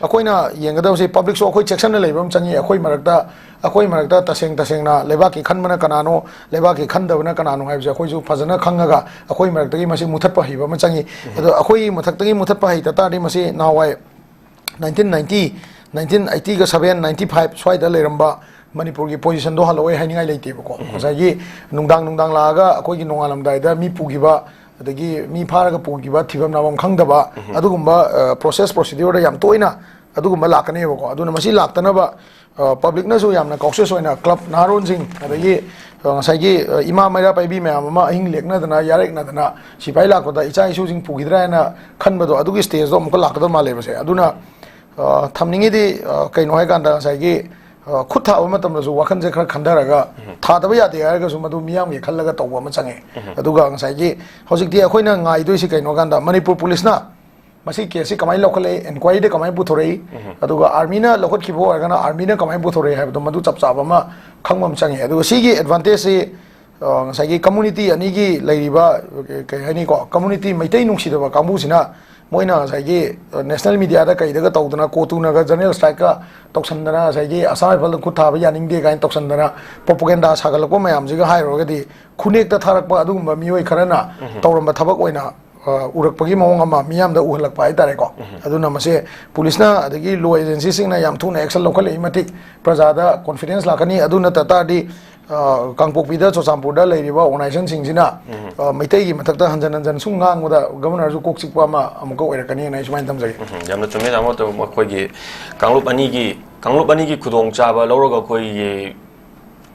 ꯑꯩꯈꯣꯏꯅ ꯌꯦꯡꯒꯗꯕꯁꯤ ꯄꯕ꯭ꯂꯤꯛꯁꯨ ꯑꯩꯈꯣꯏ ꯆꯦꯛꯁꯤꯟꯅ ꯂꯩꯕ ꯑꯃ ꯆꯪꯉꯤ꯫ ꯑꯩꯈꯣꯏ ꯃꯔꯛꯇ, ꯑꯩꯈꯣꯏ ꯃꯔꯛꯇ ꯇꯁꯦꯡ ꯇꯁꯦꯡꯅ ꯂꯩꯕꯥꯛꯀꯤ ꯈꯟꯕꯅ ꯀꯅꯥꯅꯣ, ꯂꯩꯕꯥꯛꯀꯤ ꯈꯟꯗꯕꯅ ꯀꯅꯥꯅꯣ ꯍꯥꯏꯕꯁꯦ ꯑꯩꯈꯣꯏꯁꯨ ꯐꯖꯅ ꯈꯪꯉꯒ ꯑꯩꯈꯣꯏ ꯃꯔꯛꯇꯒꯤ ꯃꯁꯤ ꯃꯨꯊꯠꯄ ꯍꯩꯕ ꯑꯃ ꯆꯪꯉꯤ꯫ ꯑꯗꯣ ꯑꯩꯈꯣꯏꯒꯤ ꯃꯊꯛꯇꯒꯤ ꯃꯨꯊꯠꯄ ꯍꯩꯇ ꯇꯥꯔꯗꯤ ꯃꯁꯤ ꯅꯍꯥꯟꯋꯥꯏ ꯅꯥꯏꯟꯇꯤꯟ ꯅꯥꯏꯟꯇꯤ, ꯅꯥꯏꯟꯇꯤꯟ ꯑꯩꯠꯇꯤꯒ ꯁꯚꯦꯟ, ꯅꯥꯏꯟꯇꯤ ꯐꯥꯏꯚ ꯁ꯭ꯋꯥꯏꯗ ꯂꯩꯔꯝꯕ ꯃꯅꯤꯄꯨꯔꯒꯤ ꯄꯣꯖꯤꯁꯟꯗꯣ ꯍꯜꯂꯛꯑꯣꯏ ꯍꯥꯏꯅꯤꯡꯉꯥꯏ ꯂꯩꯇꯦꯕꯀꯣ꯫ ꯉꯁꯥꯏꯒꯤ ꯅꯨꯡꯗꯥꯡ ꯅꯨꯡꯗꯥꯡ ꯂꯥꯛꯑꯒ ꯑꯩꯈꯣꯏꯒꯤ ꯅꯣꯡꯉꯥꯜꯂꯝꯗꯥꯏꯗ ꯃꯤ ꯄꯨꯈꯤꯕ, ꯑꯗꯒꯤ ꯃꯤ ꯐꯥꯔꯒ ꯄꯨꯈꯤꯕ, ꯊꯤꯐꯝ ꯅꯥꯐꯝ ꯈꯪꯗꯕ, ꯑꯗꯨꯒꯨꯝꯕ, ꯑ, ꯄ꯭ꯔꯣꯁꯦꯁ ꯄ꯭ꯔꯣꯁꯤꯗ꯭ꯌꯨꯔꯗ ꯌꯥꯝ ꯇꯣꯏꯅ ꯑꯗꯨꯒꯨꯝꯕ ꯂꯥꯛꯀꯅꯦꯕꯀꯣ꯫ ꯑꯗꯨꯅ ꯃꯁꯤ ꯂꯥꯛꯇꯅꯕ, ꯑ, ꯄꯕ꯭ꯂꯤꯛꯅꯁꯨ ꯌꯥꯝꯅ ꯀꯥꯎꯁꯤꯌꯁ ꯑꯣꯏꯅ ꯀ꯭ꯂꯕ ꯅꯍꯥꯔꯣꯜꯁꯤꯡ, ꯑꯗꯒꯤ, ꯑ, ꯉꯁꯥꯏꯒꯤ, ꯑ, ꯏꯃꯥ ꯃꯩꯔꯥ ꯄꯥꯏꯕꯤ ꯃꯌꯥꯝ ꯑꯃ ꯑꯍꯤꯡ ꯂꯦꯛꯅꯗꯅ, ꯌꯥꯔꯦꯛꯅꯗꯅ, ꯁꯤꯐꯥꯏ ꯂꯥꯛꯄꯗ ꯏꯆꯥ ꯏꯁꯨꯁꯤꯡ ꯄꯨꯈꯤꯗ꯭ꯔꯥ ꯍꯥꯏꯅ ꯈꯟꯕꯗꯣ, ꯑꯗꯨꯒꯤ ꯁ꯭ꯇꯦꯖꯇꯣ ꯑꯃꯨꯛꯀ ꯂꯥꯛꯀꯗꯕ ꯃꯥꯜꯂꯦꯕꯁꯦ꯫ ꯑꯗꯨꯅ, ꯑ, ꯊꯝꯅꯤꯡꯉꯤꯗꯤ, ꯑ, ꯀꯩꯅꯣ ꯍꯥꯏꯀꯥꯟꯗ ꯉꯁꯥꯏꯒꯤ ꯑ, ꯈꯨꯠ ꯊꯥꯕ ꯃꯇꯝꯗꯁꯨ ꯋꯥꯈꯜꯁꯦ ꯈꯔ ꯈꯟꯊꯔꯒ ꯊꯥꯗꯕ ꯌꯥꯗꯦ ꯍꯥꯏꯔꯒꯁꯨ ꯃꯗꯨ ꯃꯤꯌꯥꯝꯒꯤ ꯈꯜꯂꯒ ꯇꯧꯕ ꯑꯃ ꯆꯪꯉꯦ꯫ ꯑꯗꯨꯒ ꯉꯁꯥꯏꯒꯤ ꯍꯧꯖꯤꯛꯇꯤ ꯑꯩꯈꯣꯏꯅ ꯉꯥꯏꯗꯣꯏꯁꯤ ꯀꯩꯅꯣ ꯀꯥꯟꯗ ꯃꯅꯤꯄꯨꯔ ꯄꯨꯂꯤꯁꯅ ꯃꯁꯤ ꯀꯦꯁꯁꯤ ꯀꯃꯥꯏꯅ ꯂꯧꯈꯠꯂꯛꯏ, ꯏꯟꯀ꯭ꯋꯥꯏꯔꯤꯗ ꯀꯃꯥꯏꯅ ꯄꯨꯊꯣꯔꯛꯏ, ꯑꯗꯨꯒ ꯑꯥꯔꯃꯤꯅ ꯂꯧꯈꯠꯈꯤꯕ ꯑꯣꯏꯔꯒꯅ ꯑꯥꯔꯃꯤꯅ ꯀꯃꯥꯏꯅ ꯄꯨꯊꯣꯔꯛꯏ ꯍꯥꯏꯕꯗꯣ ꯃꯗꯨ ꯆꯞ ꯆꯥꯕ ꯑꯃ ꯈꯪꯕ ꯑꯃ ꯆꯪꯉꯤ꯫ ꯑꯗꯨꯒ ꯁꯤꯒꯤ ꯑꯦꯗꯚꯥꯟꯇꯦꯖꯁꯤ, ꯑ, ꯉꯁꯥꯏꯒꯤ ꯀꯝꯃꯨꯅꯤꯇꯤ ꯑꯅꯤꯒꯤ ꯂꯩꯔꯤꯕ, ꯀꯩ ꯍꯥꯏꯅꯤꯀꯣ, ꯀꯝꯃꯨꯅꯤꯇꯤ ꯃꯩꯇꯩ ꯅꯨꯡꯁꯤꯗꯕ ꯀꯥꯡꯕꯨꯁꯤꯅ ꯃꯣꯏꯅ ꯉꯁꯥꯏꯒꯤ, ꯑ, ꯅꯦꯁꯅꯦꯜ ꯃꯤꯗꯤꯌꯥꯗ ꯀꯩꯗꯒ ꯇꯧꯗꯅ, ꯀꯣꯇꯨꯅꯒ ꯖꯦꯅꯔꯦꯜ ꯁ꯭ꯇ꯭ꯔꯥꯏꯛꯀ ꯇꯧꯁꯟꯗꯅ, ꯉꯁꯥꯏꯒꯤ ꯑꯁꯥꯝ ꯔꯥꯏꯐꯜꯗ ꯈꯨꯠ ꯊꯥꯕ ꯌꯥꯅꯤꯡꯗꯦ ꯀꯥꯏꯅ ꯇꯧꯁꯟꯗꯅ ꯄ꯭ꯔꯣꯄꯒꯦꯟꯗꯥ ꯁꯥꯒꯠꯂꯛꯄ ꯃꯌꯥꯝꯁꯤꯒ ꯍꯥꯏꯔꯨꯔꯒꯗꯤ, ꯈꯨꯅꯦꯛꯇ ꯊꯥꯔꯛꯄ ꯑꯗꯨꯒꯨꯝꯕ ꯃꯤꯑꯣꯏ ꯈꯔꯅ ꯇꯧꯔꯝꯕ ꯊꯕꯛ ꯑꯣꯏꯅ, ꯑ, ꯎꯔꯛꯄꯒꯤ ꯃꯑꯣꯡ ꯑꯃ ꯃꯤꯌꯥꯝꯗ ꯎꯍꯜꯂꯛꯄ ꯍꯥꯏꯇꯥꯔꯦꯀꯣ꯫ ꯑꯗꯨꯅ ꯃꯁꯦ ꯄꯨꯂꯤꯁꯅ ꯑꯗꯒꯤ ꯂꯣ ꯑꯦꯖꯦꯟꯁꯤꯁꯤꯡꯅ ꯌꯥꯝ ꯊꯨꯅ ꯑꯦꯛꯁꯟ ꯂꯧꯈꯠꯂꯛꯏ ꯃꯇꯤꯛ ꯄ꯭ꯔꯖꯥꯗ ꯀꯣꯟꯐꯤꯗꯦꯟꯁ ꯂꯥꯛꯀꯅꯤ꯫ ꯑꯗꯨ ꯅꯠꯇ ꯇꯥꯔꯗꯤ, ꯑ, ꯀꯥꯡꯄꯣꯛꯄꯤꯗ, ꯆꯨꯔꯆꯥꯟꯄꯨꯔꯗ ꯂꯩꯔꯤꯕ ꯑꯣꯔꯒꯅꯥꯏꯖꯦꯁꯟꯁꯤꯡꯁꯤꯅ, ꯑ, ꯃꯩꯇꯩꯒꯤ ꯃꯊꯛꯇ ꯍꯟꯖꯟ ꯍꯟꯖꯟ ꯁꯨꯝ ꯉꯥꯡꯕꯗ ꯒꯕꯔꯅꯔꯁꯨ ꯀꯣꯛ ꯆꯤꯛꯄ ꯑꯃ ꯑꯃꯨꯛꯀ ꯑꯣꯏꯔꯛꯀꯅꯤꯅ ꯑꯩ ꯁꯨꯃꯥꯏꯅ ꯊꯝꯖꯒꯦ꯫ ꯎꯝ, ꯌꯥꯝꯅ ꯆꯨꯝꯃꯦ, ꯇꯥꯃꯣ꯫ ꯑꯗꯣ ꯃꯈꯣꯏꯒꯤ ꯀꯥꯡꯂꯨꯞ ꯑꯅꯤꯒꯤ, ꯀꯥꯡꯂꯨꯞ ꯑꯅꯤꯒꯤ ꯈꯨꯗꯣꯡꯆꯥꯕ ꯂꯧꯔꯒ ꯑꯩꯈꯣꯏꯒꯤ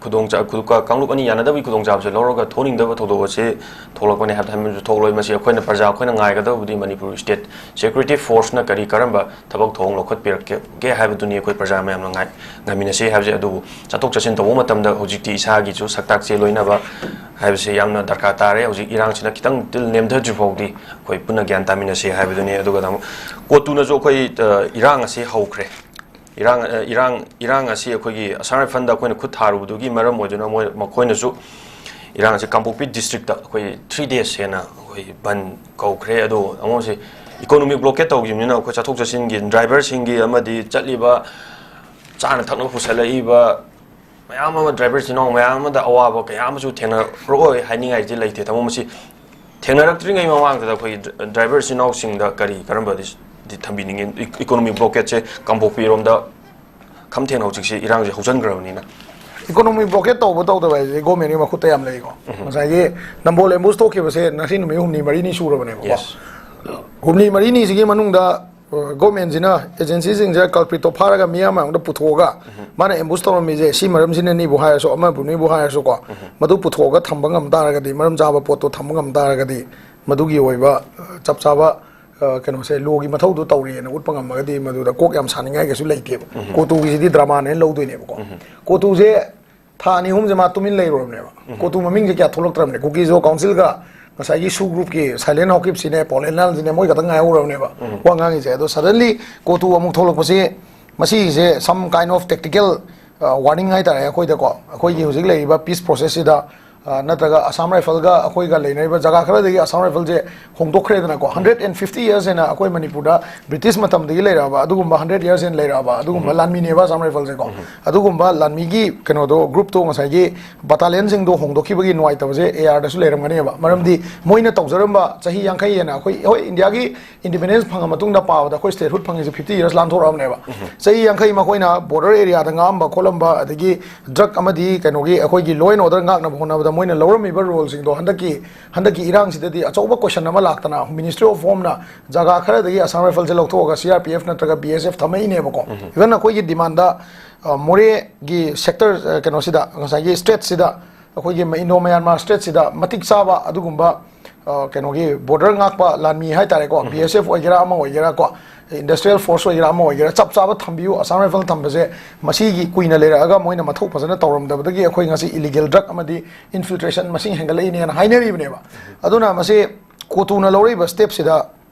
ꯈꯨꯗꯣꯡꯆꯥ-, ꯈꯨ-, ꯀ-, ꯀꯥꯡꯂꯨꯞ ꯑꯅꯤ ꯌꯥꯅꯗꯕꯒꯤ ꯈꯨꯗꯣꯡꯆꯥꯕꯁꯦ ꯂꯧꯔꯒ ꯊꯣꯛꯅꯤꯡꯗꯕ ꯊꯧꯗꯣꯛ ꯑꯁꯤ ꯊꯣꯛꯂꯛꯄꯅꯦ ꯍꯥꯏꯕꯗꯤ ꯍꯥꯏꯕꯁꯨ ꯊꯣꯛꯂꯣꯏ꯫ ꯃꯁꯤ ꯑꯩꯈꯣꯏꯅ ꯄ꯭ꯔꯖꯥ ꯑꯩꯈꯣꯏꯅ ꯉꯥꯏꯒꯗꯕꯕꯨꯗꯤ ꯃꯅꯤꯄꯨꯔ ꯁ꯭ꯇꯦꯠ ꯁꯦꯀ꯭ꯌꯨꯔꯤꯇꯤ ꯐꯣꯔꯁꯅ ꯀꯔꯤ ꯀꯔꯝꯕ ꯊꯕꯛ ꯊꯧꯑꯣꯡ ꯂꯧꯈꯠꯄꯤꯔꯛꯀꯦ ꯍꯥꯏꯕꯗꯨꯅꯤ ꯑꯩꯈꯣꯏ ꯄ꯭ꯔꯖꯥ ꯃꯌꯥꯝꯅ ꯉꯥꯏ-, ꯉꯥꯏꯃꯤꯟꯅꯁꯤ ꯍꯥꯏꯕꯁꯦ꯫ ꯑꯗꯨꯕꯨ ꯆꯠꯊꯣꯛ ꯆꯠꯁꯤꯟ ꯇꯧꯕ ꯃꯇꯝꯗ ꯍꯧꯖꯤꯛꯇꯤ ꯏꯁꯥꯒꯤꯁꯨ ꯁꯛꯇꯥꯛ ꯆꯦ ꯂꯣꯏꯅꯕ ꯍꯥꯏꯕꯁꯦ ꯌꯥꯝꯅ ꯗꯔꯀꯥꯔ ꯇꯥꯔꯦ꯫ ꯍꯧꯖꯤꯛ ꯏꯔꯥꯡꯁꯤꯅ ꯈꯤꯇꯪ ꯇꯤꯜ ꯅꯦꯝꯊꯗ꯭ꯔꯤ ꯐꯥꯎꯗꯤ ꯑꯩꯈꯣꯏ ꯄꯨꯟꯅ ꯒ꯭ꯌꯥꯟ ꯇꯥꯃꯤꯟꯅꯁꯤ ꯍꯥꯏꯕꯗꯨꯅꯤ꯫ ꯑꯗꯨꯒ ꯇꯥꯃꯣ, ꯀꯣꯇꯨꯅꯁꯨ ꯑꯩꯈꯣꯏ, ꯑ, ꯏꯔꯥꯡ ꯑꯁꯤ ꯍꯧꯈ꯭ꯔꯦ꯫ ꯏꯔꯥꯡ, ꯑ, ꯏꯔꯥꯡ, ꯏꯔꯥꯡ ꯑꯁꯤ ꯑꯩꯈꯣꯏꯒꯤ ꯑꯁꯥꯝ ꯔꯥꯏꯐꯜꯗ ꯑꯩꯈꯣꯏꯅ ꯈꯨꯠ ꯊꯥꯔꯨꯕꯗꯨꯒꯤ ꯃꯔꯝ ꯑꯣꯏꯗꯨꯅ ꯃꯣꯏ, ꯃꯈꯣꯏꯅꯁꯨ ꯏꯔꯥꯡꯁꯤ ꯀꯥꯡꯄꯣꯛꯄꯤ ꯗꯤꯁꯇ꯭ꯔꯤꯛꯇ ꯑꯩꯈꯣꯏ ꯊ꯭ꯔꯤ ꯗꯦꯖ ꯍꯦꯟꯅ ꯑꯩꯈꯣꯏ ꯕꯟ ꯀꯧꯈ꯭ꯔꯦ꯫ ꯑꯗꯣ ꯑꯃꯨꯛꯁꯤ ꯏꯀꯣꯅꯣꯃꯤꯛ ꯕ꯭ꯂꯣꯀꯦꯠ ꯇꯧꯈꯤꯕꯅꯤꯅ ꯑꯩꯈꯣꯏ ꯆꯠꯊꯣꯛ ꯆꯠꯁꯤꯟꯒꯤ ꯗ꯭ꯔꯥꯏꯚꯔꯁꯤꯡꯒꯤ ꯑꯃꯗꯤ ꯆꯠꯂꯤꯕ ꯆꯥꯅ ꯊꯛꯅꯕ ꯄꯨꯁꯜꯂꯛꯏꯕ ꯃꯌꯥꯝ ꯑꯃ, ꯗ꯭ꯔꯥꯏꯚꯔ ꯏꯆꯤꯟ ꯏꯅꯥꯎ ꯃꯌꯥꯝ ꯑꯃꯗ ꯑꯋꯥꯕ ꯀꯌꯥ ꯑꯃꯁꯨ ꯊꯦꯡꯅꯔꯛꯑꯣꯏ ꯍꯥꯏꯅꯤꯡꯉꯥꯏꯗꯤ ꯂꯩꯇꯦ꯫ ꯇꯥꯃꯣ, ꯃꯁꯤ ꯊꯦꯡꯅꯔꯛꯇ꯭ꯔꯤꯉꯩ ꯃꯃꯥꯡꯗ ꯑꯩꯈꯣꯏꯒꯤ ꯗ꯭ꯔ-, ꯗ꯭ꯔꯥꯏꯚꯔ ꯏꯆꯤꯟ ꯏꯅꯥꯎꯁꯤꯡꯗ ꯀꯔꯤ ꯀꯔꯝꯕꯗꯤ ꯗꯤ ꯊꯝꯕꯤꯅꯤꯡꯉꯤ? ꯏ-, ꯏꯀꯣꯅꯣꯃꯤꯛ ꯕ꯭ꯂꯣꯀꯦꯠꯁꯦ ꯀꯥꯡꯄꯣꯛꯄꯤꯔꯣꯝꯗ ꯈꯝ ꯊꯦꯡꯅ ꯍꯧꯖꯤꯛꯁꯦ ꯏꯔꯥꯡꯁꯦ ꯍꯧꯖꯤꯟꯈ꯭ꯔꯕꯅꯤꯅ꯫ ꯏꯀꯣꯅꯣꯃꯤꯛ ꯕ꯭ꯂꯣꯀꯦꯠ ꯇꯧꯕ ꯇꯧꯗꯕ ꯍꯥꯏꯁꯦ ꯒꯣꯔꯃꯦꯟꯒꯤ ꯃꯈꯨꯠꯇ ꯌꯥꯝ ꯂꯩꯀꯣ꯫ ꯉꯁꯥꯏꯒꯤ ꯅꯝꯕꯣꯜ ꯑꯦꯝꯕꯨꯁ ꯊꯣꯛꯈꯤꯕꯁꯦ ꯉꯁꯤ ꯅꯨꯃꯤꯠ ꯍꯨꯝꯅꯤ ꯃꯔꯤꯅꯤ ꯁꯨꯔꯕꯅꯦꯕꯀꯣ꯫ ꯌꯦꯁ꯫ ꯍꯨꯝꯅꯤ ꯃꯔꯤꯅꯤꯁꯤꯒꯤ ꯃꯅꯨꯡꯗ, ꯑ, ꯒꯣꯔꯃꯦꯟꯁꯤꯅ ꯑꯦꯖꯦꯟꯁꯤꯁꯤꯡꯁꯦ ꯀꯜꯄ꯭ꯔꯤꯠꯇꯣ ꯐꯥꯔꯒ ꯃꯤꯌꯥꯝ ꯃꯌꯥꯝꯗ ꯄꯨꯊꯣꯛꯑꯒ ꯃꯥꯅ ꯑꯦꯝꯕꯨꯁ ꯇꯧꯔꯝꯃꯤꯁꯦ ꯁꯤ ꯃꯔꯝꯁꯤꯅꯅꯤꯕꯨ ꯍꯥꯏꯔꯁꯨ, ꯑꯃꯕꯨꯅꯤꯕꯨ ꯍꯥꯏꯔꯁꯨꯀꯣ, ꯃꯗꯨ ꯄꯨꯊꯣꯛꯑꯒ ꯊꯝꯕ ꯉꯝ ꯇꯥꯔꯒꯗꯤ, ꯃꯔꯝ ꯆꯥꯕ ꯄꯣꯠꯇꯣ ꯊꯝꯕ ꯉꯝ ꯇꯥꯔꯒꯗꯤ, ꯃꯗꯨꯒꯤ ꯑꯣꯏꯕ, ꯑ, ꯆꯞ ꯆꯥꯕ ꯑ, ꯀꯩꯅꯣꯁꯦ, ꯂꯣꯒꯤ ꯃꯊꯧꯗꯣ ꯇꯧꯔꯤꯑꯅ ꯎꯠꯄ ꯉꯝꯃꯒꯗꯤ ꯃꯗꯨꯗ ꯀꯣꯛ ꯌꯥꯝ ꯁꯥꯅꯤꯡꯉꯥꯏ ꯀꯩꯁꯨ ꯂꯩꯇꯦꯕ꯫ ꯀꯣꯇꯨꯒꯤꯁꯤꯗꯤ ꯗ꯭ꯔꯃꯥꯅꯦꯅ ꯂꯧꯗꯣꯏꯅꯦꯕꯀꯣ꯫ ꯀꯣꯇꯨꯁꯦ ꯊꯥ ꯑꯅꯤ ꯑꯍꯨꯝꯁꯦ ꯃꯥ ꯇꯨꯃꯤꯟ ꯂꯩꯔꯨꯔꯕꯅꯦꯕ꯫ ꯀꯣꯇꯨ ꯃꯃꯤꯡꯁꯦ ꯀꯌꯥ ꯊꯣꯛꯂꯛꯇ꯭ꯔꯕꯅꯦ꯫ ꯀꯨꯀꯤ ꯖꯣ ꯀꯥꯎꯟꯁꯤꯜꯒ ꯉꯁꯥꯏꯒꯤ ꯁꯨ ꯒ꯭ꯔꯨꯞꯀꯤ ꯁꯥꯏꯂꯦꯟ ꯍꯥꯎꯀꯤꯞꯁꯤꯅꯦ, ꯄꯣꯜ ꯑꯦꯟꯅꯥꯜꯁꯤꯅꯦ, ꯃꯣꯏ ꯈꯛꯇꯪ ꯉꯥꯏꯍꯧꯔꯕꯅꯦꯕ ꯋꯥ ꯉꯥꯡꯉꯤꯁꯦ꯫ ꯑꯗꯣ ꯁꯗꯟꯂꯤ ꯀꯣꯇꯨ ꯑꯃꯨꯛ ꯊꯣꯛꯂꯛꯄꯁꯤ, ꯃꯁꯤꯁꯦ some kind of tactical warning ꯍꯥꯏꯇꯥꯔꯦ ꯑꯩꯈꯣꯏꯗꯀꯣ꯫ ꯑꯩꯈꯣꯏꯒꯤ ꯍꯧꯖꯤꯛ ꯂꯩꯔꯤꯕ ꯄꯤꯁ ꯄ꯭ꯔꯣꯁꯦꯁꯁꯤꯗ, ꯑ, ꯅꯠꯇ꯭ꯔꯒ ꯑꯁꯥꯝ ꯔꯥꯏꯐꯜꯒ ꯑꯩꯈꯣꯏꯒ ꯂꯩꯅꯔꯤꯕ ꯖꯒꯥ ꯈꯔꯗꯒꯤ ꯑꯁꯥꯝ ꯔꯥꯏꯐꯜꯁꯦ ꯍꯣꯡꯗꯣꯛꯈ꯭ꯔꯦꯗꯅꯀꯣ꯫ ꯍꯟꯗ꯭ꯔꯦꯠ ꯑꯦꯟ ꯐꯤꯐꯇꯤ ꯌꯔꯁ ꯍꯥꯏꯅ ꯑꯩꯈꯣꯏ ꯃꯅꯤꯄꯨꯔꯗ ꯕ꯭ꯔꯤꯇꯤꯁ ꯃꯇꯝꯗꯒꯤ ꯂꯩꯔꯛꯑꯕ ꯑꯗꯨꯒꯨꯝꯕ, ꯍꯟꯗ꯭ꯔꯦꯠ ꯌꯔꯁ ꯍꯦꯟꯅ ꯂꯩꯔꯛꯑꯕ ꯑꯗꯨꯒꯨꯝꯕ ꯂꯥꯟꯃꯤꯅꯦꯕ ꯑꯁꯥꯝ ꯔꯥꯏꯐꯜꯁꯦꯀꯣ꯫ ꯑꯗꯨꯒꯨꯝꯕ ꯂꯥꯟꯃꯤꯒꯤ ꯀꯩꯅꯣꯗꯣ, ꯒ꯭ꯔꯨꯞꯇꯣ, ꯉꯁꯥꯏꯒꯤ ꯕꯇꯥꯂꯤꯌꯟꯁꯤꯡꯗꯣ ꯍꯣꯡꯗꯣꯛꯈꯤꯕꯒꯤ ꯅꯨꯡꯉꯥꯏꯇꯕꯁꯦ ꯑꯦ ꯑꯥꯔꯗꯁꯨ ꯂꯩꯔꯝꯒꯅꯦꯕ꯫ ꯃꯔꯝꯗꯤ ꯃꯣꯏꯅ ꯇꯧꯖꯔꯝꯕ ꯆꯍꯤ ꯌꯥꯡꯈꯩ ꯍꯦꯟꯅ, ꯑꯩꯈꯣꯏ, ꯍꯣꯏ, ꯏꯟꯗꯤꯌꯥꯒꯤ ꯏꯟꯗꯤꯄꯦꯟꯗꯦꯟꯁ ꯐꯪꯉ ꯃꯇꯨꯡꯗ ꯄꯥꯕꯗ ꯑꯩꯈꯣꯏ ꯁ꯭ꯇꯦꯠꯍꯨꯗ ꯐꯪꯉꯤꯁꯦ ꯐꯤꯐꯇꯤ ꯌꯔꯁ ꯂꯥꯟꯊꯣꯔꯛꯑꯕꯅꯦꯕ꯫ ꯆꯍꯤ ꯌꯥꯡꯈꯩ ꯃꯈꯣꯏꯅ ꯕꯣꯔꯗꯔ ꯑꯦꯔꯤꯌꯥꯗ ꯉꯥꯛꯑꯝꯕ ꯈꯣꯠꯂꯝꯕ, ꯑꯗꯒꯤ ꯗ꯭ꯔꯒ ꯑꯃꯗꯤ ꯀꯩꯅꯣꯒꯤ ꯑꯩꯈꯣꯏꯒꯤ ꯂꯣ ꯑꯦꯟ ꯑꯣꯔꯗꯔ ꯉꯥꯛꯅꯕ ꯍꯣꯠꯅꯕꯗ ꯃꯣꯏꯅ ꯂꯧꯔꯝꯃꯤꯕ ꯔꯣꯜꯁꯤꯡꯗꯣ ꯍꯟꯗꯛꯀꯤ, ꯍꯟꯗꯛꯀꯤ ꯏꯔꯥꯡꯁꯤꯗꯗꯤ ꯑꯆꯧꯕ ꯀꯣꯏꯁꯟ ꯑꯃ ꯂꯥꯛꯇꯅ, ꯃꯤꯅꯤꯁꯇ꯭ꯔꯤ ꯑꯣꯐ ꯍꯣꯝꯅ ꯖꯒꯥ ꯈꯔꯗꯒꯤ ꯑꯁꯥꯝ ꯔꯥꯏꯐꯜꯁꯦ ꯂꯧꯊꯣꯛꯑꯒ ꯁꯤ ꯑꯥꯔ ꯄꯤ ꯑꯦꯐ ꯅꯠꯇ꯭ꯔꯒ ꯕꯤ ꯑꯦꯁ ꯑꯦꯐ ꯊꯝꯃꯛꯏꯅꯦꯕꯀꯣ꯫ ꯏꯚꯟ ꯑꯩꯈꯣꯏꯒꯤ ꯗꯤꯃꯥꯟꯗ, ꯑ, ꯃꯣꯔꯦꯒꯤ ꯁꯦꯛꯇꯔ, ꯑ, ꯀꯩꯅꯣꯁꯤꯗ, ꯉꯁꯥꯏꯒꯤ ꯁ꯭ꯇꯦꯠꯁꯤꯗ, ꯑꯩꯈꯣꯏꯒꯤ ꯏꯟꯗꯣ ꯃꯌꯥꯟꯃꯥꯔ ꯁ꯭ꯇꯦꯠꯁꯤꯗ ꯃꯇꯤꯛ ꯆꯥꯕ ꯑꯗꯨꯒꯨꯝꯕ, ꯑ, ꯀꯩꯅꯣꯒꯤ ꯕꯣꯔꯗꯔ ꯉꯥꯛꯄ ꯂꯥꯟꯃꯤ ꯍꯥꯏꯇꯥꯔꯦꯀꯣ, ꯕꯤ ꯑꯦꯁ ꯑꯦꯐ ꯑꯣꯏꯒꯦꯔꯥ, ꯑꯃ ꯑꯣꯏꯒꯦꯔꯥ ꯀꯣ, ꯏꯟꯗꯁꯇ꯭ꯔꯤꯌꯦꯜ ꯐꯣꯔꯁ ꯑꯣꯏꯒꯦꯔꯥ, ꯑꯃ ꯑꯣꯏꯒꯦꯔꯥ, ꯆꯞ ꯆꯥꯕ ꯊꯝꯕꯤꯌꯨ꯫ ꯑꯁꯥꯝ ꯔꯥꯏꯐꯜ ꯊꯝꯕꯁꯦ ꯃꯁꯤꯒꯤ ꯀꯨꯏꯅ ꯂꯩꯔꯛꯑꯒ ꯃꯣꯏꯅ ꯃꯊꯧ ꯐꯖꯅ ꯇꯧꯔꯝꯗꯕꯗꯒꯤ ꯑꯩꯈꯣꯏ ꯉꯁꯤ ꯏꯂꯤꯒꯦꯜ ꯗ꯭ꯔꯒ ꯑꯃꯗꯤ ꯏꯟꯐꯤꯜꯇ꯭ꯔꯦꯁꯟ ꯃꯁꯤꯡ ꯍꯦꯟꯒꯠꯂꯛꯏꯅꯦꯅ ꯍꯥꯏꯅꯔꯤꯕꯅꯦꯕ꯫ ꯑꯗꯨꯅ ꯃꯁꯤ ꯀꯣꯇꯨꯅ ꯂꯧꯔꯛꯏꯕ ꯁ꯭ꯇꯦꯞꯁꯤꯗ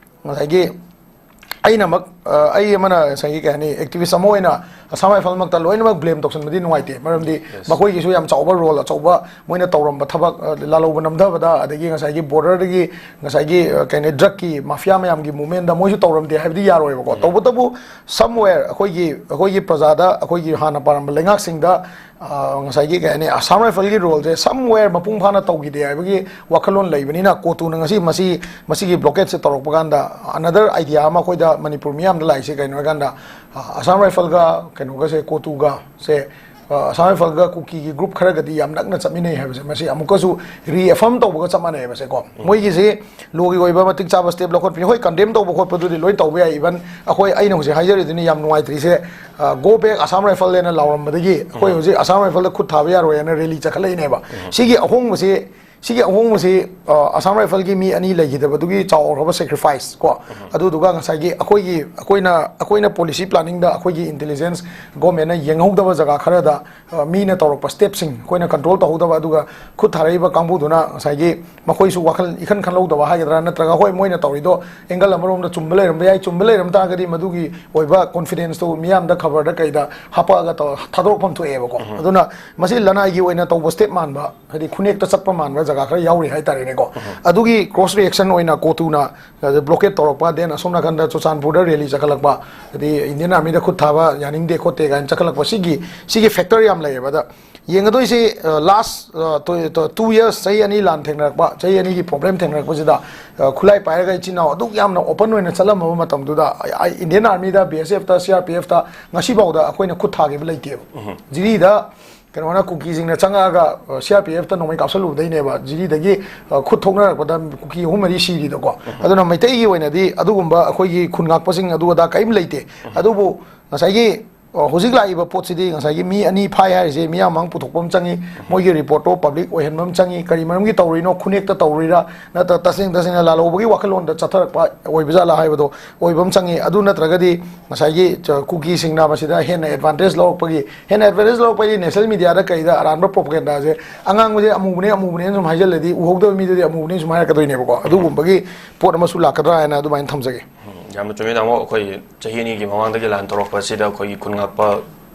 ꯉꯁꯥꯏꯒꯤ ꯑꯩꯅꯃꯛ, ꯑ, ꯑꯩ ꯑꯃꯅ ꯉꯁꯥꯏꯒꯤ, ꯀꯩ ꯍꯥꯏꯅꯤ, ꯑꯦꯛꯇꯤꯚꯤꯁ ꯑꯃ ꯑꯣꯏꯅ ꯑꯁꯥꯝ ꯔꯥꯏꯐꯜꯃꯛꯇ ꯂꯣꯏꯅꯃꯛ ꯕ꯭ꯂꯦꯝ ꯇꯧꯁꯟꯕꯗꯤ ꯅꯨꯡꯉꯥꯏꯇꯦ꯫ ꯃꯔꯝꯗꯤ ꯃꯈꯣꯏꯒꯤꯁꯨ ꯌꯥꯝ ꯆꯥꯎꯕ ꯔꯣꯜ, ꯑꯆꯧꯕ ꯃꯣꯏꯅ ꯇꯧꯔꯝꯕ ꯊꯕꯛ, ꯑ, ꯂꯥꯜꯍꯧꯕ ꯅꯝꯊꯕꯗ, ꯑꯗꯒꯤ ꯉꯁꯥꯏꯒꯤ ꯕꯣꯔꯗꯔꯗꯒꯤ ꯉꯁꯥꯏꯒꯤ, ꯑ, ꯀꯩ ꯍꯥꯏꯅꯤ, ꯗ꯭ꯔꯒꯀꯤ ꯃꯥꯐꯤꯌꯥ ꯃꯌꯥꯝꯒꯤ ꯃꯨꯚꯃꯦꯟꯗ ꯃꯣꯏꯁꯨ ꯇꯧꯔꯝꯗꯦ ꯍꯥꯏꯕꯗꯤ ꯌꯥꯔꯣꯏꯕꯀꯣ꯫ ꯇꯧꯕꯇꯕꯨ somewhere ꯑꯩꯈꯣꯏꯒꯤ, ꯑꯩꯈꯣꯏꯒꯤ ꯄ꯭ꯔꯖꯥꯗ, ꯑꯩꯈꯣꯏꯒꯤ ꯍꯥꯟꯅ ꯄꯥꯔꯝꯕ ꯂꯩꯉꯥꯛꯁꯤꯡꯗ, ꯑ, ꯉꯁꯥꯏꯒꯤ, ꯀꯩ ꯍꯥꯏꯅꯤ, ꯑꯁꯥꯝ ꯔꯥꯏꯐꯜꯒꯤ ꯔꯣꯜꯁꯦ somewhere ꯃꯄꯨꯡ ꯐꯥꯅ ꯇꯧꯈꯤꯗꯦ ꯍꯥꯏꯕꯒꯤ ꯋꯥꯈꯜꯂꯣꯟ ꯂꯩꯕꯅꯤꯅ, ꯀꯣꯇꯨꯅ ꯉꯁꯤ ꯃꯁꯤ, ꯃꯁꯤꯒꯤ ꯕ꯭ꯂꯣꯀꯦꯠꯁꯦ ꯇꯧꯔꯛꯄ ꯀꯥꯟꯗ another idea ꯑꯃ ꯑꯩꯈꯣꯏꯗ ꯃꯅꯤꯄꯨꯔ ꯃꯤꯌꯥꯝꯗ ꯂꯥꯛꯏꯁꯦ ꯀꯩꯅꯣ ꯍꯥꯏꯀꯥꯟꯗ, ꯑ, ꯑꯁꯥꯝ ꯔꯥꯏꯐꯜꯒ ꯀꯩꯅꯣꯒꯁꯦ, ꯀꯣꯇꯨꯒꯁꯦ, ꯑ, ꯑꯁꯥꯝ ꯔꯥꯏꯐꯜꯒ ꯀꯨꯀꯤꯒꯤ ꯒ꯭ꯔꯨꯞ ꯈꯔꯒꯗꯤ ꯌꯥꯝ ꯅꯛꯅ ꯆꯠꯃꯤꯟꯅꯩ ꯍꯥꯏꯕꯁꯦ ꯃꯁꯤ ꯑꯃꯨꯛꯀꯁꯨ ꯔꯤꯑꯦꯐꯔꯝ ꯇꯧꯕꯒ ꯆꯞ ꯃꯥꯟꯅꯩꯕꯁꯦꯀꯣ꯫ ꯃꯣꯏꯒꯤꯁꯦ ꯂꯣꯒꯤ ꯑꯣꯏꯕ ꯃꯇꯤꯛ ꯆꯥꯕ ꯁ꯭ꯇꯦꯞ ꯂꯧꯈꯠꯄꯤ꯫ ꯍꯣꯏ, ꯀꯟꯗꯦꯝ ꯇꯧꯕ ꯈꯣꯠꯄꯗꯨꯗꯤ ꯂꯣꯏ ꯇꯧꯕ ꯌꯥꯏ꯫ ꯏꯚꯟ ꯑꯩꯈꯣꯏ, ꯑꯩꯅ ꯍꯧꯖꯤꯛ ꯍꯥꯏꯖꯔꯤꯗꯨꯅꯤ ꯌꯥꯝ ꯅꯨꯡꯉꯥꯏꯇ꯭ꯔꯤꯁꯦ, ꯑ, go back ꯑꯁꯥꯝ ꯔꯥꯏꯐꯜ ꯍꯥꯏꯅ ꯂꯥꯎꯔꯝꯕꯗꯒꯤ ꯑꯩꯈꯣꯏ ꯍꯧꯖꯤꯛ ꯑꯁꯥꯝ ꯔꯥꯏꯐꯜꯗ ꯈꯨꯠ ꯊꯥꯕ ꯌꯥꯔꯣꯏ ꯍꯥꯏꯅ ꯔꯦꯂꯤ ꯆꯠꯈꯠꯂꯛꯏꯅꯦꯕ꯫ ꯁꯤꯒꯤ ꯑꯍꯣꯡꯕꯁꯤ ꯁꯤꯒꯤ ꯑꯍꯣꯡꯕꯁꯤ, ꯑ, Assam Rifle ꯒꯤ ꯃꯤ ꯑꯅꯤ ꯂꯩꯈꯤꯗꯕꯗꯨꯒꯤ ꯆꯥꯎꯈ꯭ꯔꯕ sacrifice ꯀꯣ, ꯑꯗꯨꯗꯨꯒ ꯉꯁꯥꯏꯒꯤ ꯑꯩꯈꯣꯏꯒꯤ, ꯑꯩꯈꯣꯏꯅ, ꯑꯩꯈꯣꯏꯅ policy planning ꯗ ꯑꯩꯈꯣꯏꯒꯤ intelligence government ꯅ ꯌꯦꯡꯍꯧꯗꯕ ꯖꯒꯥ ꯈꯔꯗ, ꯑ, ꯃꯤꯅ ꯇꯧꯔꯛꯄ step ꯁꯤꯡ ꯑꯩꯈꯣꯏꯅ control ꯇꯧꯍꯧꯗꯕ, ꯑꯗꯨꯒ ꯈꯨꯠ ꯊꯥꯔꯛꯏꯕ ꯀꯥꯡꯕꯨꯗꯨꯅ ꯉꯁꯥꯏꯒꯤ ꯃꯈꯣꯏꯁꯨ ꯋꯥꯈꯜ ꯏꯈꯟ ꯈꯟꯍꯧꯗꯕ ꯍꯥꯏꯒꯗ꯭ꯔꯥ, ꯅꯠꯇ꯭ꯔꯒ ꯍꯣꯏ ꯃꯣꯏꯅ ꯇꯧꯔꯤꯗꯣ angle ꯑꯃꯔꯣꯝꯗ ꯆꯨꯝꯕ ꯂꯩꯔꯝꯕ ꯌꯥꯏ, ꯆꯨꯝꯕ ꯂꯩꯔꯝ ꯇꯥꯔꯒꯗꯤ ꯃꯗꯨꯒꯤ ꯑꯣꯏꯕ confidence ꯇꯨ ꯃꯤꯌꯥꯝꯗ ꯈꯕꯔꯗ ꯀꯩꯗ ꯍꯥꯞꯄꯛꯑꯒ ꯇꯧ-, ꯊꯥꯗꯣꯔꯛꯐꯝ ꯊꯣꯛꯑꯦꯕꯀꯣ꯫ ꯑꯗꯨꯅ ꯃꯁꯤ ꯂꯅꯥꯏꯒꯤ ꯑꯣꯏꯅ ꯇꯧꯕ step ꯃꯥꯟꯕ, ꯍꯥꯏꯗꯤ ꯈꯨꯅꯦꯛꯇ ꯆꯠꯄ ꯃꯥꯟꯕ ꯖꯒꯥ ꯈꯔ ꯌꯥꯎꯔꯤ ꯍꯥꯏꯇꯥꯔꯦꯅꯦꯀꯣ꯫ ꯑꯗꯨꯒꯤ cross reaction ꯑꯣꯏꯅ ꯀꯣꯇꯨꯅ, ꯑ, blockade ꯇꯧꯔꯛꯄ, then ꯑꯁꯣꯝ ꯅꯥꯀꯟꯗ ꯆꯨꯔꯆꯥꯟꯄꯨꯔꯗ rally ꯆꯠꯈꯠꯂꯛꯄ, ꯍꯥꯏꯗꯤ Indian Army ꯗ ꯈꯨꯠ ꯊꯥꯕ ꯌꯥꯅꯤꯡꯗꯦ ꯈꯣꯠꯇꯦ ꯀꯥꯏꯅ ꯆꯠꯈꯠꯂꯛꯄ, ꯁꯤꯒꯤ, ꯁꯤꯒꯤ factor ꯌꯥꯝ ꯂꯩꯌꯦꯕ꯫ ꯑꯗ ꯌꯦꯡꯒꯗꯣꯏꯁꯤ, ꯑ, last, ꯑ, two, two years, ꯆꯍꯤ ꯑꯅꯤ ꯂꯥꯟ ꯊꯦꯡꯅꯔꯛꯄ, ꯆꯍꯤ ꯑꯅꯤꯒꯤ problem ꯊꯦꯡꯅꯔꯛꯄꯁꯤꯗ, ꯑ, ꯈꯨꯠꯂꯥꯏ ꯄꯥꯏꯔꯒ ꯏꯆꯤꯟ ꯏꯅꯥꯎ ꯑꯗꯨꯛ ꯌꯥꯝꯅ open ꯑꯣꯏꯅ ꯆꯠꯂꯝꯃꯕ ꯃꯇꯝꯗꯨꯗ, ꯑ, ꯑ, Indian Army ꯗ, B S F ꯇ, C R P F ꯇ ꯉꯁꯤꯐꯥꯎꯗ ꯑꯩꯈꯣꯏꯅ ꯈꯨꯠ ꯊꯥꯈꯤꯕ ꯂꯩꯇꯦꯕ꯫ ꯖꯤꯔꯤꯗ ꯀꯩꯅꯣꯅ ꯀꯨꯀꯤꯁꯤꯡꯅ ꯆꯪꯉꯛꯑꯒ, ꯑ, C R P F ꯇ ꯅꯣꯡꯃꯩ ꯀꯥꯞꯁꯜꯂꯨꯕꯗꯩꯅꯦꯕ ꯖꯤꯔꯤꯗꯒꯤ, ꯑ, ꯈꯨꯠ ꯊꯣꯛꯅꯔꯛꯄꯗ ꯀꯨꯀꯤ ꯑꯍꯨꯝ ꯃꯔꯤ ꯁꯤꯔꯤꯗꯣꯀꯣ꯫ ꯑꯗꯨꯅ ꯃꯩꯇꯩꯒꯤ ꯑꯣꯏꯅꯗꯤ ꯑꯗꯨꯒꯨꯝꯕ ꯑꯩꯈꯣꯏꯒꯤ ꯈꯨꯟ ꯉꯥꯛꯄꯁꯤꯡ ꯑꯗꯨ ꯑꯗꯥ ꯀꯔꯤꯝ ꯂꯩꯇꯦ꯫ ꯑꯗꯨꯕꯨ ꯉꯁꯥꯏꯒꯤ, ꯑ, ꯍꯧꯖꯤꯛ ꯂꯥꯛꯏꯕ ꯄꯣꯠꯁꯤꯗꯤ ꯉꯁꯥꯏꯒꯤ ꯃꯤ ꯑꯅꯤ ꯐꯥꯏ ꯍꯥꯏꯔꯤꯁꯦ ꯃꯤꯌꯥꯝ ꯃꯥꯡ ꯄꯨꯊꯣꯛꯄ ꯑꯃ ꯆꯪꯉꯤ, ꯃꯣꯏꯒꯤ report ꯇꯣ public ꯑꯣꯏꯍꯟꯕ ꯑꯃ ꯆꯪꯉꯤ, ꯀꯔꯤ ꯃꯔꯝꯒꯤ ꯇꯧꯔꯤꯅꯣ, ꯈꯨꯅꯦꯛꯇ ꯇꯧꯔꯤꯔꯥ, ꯅꯠꯇ꯭ꯔ ꯇꯁꯦꯡ ꯇꯁꯦꯡꯅ ꯂꯥꯜꯍꯧꯕꯒꯤ ꯋꯥꯈꯜꯂꯣꯟꯗ ꯆꯠꯊꯔꯛꯄ ꯑꯣꯏꯕ ꯖꯥꯠꯂꯥ ꯍꯥꯏꯕꯗꯣ ꯑꯣꯏꯕ ꯑꯃ ꯆꯪꯉꯤ꯫ ꯑꯗꯨ ꯅꯠꯇ꯭ꯔꯒꯗꯤ ꯉꯁꯥꯏꯒꯤ ꯆ-, ꯀꯨꯀꯤꯁꯤꯡꯅ ꯃꯁꯤꯗ ꯍꯦꯟꯅ advantage ꯂꯧꯔꯛꯄꯒꯤ, ꯍꯦꯟꯅ advantage ꯂꯧꯔꯛꯄꯒꯤ national media ꯗ ꯀꯩꯗ ꯑꯔꯥꯟꯕ propaganda ꯁꯦ, "ꯑꯉꯥꯡꯕꯁꯦ ꯑꯃꯨꯕꯅꯦ, ꯑꯃꯨꯕꯅꯦꯅ" ꯁꯨꯝ ꯍꯥꯏꯖꯜꯂꯗꯤ, ꯎꯍꯧꯗꯕ ꯃꯤꯗꯨꯗꯤ ꯑꯃꯨꯕꯅꯦ ꯁꯨꯝ ꯍꯥꯏꯔꯛꯀꯗꯣꯏꯅꯦꯕꯀꯣ꯫ ꯑꯗꯨꯒꯨꯝꯕꯒꯤ ꯄꯣꯠ ꯑꯃꯁꯨ ꯂꯥꯛꯀꯗ꯭ꯔꯥ ꯍꯥꯏꯅ ꯑꯗꯨꯃꯥꯏꯅ ꯊꯝꯖꯒꯦ꯫ ꯎꯝ, ꯌꯥꯝꯅ ꯆꯨꯝꯃꯤ, ꯇꯥꯃꯣ꯫ ꯑꯩꯈꯣꯏ ꯆꯍꯤ ꯑꯅꯤꯒꯤ ꯃꯃꯥꯡꯗꯒꯤ ꯂꯥꯟ ꯇꯧꯔꯛꯄ ꯑꯁꯤꯗ ꯑꯩꯈꯣꯏꯒꯤ ꯈꯨꯟ ꯉꯥꯛꯄ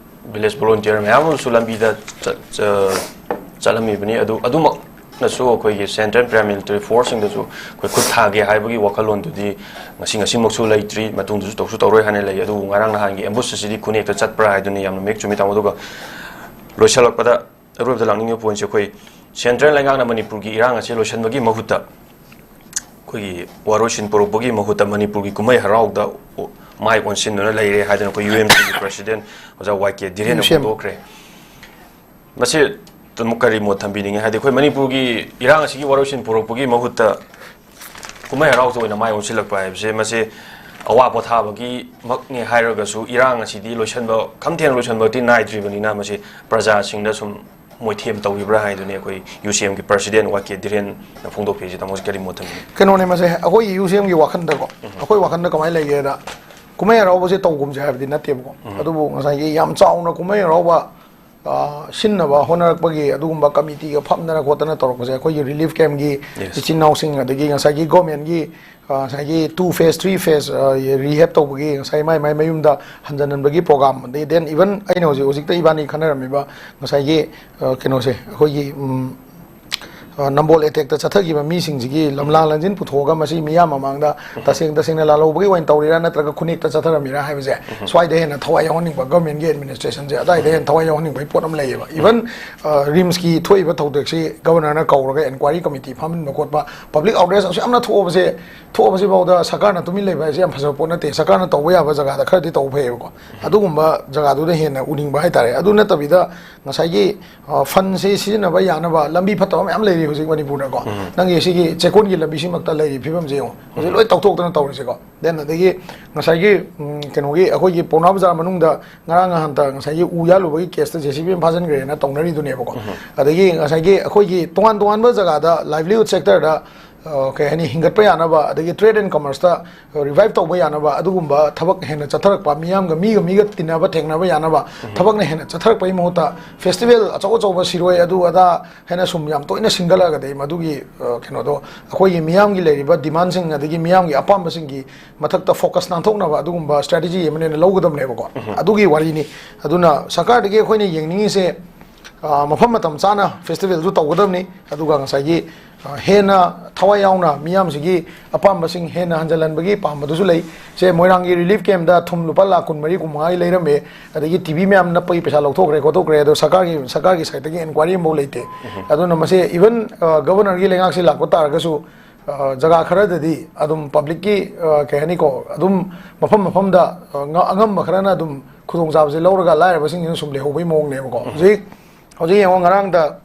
village volunteer ꯃꯌꯥꯝ ꯑꯃꯁꯨ ꯂꯝꯕꯤꯗ ꯆꯠ-, ꯆ-, ꯆꯠꯂꯝꯃꯤꯕꯅꯤ꯫ ꯑꯗꯨ, ꯑꯗꯨꯃꯛꯅꯁꯨ ꯑꯩꯈꯣꯏꯒꯤ central paramilitary force ꯁꯤꯡꯗꯁꯨ ꯑꯩꯈꯣꯏ ꯈꯨꯠ ꯊꯥꯒꯦ ꯍꯥꯏꯕꯒꯤ ꯋꯥꯈꯜꯂꯣꯟꯗꯨꯗꯤ ꯉꯁꯤ, ꯉꯁꯤꯃꯛꯁꯨ ꯂꯩꯇ꯭ꯔꯤ, ꯃꯇꯨꯡꯗꯁꯨ ꯇꯧꯁꯨ ꯇꯧꯔꯣꯏ ꯍꯥꯏꯅ ꯂꯩ꯫ ꯑꯗꯨꯕꯨ ꯉꯔꯥꯡ ꯅꯍꯥꯟꯒꯤ ambush ꯑꯁꯤꯗꯤ ꯈꯨꯅꯦꯛꯇ ꯆꯠꯄ꯭ꯔꯥ ꯍꯥꯏꯗꯨꯅꯤ꯫ ꯌꯥꯝꯅ ꯃꯌꯦꯛ ꯆꯨꯝꯃꯤ, ꯇꯥꯃꯣ꯫ ꯑꯗꯨꯒ ꯂꯣꯏꯁꯤꯜꯂꯛꯄꯗ ꯑꯔꯣꯏꯕꯗ ꯂꯥꯛꯅꯤꯡꯉꯤꯕ point ꯁꯦ, ꯑꯩꯈꯣꯏ central ꯂꯩꯉꯥꯛꯅ ꯃꯅꯤꯄꯨꯔꯒꯤ ꯏꯔꯥꯡ ꯑꯁꯤ ꯂꯣꯏꯁꯤꯟꯕꯒꯤ ꯃꯍꯨꯠꯇ, ꯑꯩꯈꯣꯏꯒꯤ ꯋꯥꯔꯣꯏꯁꯤꯟ ꯄꯨꯔꯛꯄꯒꯤ ꯃꯍꯨꯠꯇ ꯃꯅꯤꯄꯨꯔꯒꯤ ꯀꯨꯝꯍꯩ ꯍꯔꯥꯎꯗ ꯃꯥꯏ ꯑꯣꯟꯁꯤꯟꯗꯨꯅ ꯂꯩꯔꯦ ꯍꯥꯏꯗꯅ ꯑꯩꯈꯣꯏ U M C ꯒꯤ president ꯑꯣꯖꯥ Y K ꯙꯤꯔꯦꯟꯅ ꯐꯣꯡꯗꯣꯛꯈ꯭ꯔꯦ꯫ ꯃꯁꯤ ꯑꯃꯨꯛ ꯀꯔꯤ ꯃꯣꯠ ꯊꯝꯕꯤꯅꯤꯡꯉꯤ? ꯍꯥꯏꯗꯤ, ꯑꯩꯈꯣꯏ ꯃꯅꯤꯄꯨꯔꯒꯤ ꯏꯔꯥꯡ ꯑꯁꯤꯒꯤ ꯋꯥꯔꯣꯏꯁꯤꯟ ꯄꯨꯔꯛꯄꯒꯤ ꯃꯍꯨꯠꯇ ꯀꯨꯝꯍꯩ ꯍꯔꯥꯎꯗ ꯑꯣꯏꯅ ꯃꯥꯏ ꯑꯣꯟꯁꯤꯜꯂꯛꯄ ꯍꯥꯏꯕꯁꯦ, ꯃꯁꯤ ꯑꯋꯥ ꯄꯣꯊꯥꯕꯒꯤꯃꯛꯅꯤ ꯍꯥꯏꯔꯒꯁꯨ, ꯏꯔꯥꯡ ꯑꯁꯤꯗꯤ ꯂꯣꯏꯁꯤꯟꯕ, ꯈꯝꯊꯦꯡꯅ ꯂꯣꯏꯁꯤꯟꯕꯗꯤ ꯅꯥꯏꯗ꯭ꯔꯤꯕꯅꯤꯅ, ꯃꯁꯤ ꯄ꯭ꯔꯖꯥꯁꯤꯡꯗ ꯁꯨꯝ ꯃꯣꯏꯊꯦꯝ ꯇꯧꯔꯤꯕ꯭ꯔꯥ ꯍꯥꯏꯗꯨꯅꯤ ꯑꯩꯈꯣꯏ ꯌꯨ ꯁꯤ ꯑꯦꯝꯒꯤ ꯄ꯭ꯔꯁꯤꯗꯦꯟ ꯋꯥꯏ ꯀꯦ ꯙꯤꯔꯦꯟꯅ ꯐꯣꯡꯗꯣꯛꯄꯤꯔꯤꯁꯤ꯫ ꯇꯥꯃꯣꯁꯤ ꯀꯔꯤ ꯃꯣꯠ ꯊꯝꯕꯤꯅꯤ? ꯀꯩꯅꯣꯅꯦ ꯃꯁꯦ, ꯑꯩꯈꯣꯏꯒꯤ ꯌꯨ ꯁꯤ ꯑꯦꯝꯒꯤ ꯋꯥꯈꯜꯗꯀꯣ, ꯑꯩꯈꯣꯏ ꯋꯥꯈꯜꯗ ꯀꯃꯥꯏꯅ ꯂꯩꯒꯦꯗ, ꯀꯨꯝꯍꯩ ꯍꯔꯥꯎꯕꯁꯦ ꯇꯧꯒꯨꯝꯁꯦ ꯍꯥꯏꯕꯗꯤ ꯅꯠꯇꯦꯕꯀꯣ, ꯑꯗꯨꯕꯨ ꯉꯁꯥꯏꯒꯤ ꯌꯥꯝ ꯆꯥꯎꯅ ꯀꯨꯝꯍꯩ ꯍꯔꯥꯎꯕ ꯑ, ꯁꯤꯟꯅꯕ ꯍꯣꯠꯅꯔꯛꯄꯒꯤ ꯑꯗꯨꯒꯨꯝꯕ ꯀꯃꯤꯇꯤꯒ ꯐꯝꯗꯅ ꯈꯣꯠꯇꯅ ꯇꯧꯔꯛꯄꯁꯦ, ꯑꯩꯈꯣꯏꯒꯤ ꯔꯤꯂꯤꯐ ꯀꯦꯝꯒꯤ Yes. ꯏꯆꯤꯟ ꯏꯅꯥꯎꯁꯤꯡ, ꯑꯗꯒꯤ ꯉꯁꯥꯏꯒꯤ ꯒꯣꯔꯃꯦꯟꯒꯤ, ꯑ, ꯉꯁꯥꯏꯒꯤ two phase, three phase, ꯑ, ꯔꯤꯍꯦꯞ ꯇꯧꯕꯒꯤ, ꯉꯁꯥꯏ ꯃꯥꯏ ꯃꯥꯏ ꯃꯌꯨꯝꯗ ꯍꯟꯖꯟꯍꯟꯕꯒꯤ ꯄ꯭ꯔꯣꯒ꯭ꯔꯥꯝ, ꯑꯗꯩ then even ꯑꯩꯅ ꯍꯧꯖꯤꯛ ꯍꯧꯖꯤꯛꯇ ꯏꯕꯥꯅꯤ ꯈꯟꯅꯔꯝꯃꯤꯕ ꯉꯁꯥꯏꯒꯤ, ꯑ, ꯀꯩꯅꯣꯁꯦ, ꯑꯩꯈꯣꯏꯒꯤ, ꯎꯝ, ꯑ, ꯅꯝꯕꯣꯜ ꯑꯦꯇꯦꯛꯇ ꯆꯠꯊꯈꯤꯕ ꯃꯤꯁꯤꯡꯁꯤꯒꯤ ꯂꯝꯂꯥ ꯂꯝꯖꯤꯟ ꯄꯨꯊꯣꯛꯑꯒ ꯃꯁꯤ ꯃꯤꯌꯥꯝ ꯃꯃꯥꯡꯗ ꯇꯁꯦꯡ ꯇꯁꯦꯡꯅ ꯂꯥꯜꯍꯧꯕꯒꯤ ꯑꯣꯏꯅ ꯇꯧꯔꯤꯔꯥ ꯅꯠꯇ꯭ꯔꯒ ꯈꯨꯅꯦꯛꯇ ꯆꯠꯊꯔꯝꯃꯤꯔꯥ ꯍꯥꯏꯕꯁꯦ, ꯁ꯭ꯋꯥꯏꯗ ꯍꯦꯟꯅ ꯊꯋꯥꯏ ꯌꯥꯎꯍꯟꯅꯤꯡꯕ, ꯒꯣꯔꯃꯦꯟꯒꯤ ꯑꯦꯗꯃꯤꯅꯤꯁꯇ꯭ꯔꯦꯁꯟꯁꯦ ꯑꯗꯥꯏꯗ ꯍꯦꯟꯅ ꯊꯋꯥꯏ ꯌꯥꯎꯍꯟꯅꯤꯡꯕꯒꯤ ꯄꯣꯠ ꯑꯃ ꯂꯩꯌꯦꯕ꯫ ꯏꯚꯟ ꯔꯤꯝꯁꯀꯤ ꯊꯣꯛꯏꯕ ꯊꯧꯗꯣꯛꯁꯤ ꯒꯕꯔꯅꯔꯅ ꯀꯧꯔꯒ ꯏꯟꯀ꯭ꯋꯥꯏꯔꯤ ꯀꯃꯤꯇꯤ ꯐꯝꯍꯟꯕ ꯈꯣꯠꯄ, ꯄꯕ꯭ꯂꯤꯛ ꯑꯋꯦꯔꯅꯦꯁ ꯑꯁꯨꯛ ꯌꯥꯝꯅ ꯊꯣꯛꯑꯕꯁꯦ, ꯊꯣꯛꯑꯕꯁꯤꯐꯥꯎꯗ ꯁꯔꯀꯥꯔꯅ ꯇꯨꯃꯤꯟ ꯂꯩꯕ ꯍꯥꯏꯁꯦ ꯌꯥꯝ ꯐꯖꯕ ꯄꯣꯠ ꯅꯠꯇꯦ꯫ ꯁꯔꯀꯥꯔꯅ ꯇꯧꯕ ꯌꯥꯕ ꯖꯒꯥꯗ ꯈꯔꯗꯤ ꯇꯧꯕ ꯐꯩꯌꯦꯕꯀꯣ꯫ ꯑꯗꯨꯒꯨꯝꯕ ꯖꯒꯥꯗꯨꯗ ꯍꯦꯟꯅ ꯎꯅꯤꯡꯕ ꯍꯥꯏꯇꯥꯔꯦ꯫ ꯑꯗꯨ ꯅꯠꯇꯕꯤꯗ ꯉꯁꯥꯏꯒꯤ, ꯑ, ꯐꯟꯁꯦ ꯁꯤꯖꯤꯟꯅꯕ ꯌꯥꯅꯕ ꯂꯝꯕꯤ ꯐꯠꯇꯕ ꯃꯌꯥꯝ ꯂꯩꯔꯤ ꯍꯧꯖꯤꯛ ꯃꯅꯤꯄꯨꯔꯗꯀꯣ꯫ ꯅꯪꯒꯤ ꯁꯤꯒꯤ ꯆꯦꯛꯀꯣꯟꯒꯤ ꯂꯝꯕꯤꯁꯤꯃꯛꯇ ꯂꯩꯔꯤ ꯐꯤꯕꯝꯁꯦ ꯌꯦꯡꯉꯣ, ꯍꯧꯖꯤꯛ ꯂꯣꯏ ꯇꯧꯊꯣꯛꯇꯅ ꯇꯧꯔꯤꯁꯦꯀꯣ꯫ Then ꯑꯗꯒꯤ ꯉꯁꯥꯏꯒꯤ, ꯎꯝ, ꯀꯩꯅꯣꯒꯤ ꯑꯩꯈꯣꯏꯒꯤ ꯄꯥꯎꯅꯥ ꯕꯖꯥꯔ ꯃꯅꯨꯡꯗ ꯉꯔꯥꯡ ꯅꯍꯥꯟꯇ ꯉꯁꯥꯏꯒꯤ ꯎ ꯌꯥꯜꯂꯨꯕꯒꯤ ꯀꯦꯁꯇ ꯖꯦ ꯁꯤ ꯕꯤ ꯑꯃ ꯐꯥꯖꯤꯟꯈ꯭ꯔꯦꯅ ꯇꯧꯅꯔꯤꯗꯨꯅꯦꯕꯀꯣ꯫ ꯑꯗꯒꯤ ꯉꯁꯥꯏꯒꯤ ꯑꯩꯈꯣꯏꯒꯤ ꯇꯣꯉꯥꯟ ꯇꯣꯉꯥꯟꯕ ꯖꯒꯥꯗ livelihood sectorꯗ, ꯑ, ꯀꯩ ꯍꯥꯏꯅꯤ, ꯍꯤꯡꯒꯠꯄ ꯌꯥꯅꯕ, ꯑꯗꯒꯤ trade and commerceꯇ revive ꯇꯧꯕ ꯌꯥꯅꯕ, ꯑꯗꯨꯒꯨꯝꯕ ꯊꯕꯛ ꯍꯦꯟꯅ ꯆꯠꯊꯔꯛꯄ, ꯃꯤꯌꯥꯝꯒ, ꯃꯤꯒ ꯃꯤꯒ ꯇꯤꯟꯅꯕ ꯊꯦꯡꯅꯕ ꯌꯥꯅꯕ ꯊꯕꯛꯅ ꯍꯦꯟꯅ ꯆꯠꯊꯔꯛꯄꯒꯤ ꯃꯍꯨꯠꯇ, festival ꯑꯆꯧ ꯑꯆꯧꯕ, ꯁꯤꯔꯣꯏ, ꯑꯗꯨ ꯑꯗꯥ ꯍꯥꯏꯅ ꯁꯨꯝ ꯌꯥꯝ ꯇꯣꯏꯅ ꯁꯤꯡꯒꯠꯂꯛꯑꯒꯗꯤ ꯃꯗꯨꯒꯤ, ꯑ, ꯀꯩꯅꯣꯗꯣ, ꯑꯩꯈꯣꯏꯒꯤ ꯃꯤꯌꯥꯝꯒꯤ ꯂꯩꯔꯤꯕ demandꯁꯤꯡ ꯑꯗꯒꯤ ꯃꯤꯌꯥꯝꯒꯤ ꯑꯄꯥꯝꯕꯁꯤꯡꯒꯤ ꯃꯊꯛꯇ focus ꯅꯥꯟꯊꯣꯛꯅꯕ ꯑꯗꯨꯒꯨꯝꯕ strategy ꯑꯃꯅꯦꯅ ꯂꯧꯒꯗꯕꯅꯦꯕꯀꯣ꯫ ꯑꯗꯨꯒꯤ ꯋꯥꯔꯤꯅꯤ꯫ ꯑꯗꯨꯅ ꯁꯔꯀꯥꯔꯗꯒꯤ ꯑꯩꯈꯣꯏꯅ ꯌꯦꯡꯅꯤꯡꯉꯤꯁꯦ, ꯑ, ꯃꯐꯝ ꯃꯇꯝ ꯆꯥꯅ festivalꯁꯨ ꯇꯧꯒꯗꯕꯅꯤ, ꯑꯗꯨꯒ ꯉꯁꯥꯏꯒꯤ, ꯑ, ꯍꯦꯟꯅ ꯊꯋꯥꯏ ꯌꯥꯎꯅ ꯃꯤꯌꯥꯝꯁꯤꯒꯤ ꯑꯄꯥꯝꯕꯁꯤꯡ ꯍꯦꯟꯅ ꯍꯟꯖꯜꯍꯟꯕꯒꯤ ꯄꯥꯝꯕꯗꯨꯁꯨ ꯂꯩ꯫ ꯁꯦ, ꯃꯣꯏꯔꯥꯡꯒꯤ relief campꯇ ꯊꯨꯝ ꯂꯨꯄꯥ ꯂꯥꯈ ꯀꯨꯟꯃꯔꯤ, ꯀꯨꯟꯃꯉꯥꯒꯤ ꯂꯩꯔꯝꯃꯦ, ꯑꯗꯒꯤ ꯇꯤ ꯚꯤ ꯃꯌꯥꯝ ꯅꯞꯄꯒꯤ ꯄꯩꯁꯥ ꯂꯧꯊꯣꯛꯈ꯭ꯔꯦ, ꯈꯣꯠꯇꯣꯛꯈ꯭ꯔꯦ, ꯑꯗꯣ ꯁꯔꯀꯥꯔꯒꯤ, ꯁꯔꯀꯥꯔꯒꯤ sideꯇꯒꯤ inquiry ꯑꯃꯐꯥꯎ ꯂꯩꯇꯦ꯫ ꯑꯗꯨꯅ ꯃꯁꯦ even, ꯑ, governorꯒꯤ ꯂꯩꯉꯥꯛꯁꯤ ꯂꯥꯛꯄ ꯇꯥꯔꯒꯁꯨ, ꯑ, ꯖꯒꯥ ꯈꯔꯗꯗꯤ ꯑꯗꯨꯝ publicꯀꯤ, ꯑ, ꯀꯩ ꯍꯥꯏꯅꯤꯀꯣ, ꯑꯗꯨꯝ ꯃꯐꯝ ꯃꯐꯝꯗ, ꯑ, ꯉ-, ꯑꯉꯝꯕ ꯈꯔꯅ ꯑꯗꯨꯝ ꯈꯨꯗꯣꯡꯆꯥꯕꯁꯦ ꯂꯧꯔꯒ ꯂꯥꯏꯔꯕꯁꯤꯡꯁꯤꯅ ꯁꯨꯝ ꯂꯩꯍꯧꯕꯒꯤ ꯃꯑꯣꯡꯅꯦꯕꯀꯣ꯫ ꯍꯧꯖꯤꯛ, ꯍꯧꯖꯤꯛ ꯌꯦꯡꯉꯣ, ꯉꯔꯥꯡꯗ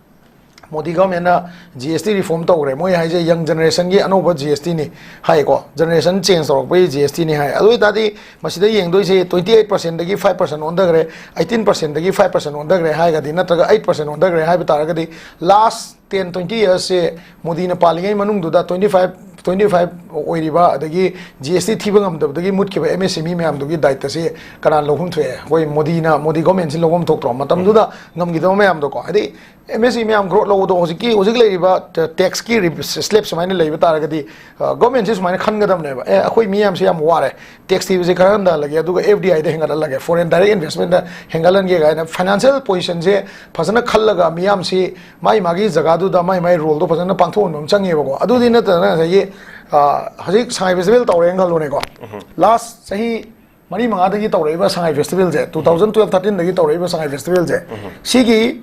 ꯃꯣꯗꯤ ꯒꯚꯔꯟꯃꯦꯟꯅ ꯖꯤ ꯑꯦꯁ ꯇꯤ ꯔꯤꯐꯣꯔꯝ ꯇꯧꯈ꯭ꯔꯦ꯫ ꯃꯣꯏ ꯍꯥꯏꯁꯦ ꯌꯪ ꯖꯦꯅꯦꯔꯦꯁꯟꯒꯤ ꯑꯅꯧꯕ ꯖꯤ ꯑꯦꯁ ꯇꯤꯅꯤ ꯍꯥꯏꯀꯣ, ꯖꯦꯅꯦꯔꯦꯁꯟ ꯆꯦꯟꯖ ꯇꯧꯔꯛꯄꯒꯤ ꯖꯤ ꯑꯦꯁ ꯇꯤꯅꯤ ꯍꯥꯏ꯫ ꯑꯗꯨ ꯑꯣꯏꯇꯥꯔꯗꯤ ꯃꯁꯤꯗ ꯌꯦꯡꯗꯣꯏꯁꯦ ꯇ꯭ꯋꯦꯟꯇꯤ ꯑꯩꯠ ꯄꯥꯔꯁꯦꯟꯗꯒꯤ ꯐꯥꯏꯚ ꯄꯥꯔꯁꯦꯟ ꯑꯣꯟꯊꯈ꯭ꯔꯦ, ꯑꯩꯠꯇꯤꯟ ꯄꯥꯔꯁꯦꯟꯗꯒꯤ ꯐꯥꯏꯚ ꯄꯥꯔꯁꯦꯟ ꯑꯣꯟꯊꯈ꯭ꯔꯦ ꯍꯥꯏꯔꯒꯗꯤ, ꯅꯠꯇ꯭ꯔꯒ ꯑꯩꯠ ꯄꯥꯔꯁꯦꯟ ꯑꯣꯟꯊꯈ꯭ꯔꯦ ꯍꯥꯏꯕ ꯇꯥꯔꯒꯗꯤ, ꯂꯥꯁ ꯇꯦꯟ ꯇ꯭ꯋꯦꯟꯇꯤ ꯌꯔꯁꯁꯦ ꯃꯣꯗꯤꯅ ꯄꯥꯜꯂꯤꯉꯩ ꯃꯅꯨꯡꯗꯨꯗ ꯇ꯭ꯋꯦꯟꯇꯤ ꯐꯥꯏꯚ, ꯇ꯭ꯋꯦꯟꯇꯤ ꯐꯥꯏꯚ ꯑꯣꯏꯔꯤꯕ, ꯑꯗꯒꯤ ꯖꯤ ꯑꯦꯁ ꯇꯤ ꯊꯤꯕ ꯉꯝꯗꯕꯗꯒꯤ ꯃꯨꯠꯈꯤꯕ ꯑꯦꯝ ꯑꯦꯁ ꯑꯦꯝ ꯏ ꯃꯌꯥꯝꯗꯨꯒꯤ ꯗꯥꯏꯇꯁꯦ ꯀꯅꯥꯅ ꯂꯧꯐꯝ ꯊꯣꯛꯑꯦ? ꯑꯩꯈꯣꯏ ꯃꯣꯗꯤꯅ, ꯃꯣꯗꯤ ꯒꯣꯔꯃꯦꯟꯁꯤꯅ ꯂꯧꯐꯝ ꯊꯣꯛꯇ꯭ꯔꯣ? ꯃꯇꯝꯗꯨꯗ ꯉꯝꯈꯤꯗꯕ ꯃꯌꯥꯝꯗꯣꯀꯣ, ꯍꯥꯏꯗꯤ ꯑꯦꯝ ꯑꯦꯁ ꯏ ꯃꯌꯥꯝ ꯒ꯭ꯔꯣꯠ ꯂꯧꯕꯗꯣ ꯍꯧꯖꯤꯛꯀꯤ, ꯍꯧꯖꯤꯛ ꯂꯩꯔꯤꯕ ꯇꯦꯛꯁꯀꯤ ꯁ꯭ꯂꯦꯕ ꯁꯨꯃꯥꯏꯅ ꯂꯩꯕ ꯇꯥꯔꯒꯗꯤ, ꯒꯣꯔꯃꯦꯟꯁꯤ ꯁꯨꯃꯥꯏꯅ ꯈꯟꯒꯗꯕꯅꯦꯕ, "ꯑꯦ, ꯑꯩꯈꯣꯏ ꯃꯤ ꯌꯥꯝꯁꯦ ꯌꯥꯝ ꯋꯥꯔꯦ, ꯇꯦꯛꯁ ꯊꯤꯕꯁꯦ ꯈꯔ ꯍꯟꯊꯍꯜꯂꯒꯦ, ꯑꯗꯨꯒ ꯑꯦꯐ ꯗꯤ ꯑꯥꯏꯗ ꯍꯦꯟꯒꯠꯍꯜꯂꯒꯦ, ꯐꯣꯔꯦꯟ ꯗꯥꯏꯔꯦꯛ ꯏꯟꯚꯦꯁꯃꯦꯟꯗ ꯍꯦꯟꯒꯠꯍꯟꯒꯦ" ꯀꯥꯏꯅ ꯐꯥꯏꯅꯥꯟꯁꯤꯌꯦꯜ ꯄꯣꯖꯤꯁꯟꯁꯦ ꯐꯖꯅ ꯈꯜꯂꯒ ꯃꯤꯌꯥꯝꯁꯤ ꯃꯥꯏ ꯃꯥꯒꯤ ꯖꯒꯥꯗꯨꯗ ꯃꯥꯏ ꯃꯥꯏ ꯔꯣꯜꯗꯣ ꯐꯖꯅ ꯄꯥꯡꯊꯣꯛꯍꯟꯕ ꯑꯃ ꯆꯪꯉꯦꯕꯀꯣ꯫ ꯑꯗꯨꯗꯤ ꯅꯠꯇꯅ ꯉꯁꯥꯏꯒꯤ, ꯑ, ꯍꯧꯖꯤꯛ ꯁꯉꯥꯏ ꯐꯦꯁꯇꯤꯚꯦꯜ ꯇꯧꯔꯦꯅ ꯈꯜꯂꯣꯅꯦꯀꯣ꯫ ꯂꯥꯁ ꯆꯍꯤ ꯃꯔꯤ ꯃꯉꯥꯗꯒꯤ ꯇꯧꯔꯛꯏꯕ ꯁꯉꯥꯏ ꯐꯦꯁꯇꯤꯚꯦꯜꯁꯦ, ꯇꯨ ꯊꯥꯎꯖꯟ ꯇꯨꯋꯦꯜꯐ ꯊꯥꯔꯇꯤꯟꯗꯒꯤ ꯇꯧꯔꯛꯏꯕ ꯁꯉꯥꯏ ꯐꯦꯁꯇꯤꯚꯦꯜꯁꯦ, ꯁꯤꯒꯤ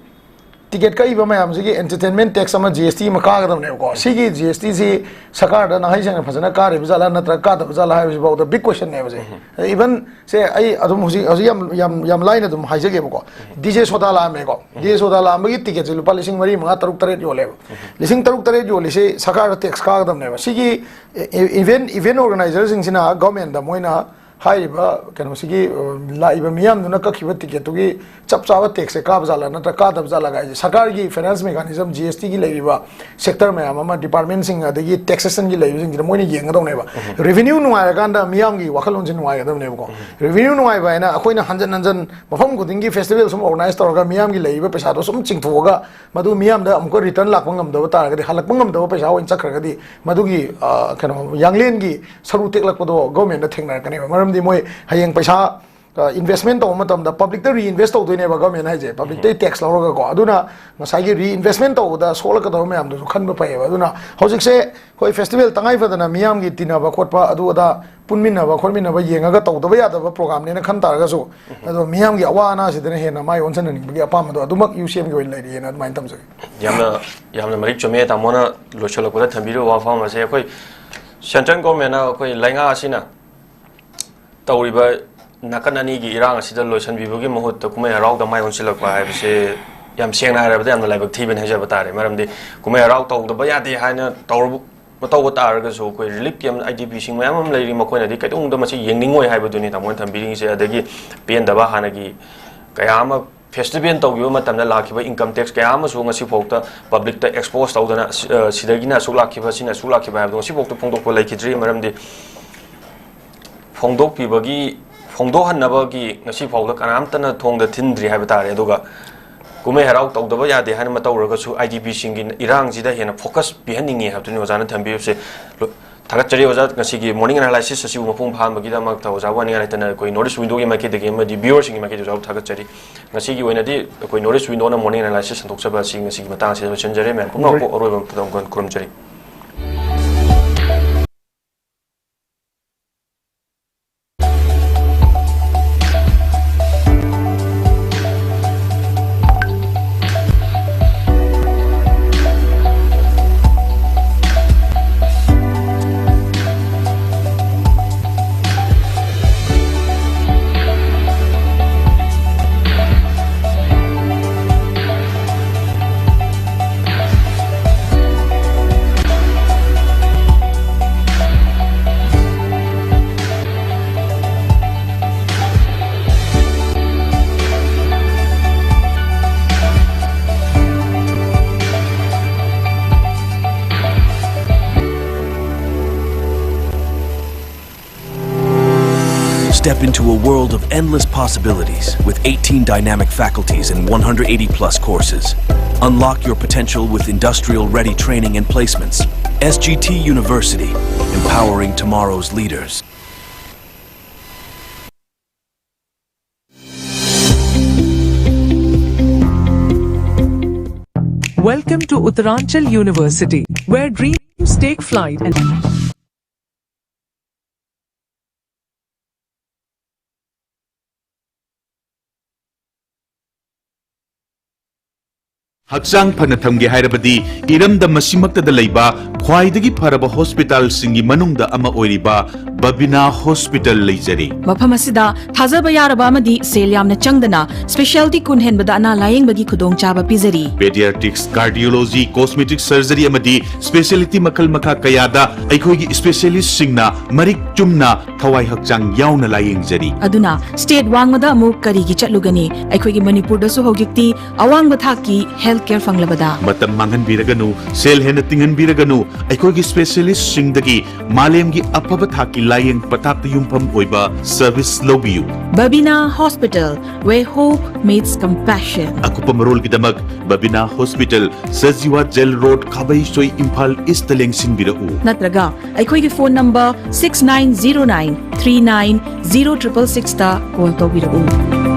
ꯇꯤꯀꯦꯠ ꯀꯛꯏꯕ ꯃꯌꯥꯝꯁꯤꯒꯤ ꯑꯦꯟꯇꯔꯇꯦꯟꯃꯦꯟ ꯇꯦꯛꯁ ꯑꯃ, ꯖꯤ ꯑꯦꯁ ꯇꯤ ꯑꯃ ꯀꯥꯒꯗꯕꯅꯦꯕꯀꯣ꯫ ꯁꯤꯒꯤ ꯖꯤ ꯑꯦꯁ ꯇꯤꯁꯤ ꯁꯔꯀꯥꯔꯗ ꯅꯍꯩ ꯁꯦꯡꯅ ꯐꯖꯅ ꯀꯥꯔꯤꯕ ꯖꯥꯠꯂꯥ ꯅꯠꯇ꯭ꯔꯒ ꯀꯥꯗꯕ ꯖꯥꯠꯂꯥ ꯍꯥꯏꯕꯁꯤꯐꯥꯎꯗ ꯕꯤꯛ ꯀꯣꯏꯁꯟꯅꯦꯕꯁꯦ꯫ ꯏꯚꯟ ꯁꯦ ꯑꯩ ꯑꯗꯨꯝ ꯍꯧꯖꯤꯛ, ꯍꯧꯖꯤꯛ ꯌꯥꯝ, ꯌꯥꯝ, ꯌꯥꯝ ꯂꯥꯏꯅ ꯑꯗꯨꯝ ꯍꯥꯏꯖꯒꯦꯕꯀꯣ꯫ ꯗꯤ ꯖꯦ ꯁꯣꯗꯥ ꯂꯥꯛꯑꯝꯃꯦꯀꯣ꯫ ꯗꯤ ꯖꯦ ꯁꯣꯗꯥ ꯂꯥꯛꯑꯝꯕꯒꯤ ꯇꯤꯀꯦꯠꯁꯦ ꯂꯨꯄꯥ ꯂꯤꯁꯤꯡ ꯃꯔꯤ, ꯃꯉꯥ, ꯇꯔꯨꯛ, ꯇꯔꯦꯠ ꯌꯣꯜꯂꯦꯕ꯫ ꯂꯤꯁꯤꯡ ꯇꯔꯨꯛ, ꯇꯔꯦꯠ ꯌꯣꯜꯂꯤꯁꯤ ꯁꯔꯀꯥꯔꯗ ꯇꯦꯛꯁ ꯀꯥꯒꯗꯕꯅꯦꯕ꯫ ꯁꯤꯒꯤ ꯏꯚꯦꯟ, ꯏꯚꯦꯟ ꯑꯣꯔꯒꯅꯥꯏꯖꯔꯁꯤꯡꯁꯤꯅ ꯒꯣꯔꯃꯦꯟꯗ ꯃꯣꯏꯅ ꯍꯥꯏꯔꯤꯕ ꯀꯩꯅꯣꯁꯤꯒꯤ, ꯑ, ꯂꯥꯛꯏꯕ ꯃꯤꯌꯥꯝꯗꯨꯅ ꯀꯛꯈꯤꯕ ꯇꯤꯀꯦꯠꯇꯨꯒꯤ ꯆꯞ ꯆꯥꯕ ꯇꯦꯛꯁꯁꯦ ꯀꯥꯕ ꯖꯥꯠꯂꯥ ꯅꯠꯇ꯭ꯔꯒ ꯀꯥꯗꯕ ꯖꯥꯠꯂꯥ ꯍꯥꯏꯁꯦ ꯁꯔꯀꯥꯔꯒꯤ ꯐꯥꯏꯅꯥꯟꯁ ꯃꯦꯀꯥꯅꯤꯖꯝ, ꯖꯤ ꯑꯦꯁ ꯇꯤꯒꯤ ꯂꯩꯔꯤꯕ ꯁꯦꯛꯇꯔ ꯃꯌꯥꯝ ꯑꯃ, ꯗꯤꯄꯥꯔꯠꯃꯦꯟꯁꯤꯡ ꯑꯗꯒꯤ ꯇꯦꯛꯁꯦꯁꯟꯒꯤ ꯂꯩꯕꯁꯤꯡꯁꯤꯗ ꯃꯣꯏꯅ ꯌꯦꯡꯒꯗꯧꯅꯦꯕ꯫ ꯔꯦꯚꯤꯅ꯭ꯌꯨ ꯅꯨꯡꯉꯥꯏꯔꯀꯥꯟꯗ ꯃꯤꯌꯥꯝꯒꯤ ꯋꯥꯈꯜꯂꯣꯟꯁꯦ ꯅꯨꯡꯉꯥꯏꯒꯗꯕꯅꯦꯕꯀꯣ꯫ ꯔꯦꯚꯤꯅ꯭ꯌꯨ ꯅꯨꯡꯉꯥꯏꯕ ꯍꯥꯏꯅ ꯑꯩꯈꯣꯏꯅ ꯍꯟꯖꯟ ꯍꯟꯖꯟ ꯃꯐꯝ ꯈꯨꯗꯤꯡꯒꯤ ꯐꯦꯁꯇꯤꯚꯦꯜ ꯁꯨꯝ ꯑꯣꯔꯒꯅꯥꯏꯖ ꯇꯧꯔꯒ ꯃꯤꯌꯥꯝꯒꯤ ꯂꯩꯔꯤꯕ ꯄꯩꯁꯥꯗꯣ ꯁꯨꯝ ꯆꯤꯡꯊꯣꯛꯑꯒ ꯃꯗꯨ ꯃꯤꯌꯥꯝꯗ ꯑꯃꯨꯛꯀ ꯔꯤꯇꯔꯟ ꯂꯥꯛꯄ ꯉꯝꯗꯕ ꯇꯥꯔꯒꯗꯤ, ꯍꯜꯂꯛꯄ ꯉꯝꯗꯕ ꯄꯩꯁꯥ ꯑꯣꯏꯅ ꯆꯠꯈ꯭ꯔꯒꯗꯤ, ꯃꯗꯨꯒꯤ, ꯑ, ꯀꯩꯅꯣ, ꯌꯥꯡꯂꯦꯟꯒꯤ ꯁꯔꯨ ꯇꯦꯛꯂꯛꯄꯗꯣ ꯒꯣꯔꯃꯦꯟꯗ ꯊꯦꯡꯅꯔꯛꯀꯅꯦꯕ꯫ ꯃꯔꯝꯗꯤ ꯃꯣꯏ ꯍꯌꯦꯡ ꯄꯩꯁꯥ, ꯑ, ꯏꯟꯚꯦꯁꯃꯦꯟ ꯇꯧꯕ ꯃꯇꯝꯗ ꯄꯕ꯭ꯂꯤꯛꯇ ꯔꯤꯏꯟꯚꯦꯁ ꯇꯧꯗꯣꯏꯅꯦꯕ ꯒꯣꯔꯃꯦꯟ ꯍꯥꯏꯁꯦ, ꯄꯕ꯭ꯂꯤꯛꯇꯩ ꯇꯦꯛꯁ ꯂꯧꯔꯒꯀꯣ꯫ ꯑꯗꯨꯅ ꯉꯁꯥꯏꯒꯤ ꯔꯤꯏꯟꯚꯦꯁꯃꯦꯟ ꯇꯧꯕꯗ ꯁꯣꯛꯂꯛꯀꯗꯕ ꯃꯌꯥꯝꯗꯨꯁꯨ ꯈꯟꯕ ꯐꯩꯌꯦꯕ꯫ ꯑꯗꯨꯅ ꯍꯧꯖꯤꯛꯁꯦ ꯑꯩꯈꯣꯏ ꯐꯦꯁꯇꯤꯚꯦꯜ ꯇꯉꯥꯏ ꯐꯗꯅ ꯃꯤꯌꯥꯝꯒꯤ ꯇꯤꯟꯅꯕ ꯈꯣꯠꯄ ꯑꯗꯨ ꯑꯗꯥ ꯄꯨꯟꯃꯤꯟꯅꯕ ꯈꯣꯠꯃꯤꯟꯅꯕ ꯌꯦꯡꯉꯒ ꯇꯧꯗꯕ ꯌꯥꯗꯕ ꯄ꯭ꯔꯣꯒ꯭ꯔꯥꯝꯅꯦꯅ ꯈꯟ ꯇꯥꯔꯒꯁꯨ, ꯑꯗꯣ ꯃꯤꯌꯥꯝꯒꯤ ꯑꯋꯥ ꯑꯅꯥꯁꯤꯗꯅ ꯍꯦꯟꯅ ꯃꯥꯏ ꯑꯣꯟꯁꯤꯟꯍꯟꯅꯤꯡꯕꯒꯤ ꯑꯄꯥꯝꯕꯗꯣ ꯑꯗꯨꯃꯛ ꯌꯨ ꯁꯤ ꯑꯦꯝꯒꯤ ꯑꯣꯏꯅ ꯂꯩꯔꯤꯑꯅ ꯑꯗꯨꯃꯥꯏꯅ ꯊꯝꯖꯒꯦ꯫ ꯌꯥꯝꯅ, ꯌꯥꯝꯅ ꯃꯔꯤꯛ ꯆꯨꯝꯃꯦ ꯇꯥꯃꯣꯅ ꯂꯣꯏꯁꯤꯜꯂꯛꯄꯗ ꯊꯝꯕꯤꯔꯤꯕ ꯋꯥꯐꯝ ꯑꯁꯦ꯫ ꯑꯩꯈꯣꯏ ꯁꯦꯟꯇ꯭ꯔꯦꯜ ꯒꯣꯔꯃꯦꯟꯅ ꯑꯩꯈꯣꯏ ꯂꯩꯉꯥꯛ ꯑꯁꯤꯅ ꯇꯧꯔꯤꯕ ꯅꯥꯀꯟ ꯑꯅꯤꯒꯤ ꯏꯔꯥꯡ ꯑꯁꯤꯗ ꯂꯣꯏꯁꯤꯟꯕꯤꯕꯒꯤ ꯃꯍꯨꯠꯇ ꯀꯨꯝꯍꯩ ꯍꯔꯥꯎꯗ ꯃꯥꯏ ꯑꯣꯟꯁꯤꯜꯂꯛꯄ ꯍꯥꯏꯕꯁꯦ ꯌꯥꯝ ꯁꯦꯡꯅ ꯍꯥꯏꯔꯕꯗ ꯌꯥꯝꯅ ꯂꯥꯏꯕꯛ ꯊꯤꯕꯅꯤ ꯍꯥꯏꯖꯕ ꯇꯥꯔꯦ꯫ ꯃꯔꯝꯗꯤ ꯀꯨꯝꯍꯩ ꯍꯔꯥꯎ ꯇꯧꯗꯕ ꯌꯥꯗꯦ ꯍꯥꯏꯅ ꯇꯧꯔꯕ, ꯇꯧꯕ ꯇꯥꯔꯒꯁꯨ ꯑꯩꯈꯣꯏ relief camp, IDPꯁꯤꯡ ꯃꯌꯥꯝ ꯑꯃ ꯂꯩꯔꯤ, ꯃꯈꯣꯏꯅꯗꯤ ꯀꯩꯗꯧꯅꯨꯡꯗ ꯃꯁꯤ ꯌꯦꯡꯅꯤꯡꯉꯣꯏ ꯍꯥꯏꯕꯗꯨꯅꯤ ꯇꯥꯃꯣꯅ ꯊꯝꯕꯤꯔꯤꯁꯦ꯫ ꯑꯗꯒꯤ ꯄꯦꯟꯗꯕ ꯍꯥꯟꯅꯒꯤ ꯀꯌꯥ ꯑꯃ festival ꯇꯧꯈꯤꯕ ꯃꯇꯝꯗ ꯂꯥꯛꯈꯤꯕ income tax ꯀꯌꯥ ꯑꯃꯁꯨ ꯉꯁꯤꯐꯥꯎꯗ publicꯇ expose ꯇꯧꯗꯅ, ꯑ, ꯁꯤꯗꯒꯤꯅ ꯑꯁꯨꯛ ꯂꯥꯛꯈꯤꯕ, ꯁꯤꯅ ꯑꯁꯨꯛ ꯂꯥꯛꯈꯤꯕ ꯍꯥꯏꯕꯗꯣ ꯉꯁꯤꯐꯥꯎꯗ ꯐꯣꯡꯗꯣꯛꯄ ꯂꯩꯈꯤꯗ꯭ꯔꯤ꯫ ꯃꯔꯝꯗꯤ ꯐꯣꯡꯗꯣꯛꯄꯤꯕꯒꯤ, ꯐꯣꯡꯗꯣꯛꯍꯟꯅꯕꯒꯤ ꯉꯁꯤꯐꯥꯎꯗ ꯀꯅꯥꯝꯇꯅ ꯊꯣꯡꯗ ꯊꯤꯟꯗ꯭ꯔꯤ ꯍꯥꯏꯕ ꯇꯥꯔꯦ꯫ ꯑꯗꯨꯒ ꯀꯨꯝꯍꯩ ꯍꯔꯥꯎ ꯇꯧꯗꯕ ꯌꯥꯗꯦ ꯍꯥꯏꯅ ꯑꯃ ꯇꯧꯔꯒꯁꯨ IDPꯁꯤꯡꯒꯤ ꯏꯔꯥꯡꯁꯤꯗ ꯍꯦꯟꯅ focus ꯄꯤꯍꯟꯅꯤꯡꯉꯤ ꯍꯥꯏꯕꯗꯨꯅꯤ ꯑꯣꯖꯥꯅ ꯊꯝꯕꯤꯔꯤꯕꯁꯦ꯫ ꯂꯣ-, ꯊꯥꯒꯠꯆꯔꯤ ꯑꯣꯖꯥ, ꯉꯁꯤꯒꯤ morning analysis ꯑꯁꯤꯕꯨ ꯃꯄꯨꯡ ꯐꯥꯍꯟꯕꯒꯤꯗꯃꯛꯇ ꯑꯣꯖꯥꯕꯨ ꯋꯥꯅꯤꯡꯉꯥꯏ ꯂꯩꯇꯅ ꯑꯩꯈꯣꯏ North East Windowꯒꯤ ꯃꯥꯏꯀꯩꯗꯒꯤ ꯑꯃꯗꯤ viewerꯁꯤꯡꯒꯤ ꯃꯥꯏꯀꯩꯗꯒꯤ ꯑꯣꯖꯥꯕꯨ ꯊꯥꯒꯠꯆꯔꯤ꯫ ꯉꯁꯤꯒꯤ ꯑꯣꯏꯅꯗꯤ ꯑꯩꯈꯣꯏ North East Windowꯅ morning analysis ꯁꯟꯗꯣꯛꯆꯕ ꯑꯁꯤ ꯉꯁꯤꯒꯤ ꯃꯇꯥꯡ ꯑꯁꯤꯗ ꯂꯣꯏꯁꯤꯟꯖꯔꯦ꯫ ꯃꯌꯥꯝ ꯄꯨꯝꯅꯃꯛꯄꯨ ꯑꯔꯣꯏꯕ ꯃꯇꯝ ꯈꯨꯔꯨꯝꯖꯔꯤ꯫ Step into a world of endless possibilities with eighteen dynamic faculties and one hundred eighty plus courses. Unlock your potential with industrial ready training and placements. S G T University, empowering tomorrow's leaders. Welcome to Uttaranchal University, where dreams take flight and ꯍꯛꯆꯥꯡ ꯐꯅ ꯊꯝꯒꯦ ꯍꯥꯏꯔꯕꯗꯤ ꯏꯔꯝꯗꯝ ꯑꯁꯤꯃꯛꯇꯗ ꯂꯩꯕ ꯈ꯭ꯋꯥꯏꯗꯒꯤ ꯐꯔꯕ ꯍꯣꯁꯄꯤꯇꯥꯜꯁꯤꯡꯒꯤ ꯃꯅꯨꯡꯗ ꯑꯃ ꯑꯣꯏꯔꯤꯕ ꯕꯕꯤꯅꯥ ꯍꯣꯁꯄꯤꯇꯥꯜ ꯂꯩꯖꯔꯤ꯫ ꯃꯐꯝ ꯑꯁꯤꯗ ꯊꯥꯖꯕ ꯌꯥꯔꯕ ꯑꯃꯗꯤ ꯁꯦꯜ ꯌꯥꯝꯅ ꯆꯪꯗꯅ specialty ꯀꯨꯟ ꯍꯦꯟꯕꯗ ꯑꯅꯥ ꯂꯥꯌꯦꯡꯕꯒꯤ ꯈꯨꯗꯣꯡꯆꯥꯕ ꯄꯤꯖꯔꯤ꯫ Pediatrics, cardiology, cosmetic surgery ꯑꯃꯗꯤ specialty ꯃꯈꯜ ꯃꯈꯥ ꯀꯌꯥꯗ ꯑꯩꯈꯣꯏꯒꯤ specialistꯁꯤꯡꯅ ꯃꯔꯤꯛ ꯆꯨꯝꯅ ꯊꯋꯥꯏ ꯍꯛꯆꯥꯡ ꯌꯥꯎꯅ ꯂꯥꯌꯦꯡꯖꯔꯤ꯫ ꯑꯗꯨꯅ state ꯋꯥꯡꯃꯗ ꯑꯃꯨꯛ ꯀꯔꯤꯒꯤ ꯆꯠꯂꯨꯒꯅꯤ? ꯑꯩꯈꯣꯏꯒꯤ ꯃꯅꯤꯄꯨꯔꯗꯁꯨ ꯍꯧꯖꯤꯛꯇꯤ ꯑꯋꯥꯡꯕ ꯊꯥꯛꯀꯤ health care ꯐꯪꯂꯕꯗ꯫ ꯃꯇꯝ ꯃꯥꯡꯍꯟꯕꯤꯔꯒꯅꯨ, ꯁꯦꯜ ꯍꯦꯟꯅ ꯇꯤꯡꯍꯟꯕꯤꯔꯒꯅꯨ, ꯑꯩꯈꯣꯏꯒꯤ specialistꯁꯤꯡꯗꯒꯤ ꯃꯥꯂꯦꯝꯒꯤ ꯑꯐꯕ ꯊꯥꯛꯀꯤ ꯂꯥꯌꯦꯡ ꯄꯊꯥꯞꯇ ꯌꯨꯝꯐꯝ ꯑꯣꯏꯕ service ꯂꯧꯕꯤꯌꯨ꯫ Babina Hospital, where hope meets compassion. ꯑꯀꯨꯞꯄ ꯃꯔꯣꯜꯒꯤꯗꯃꯛ Babina hospital, Sajiwa jail road, Khabeisoi, Imphal east ꯂꯦꯡꯁꯤꯟꯕꯤꯔꯛꯎ꯫ ꯅꯠꯇ꯭ꯔꯒ ꯑꯩꯈꯣꯏꯒꯤ phone number six nine zero nine three nine zero triple sixꯇ call ꯇꯧꯕꯤꯔꯛꯎ꯫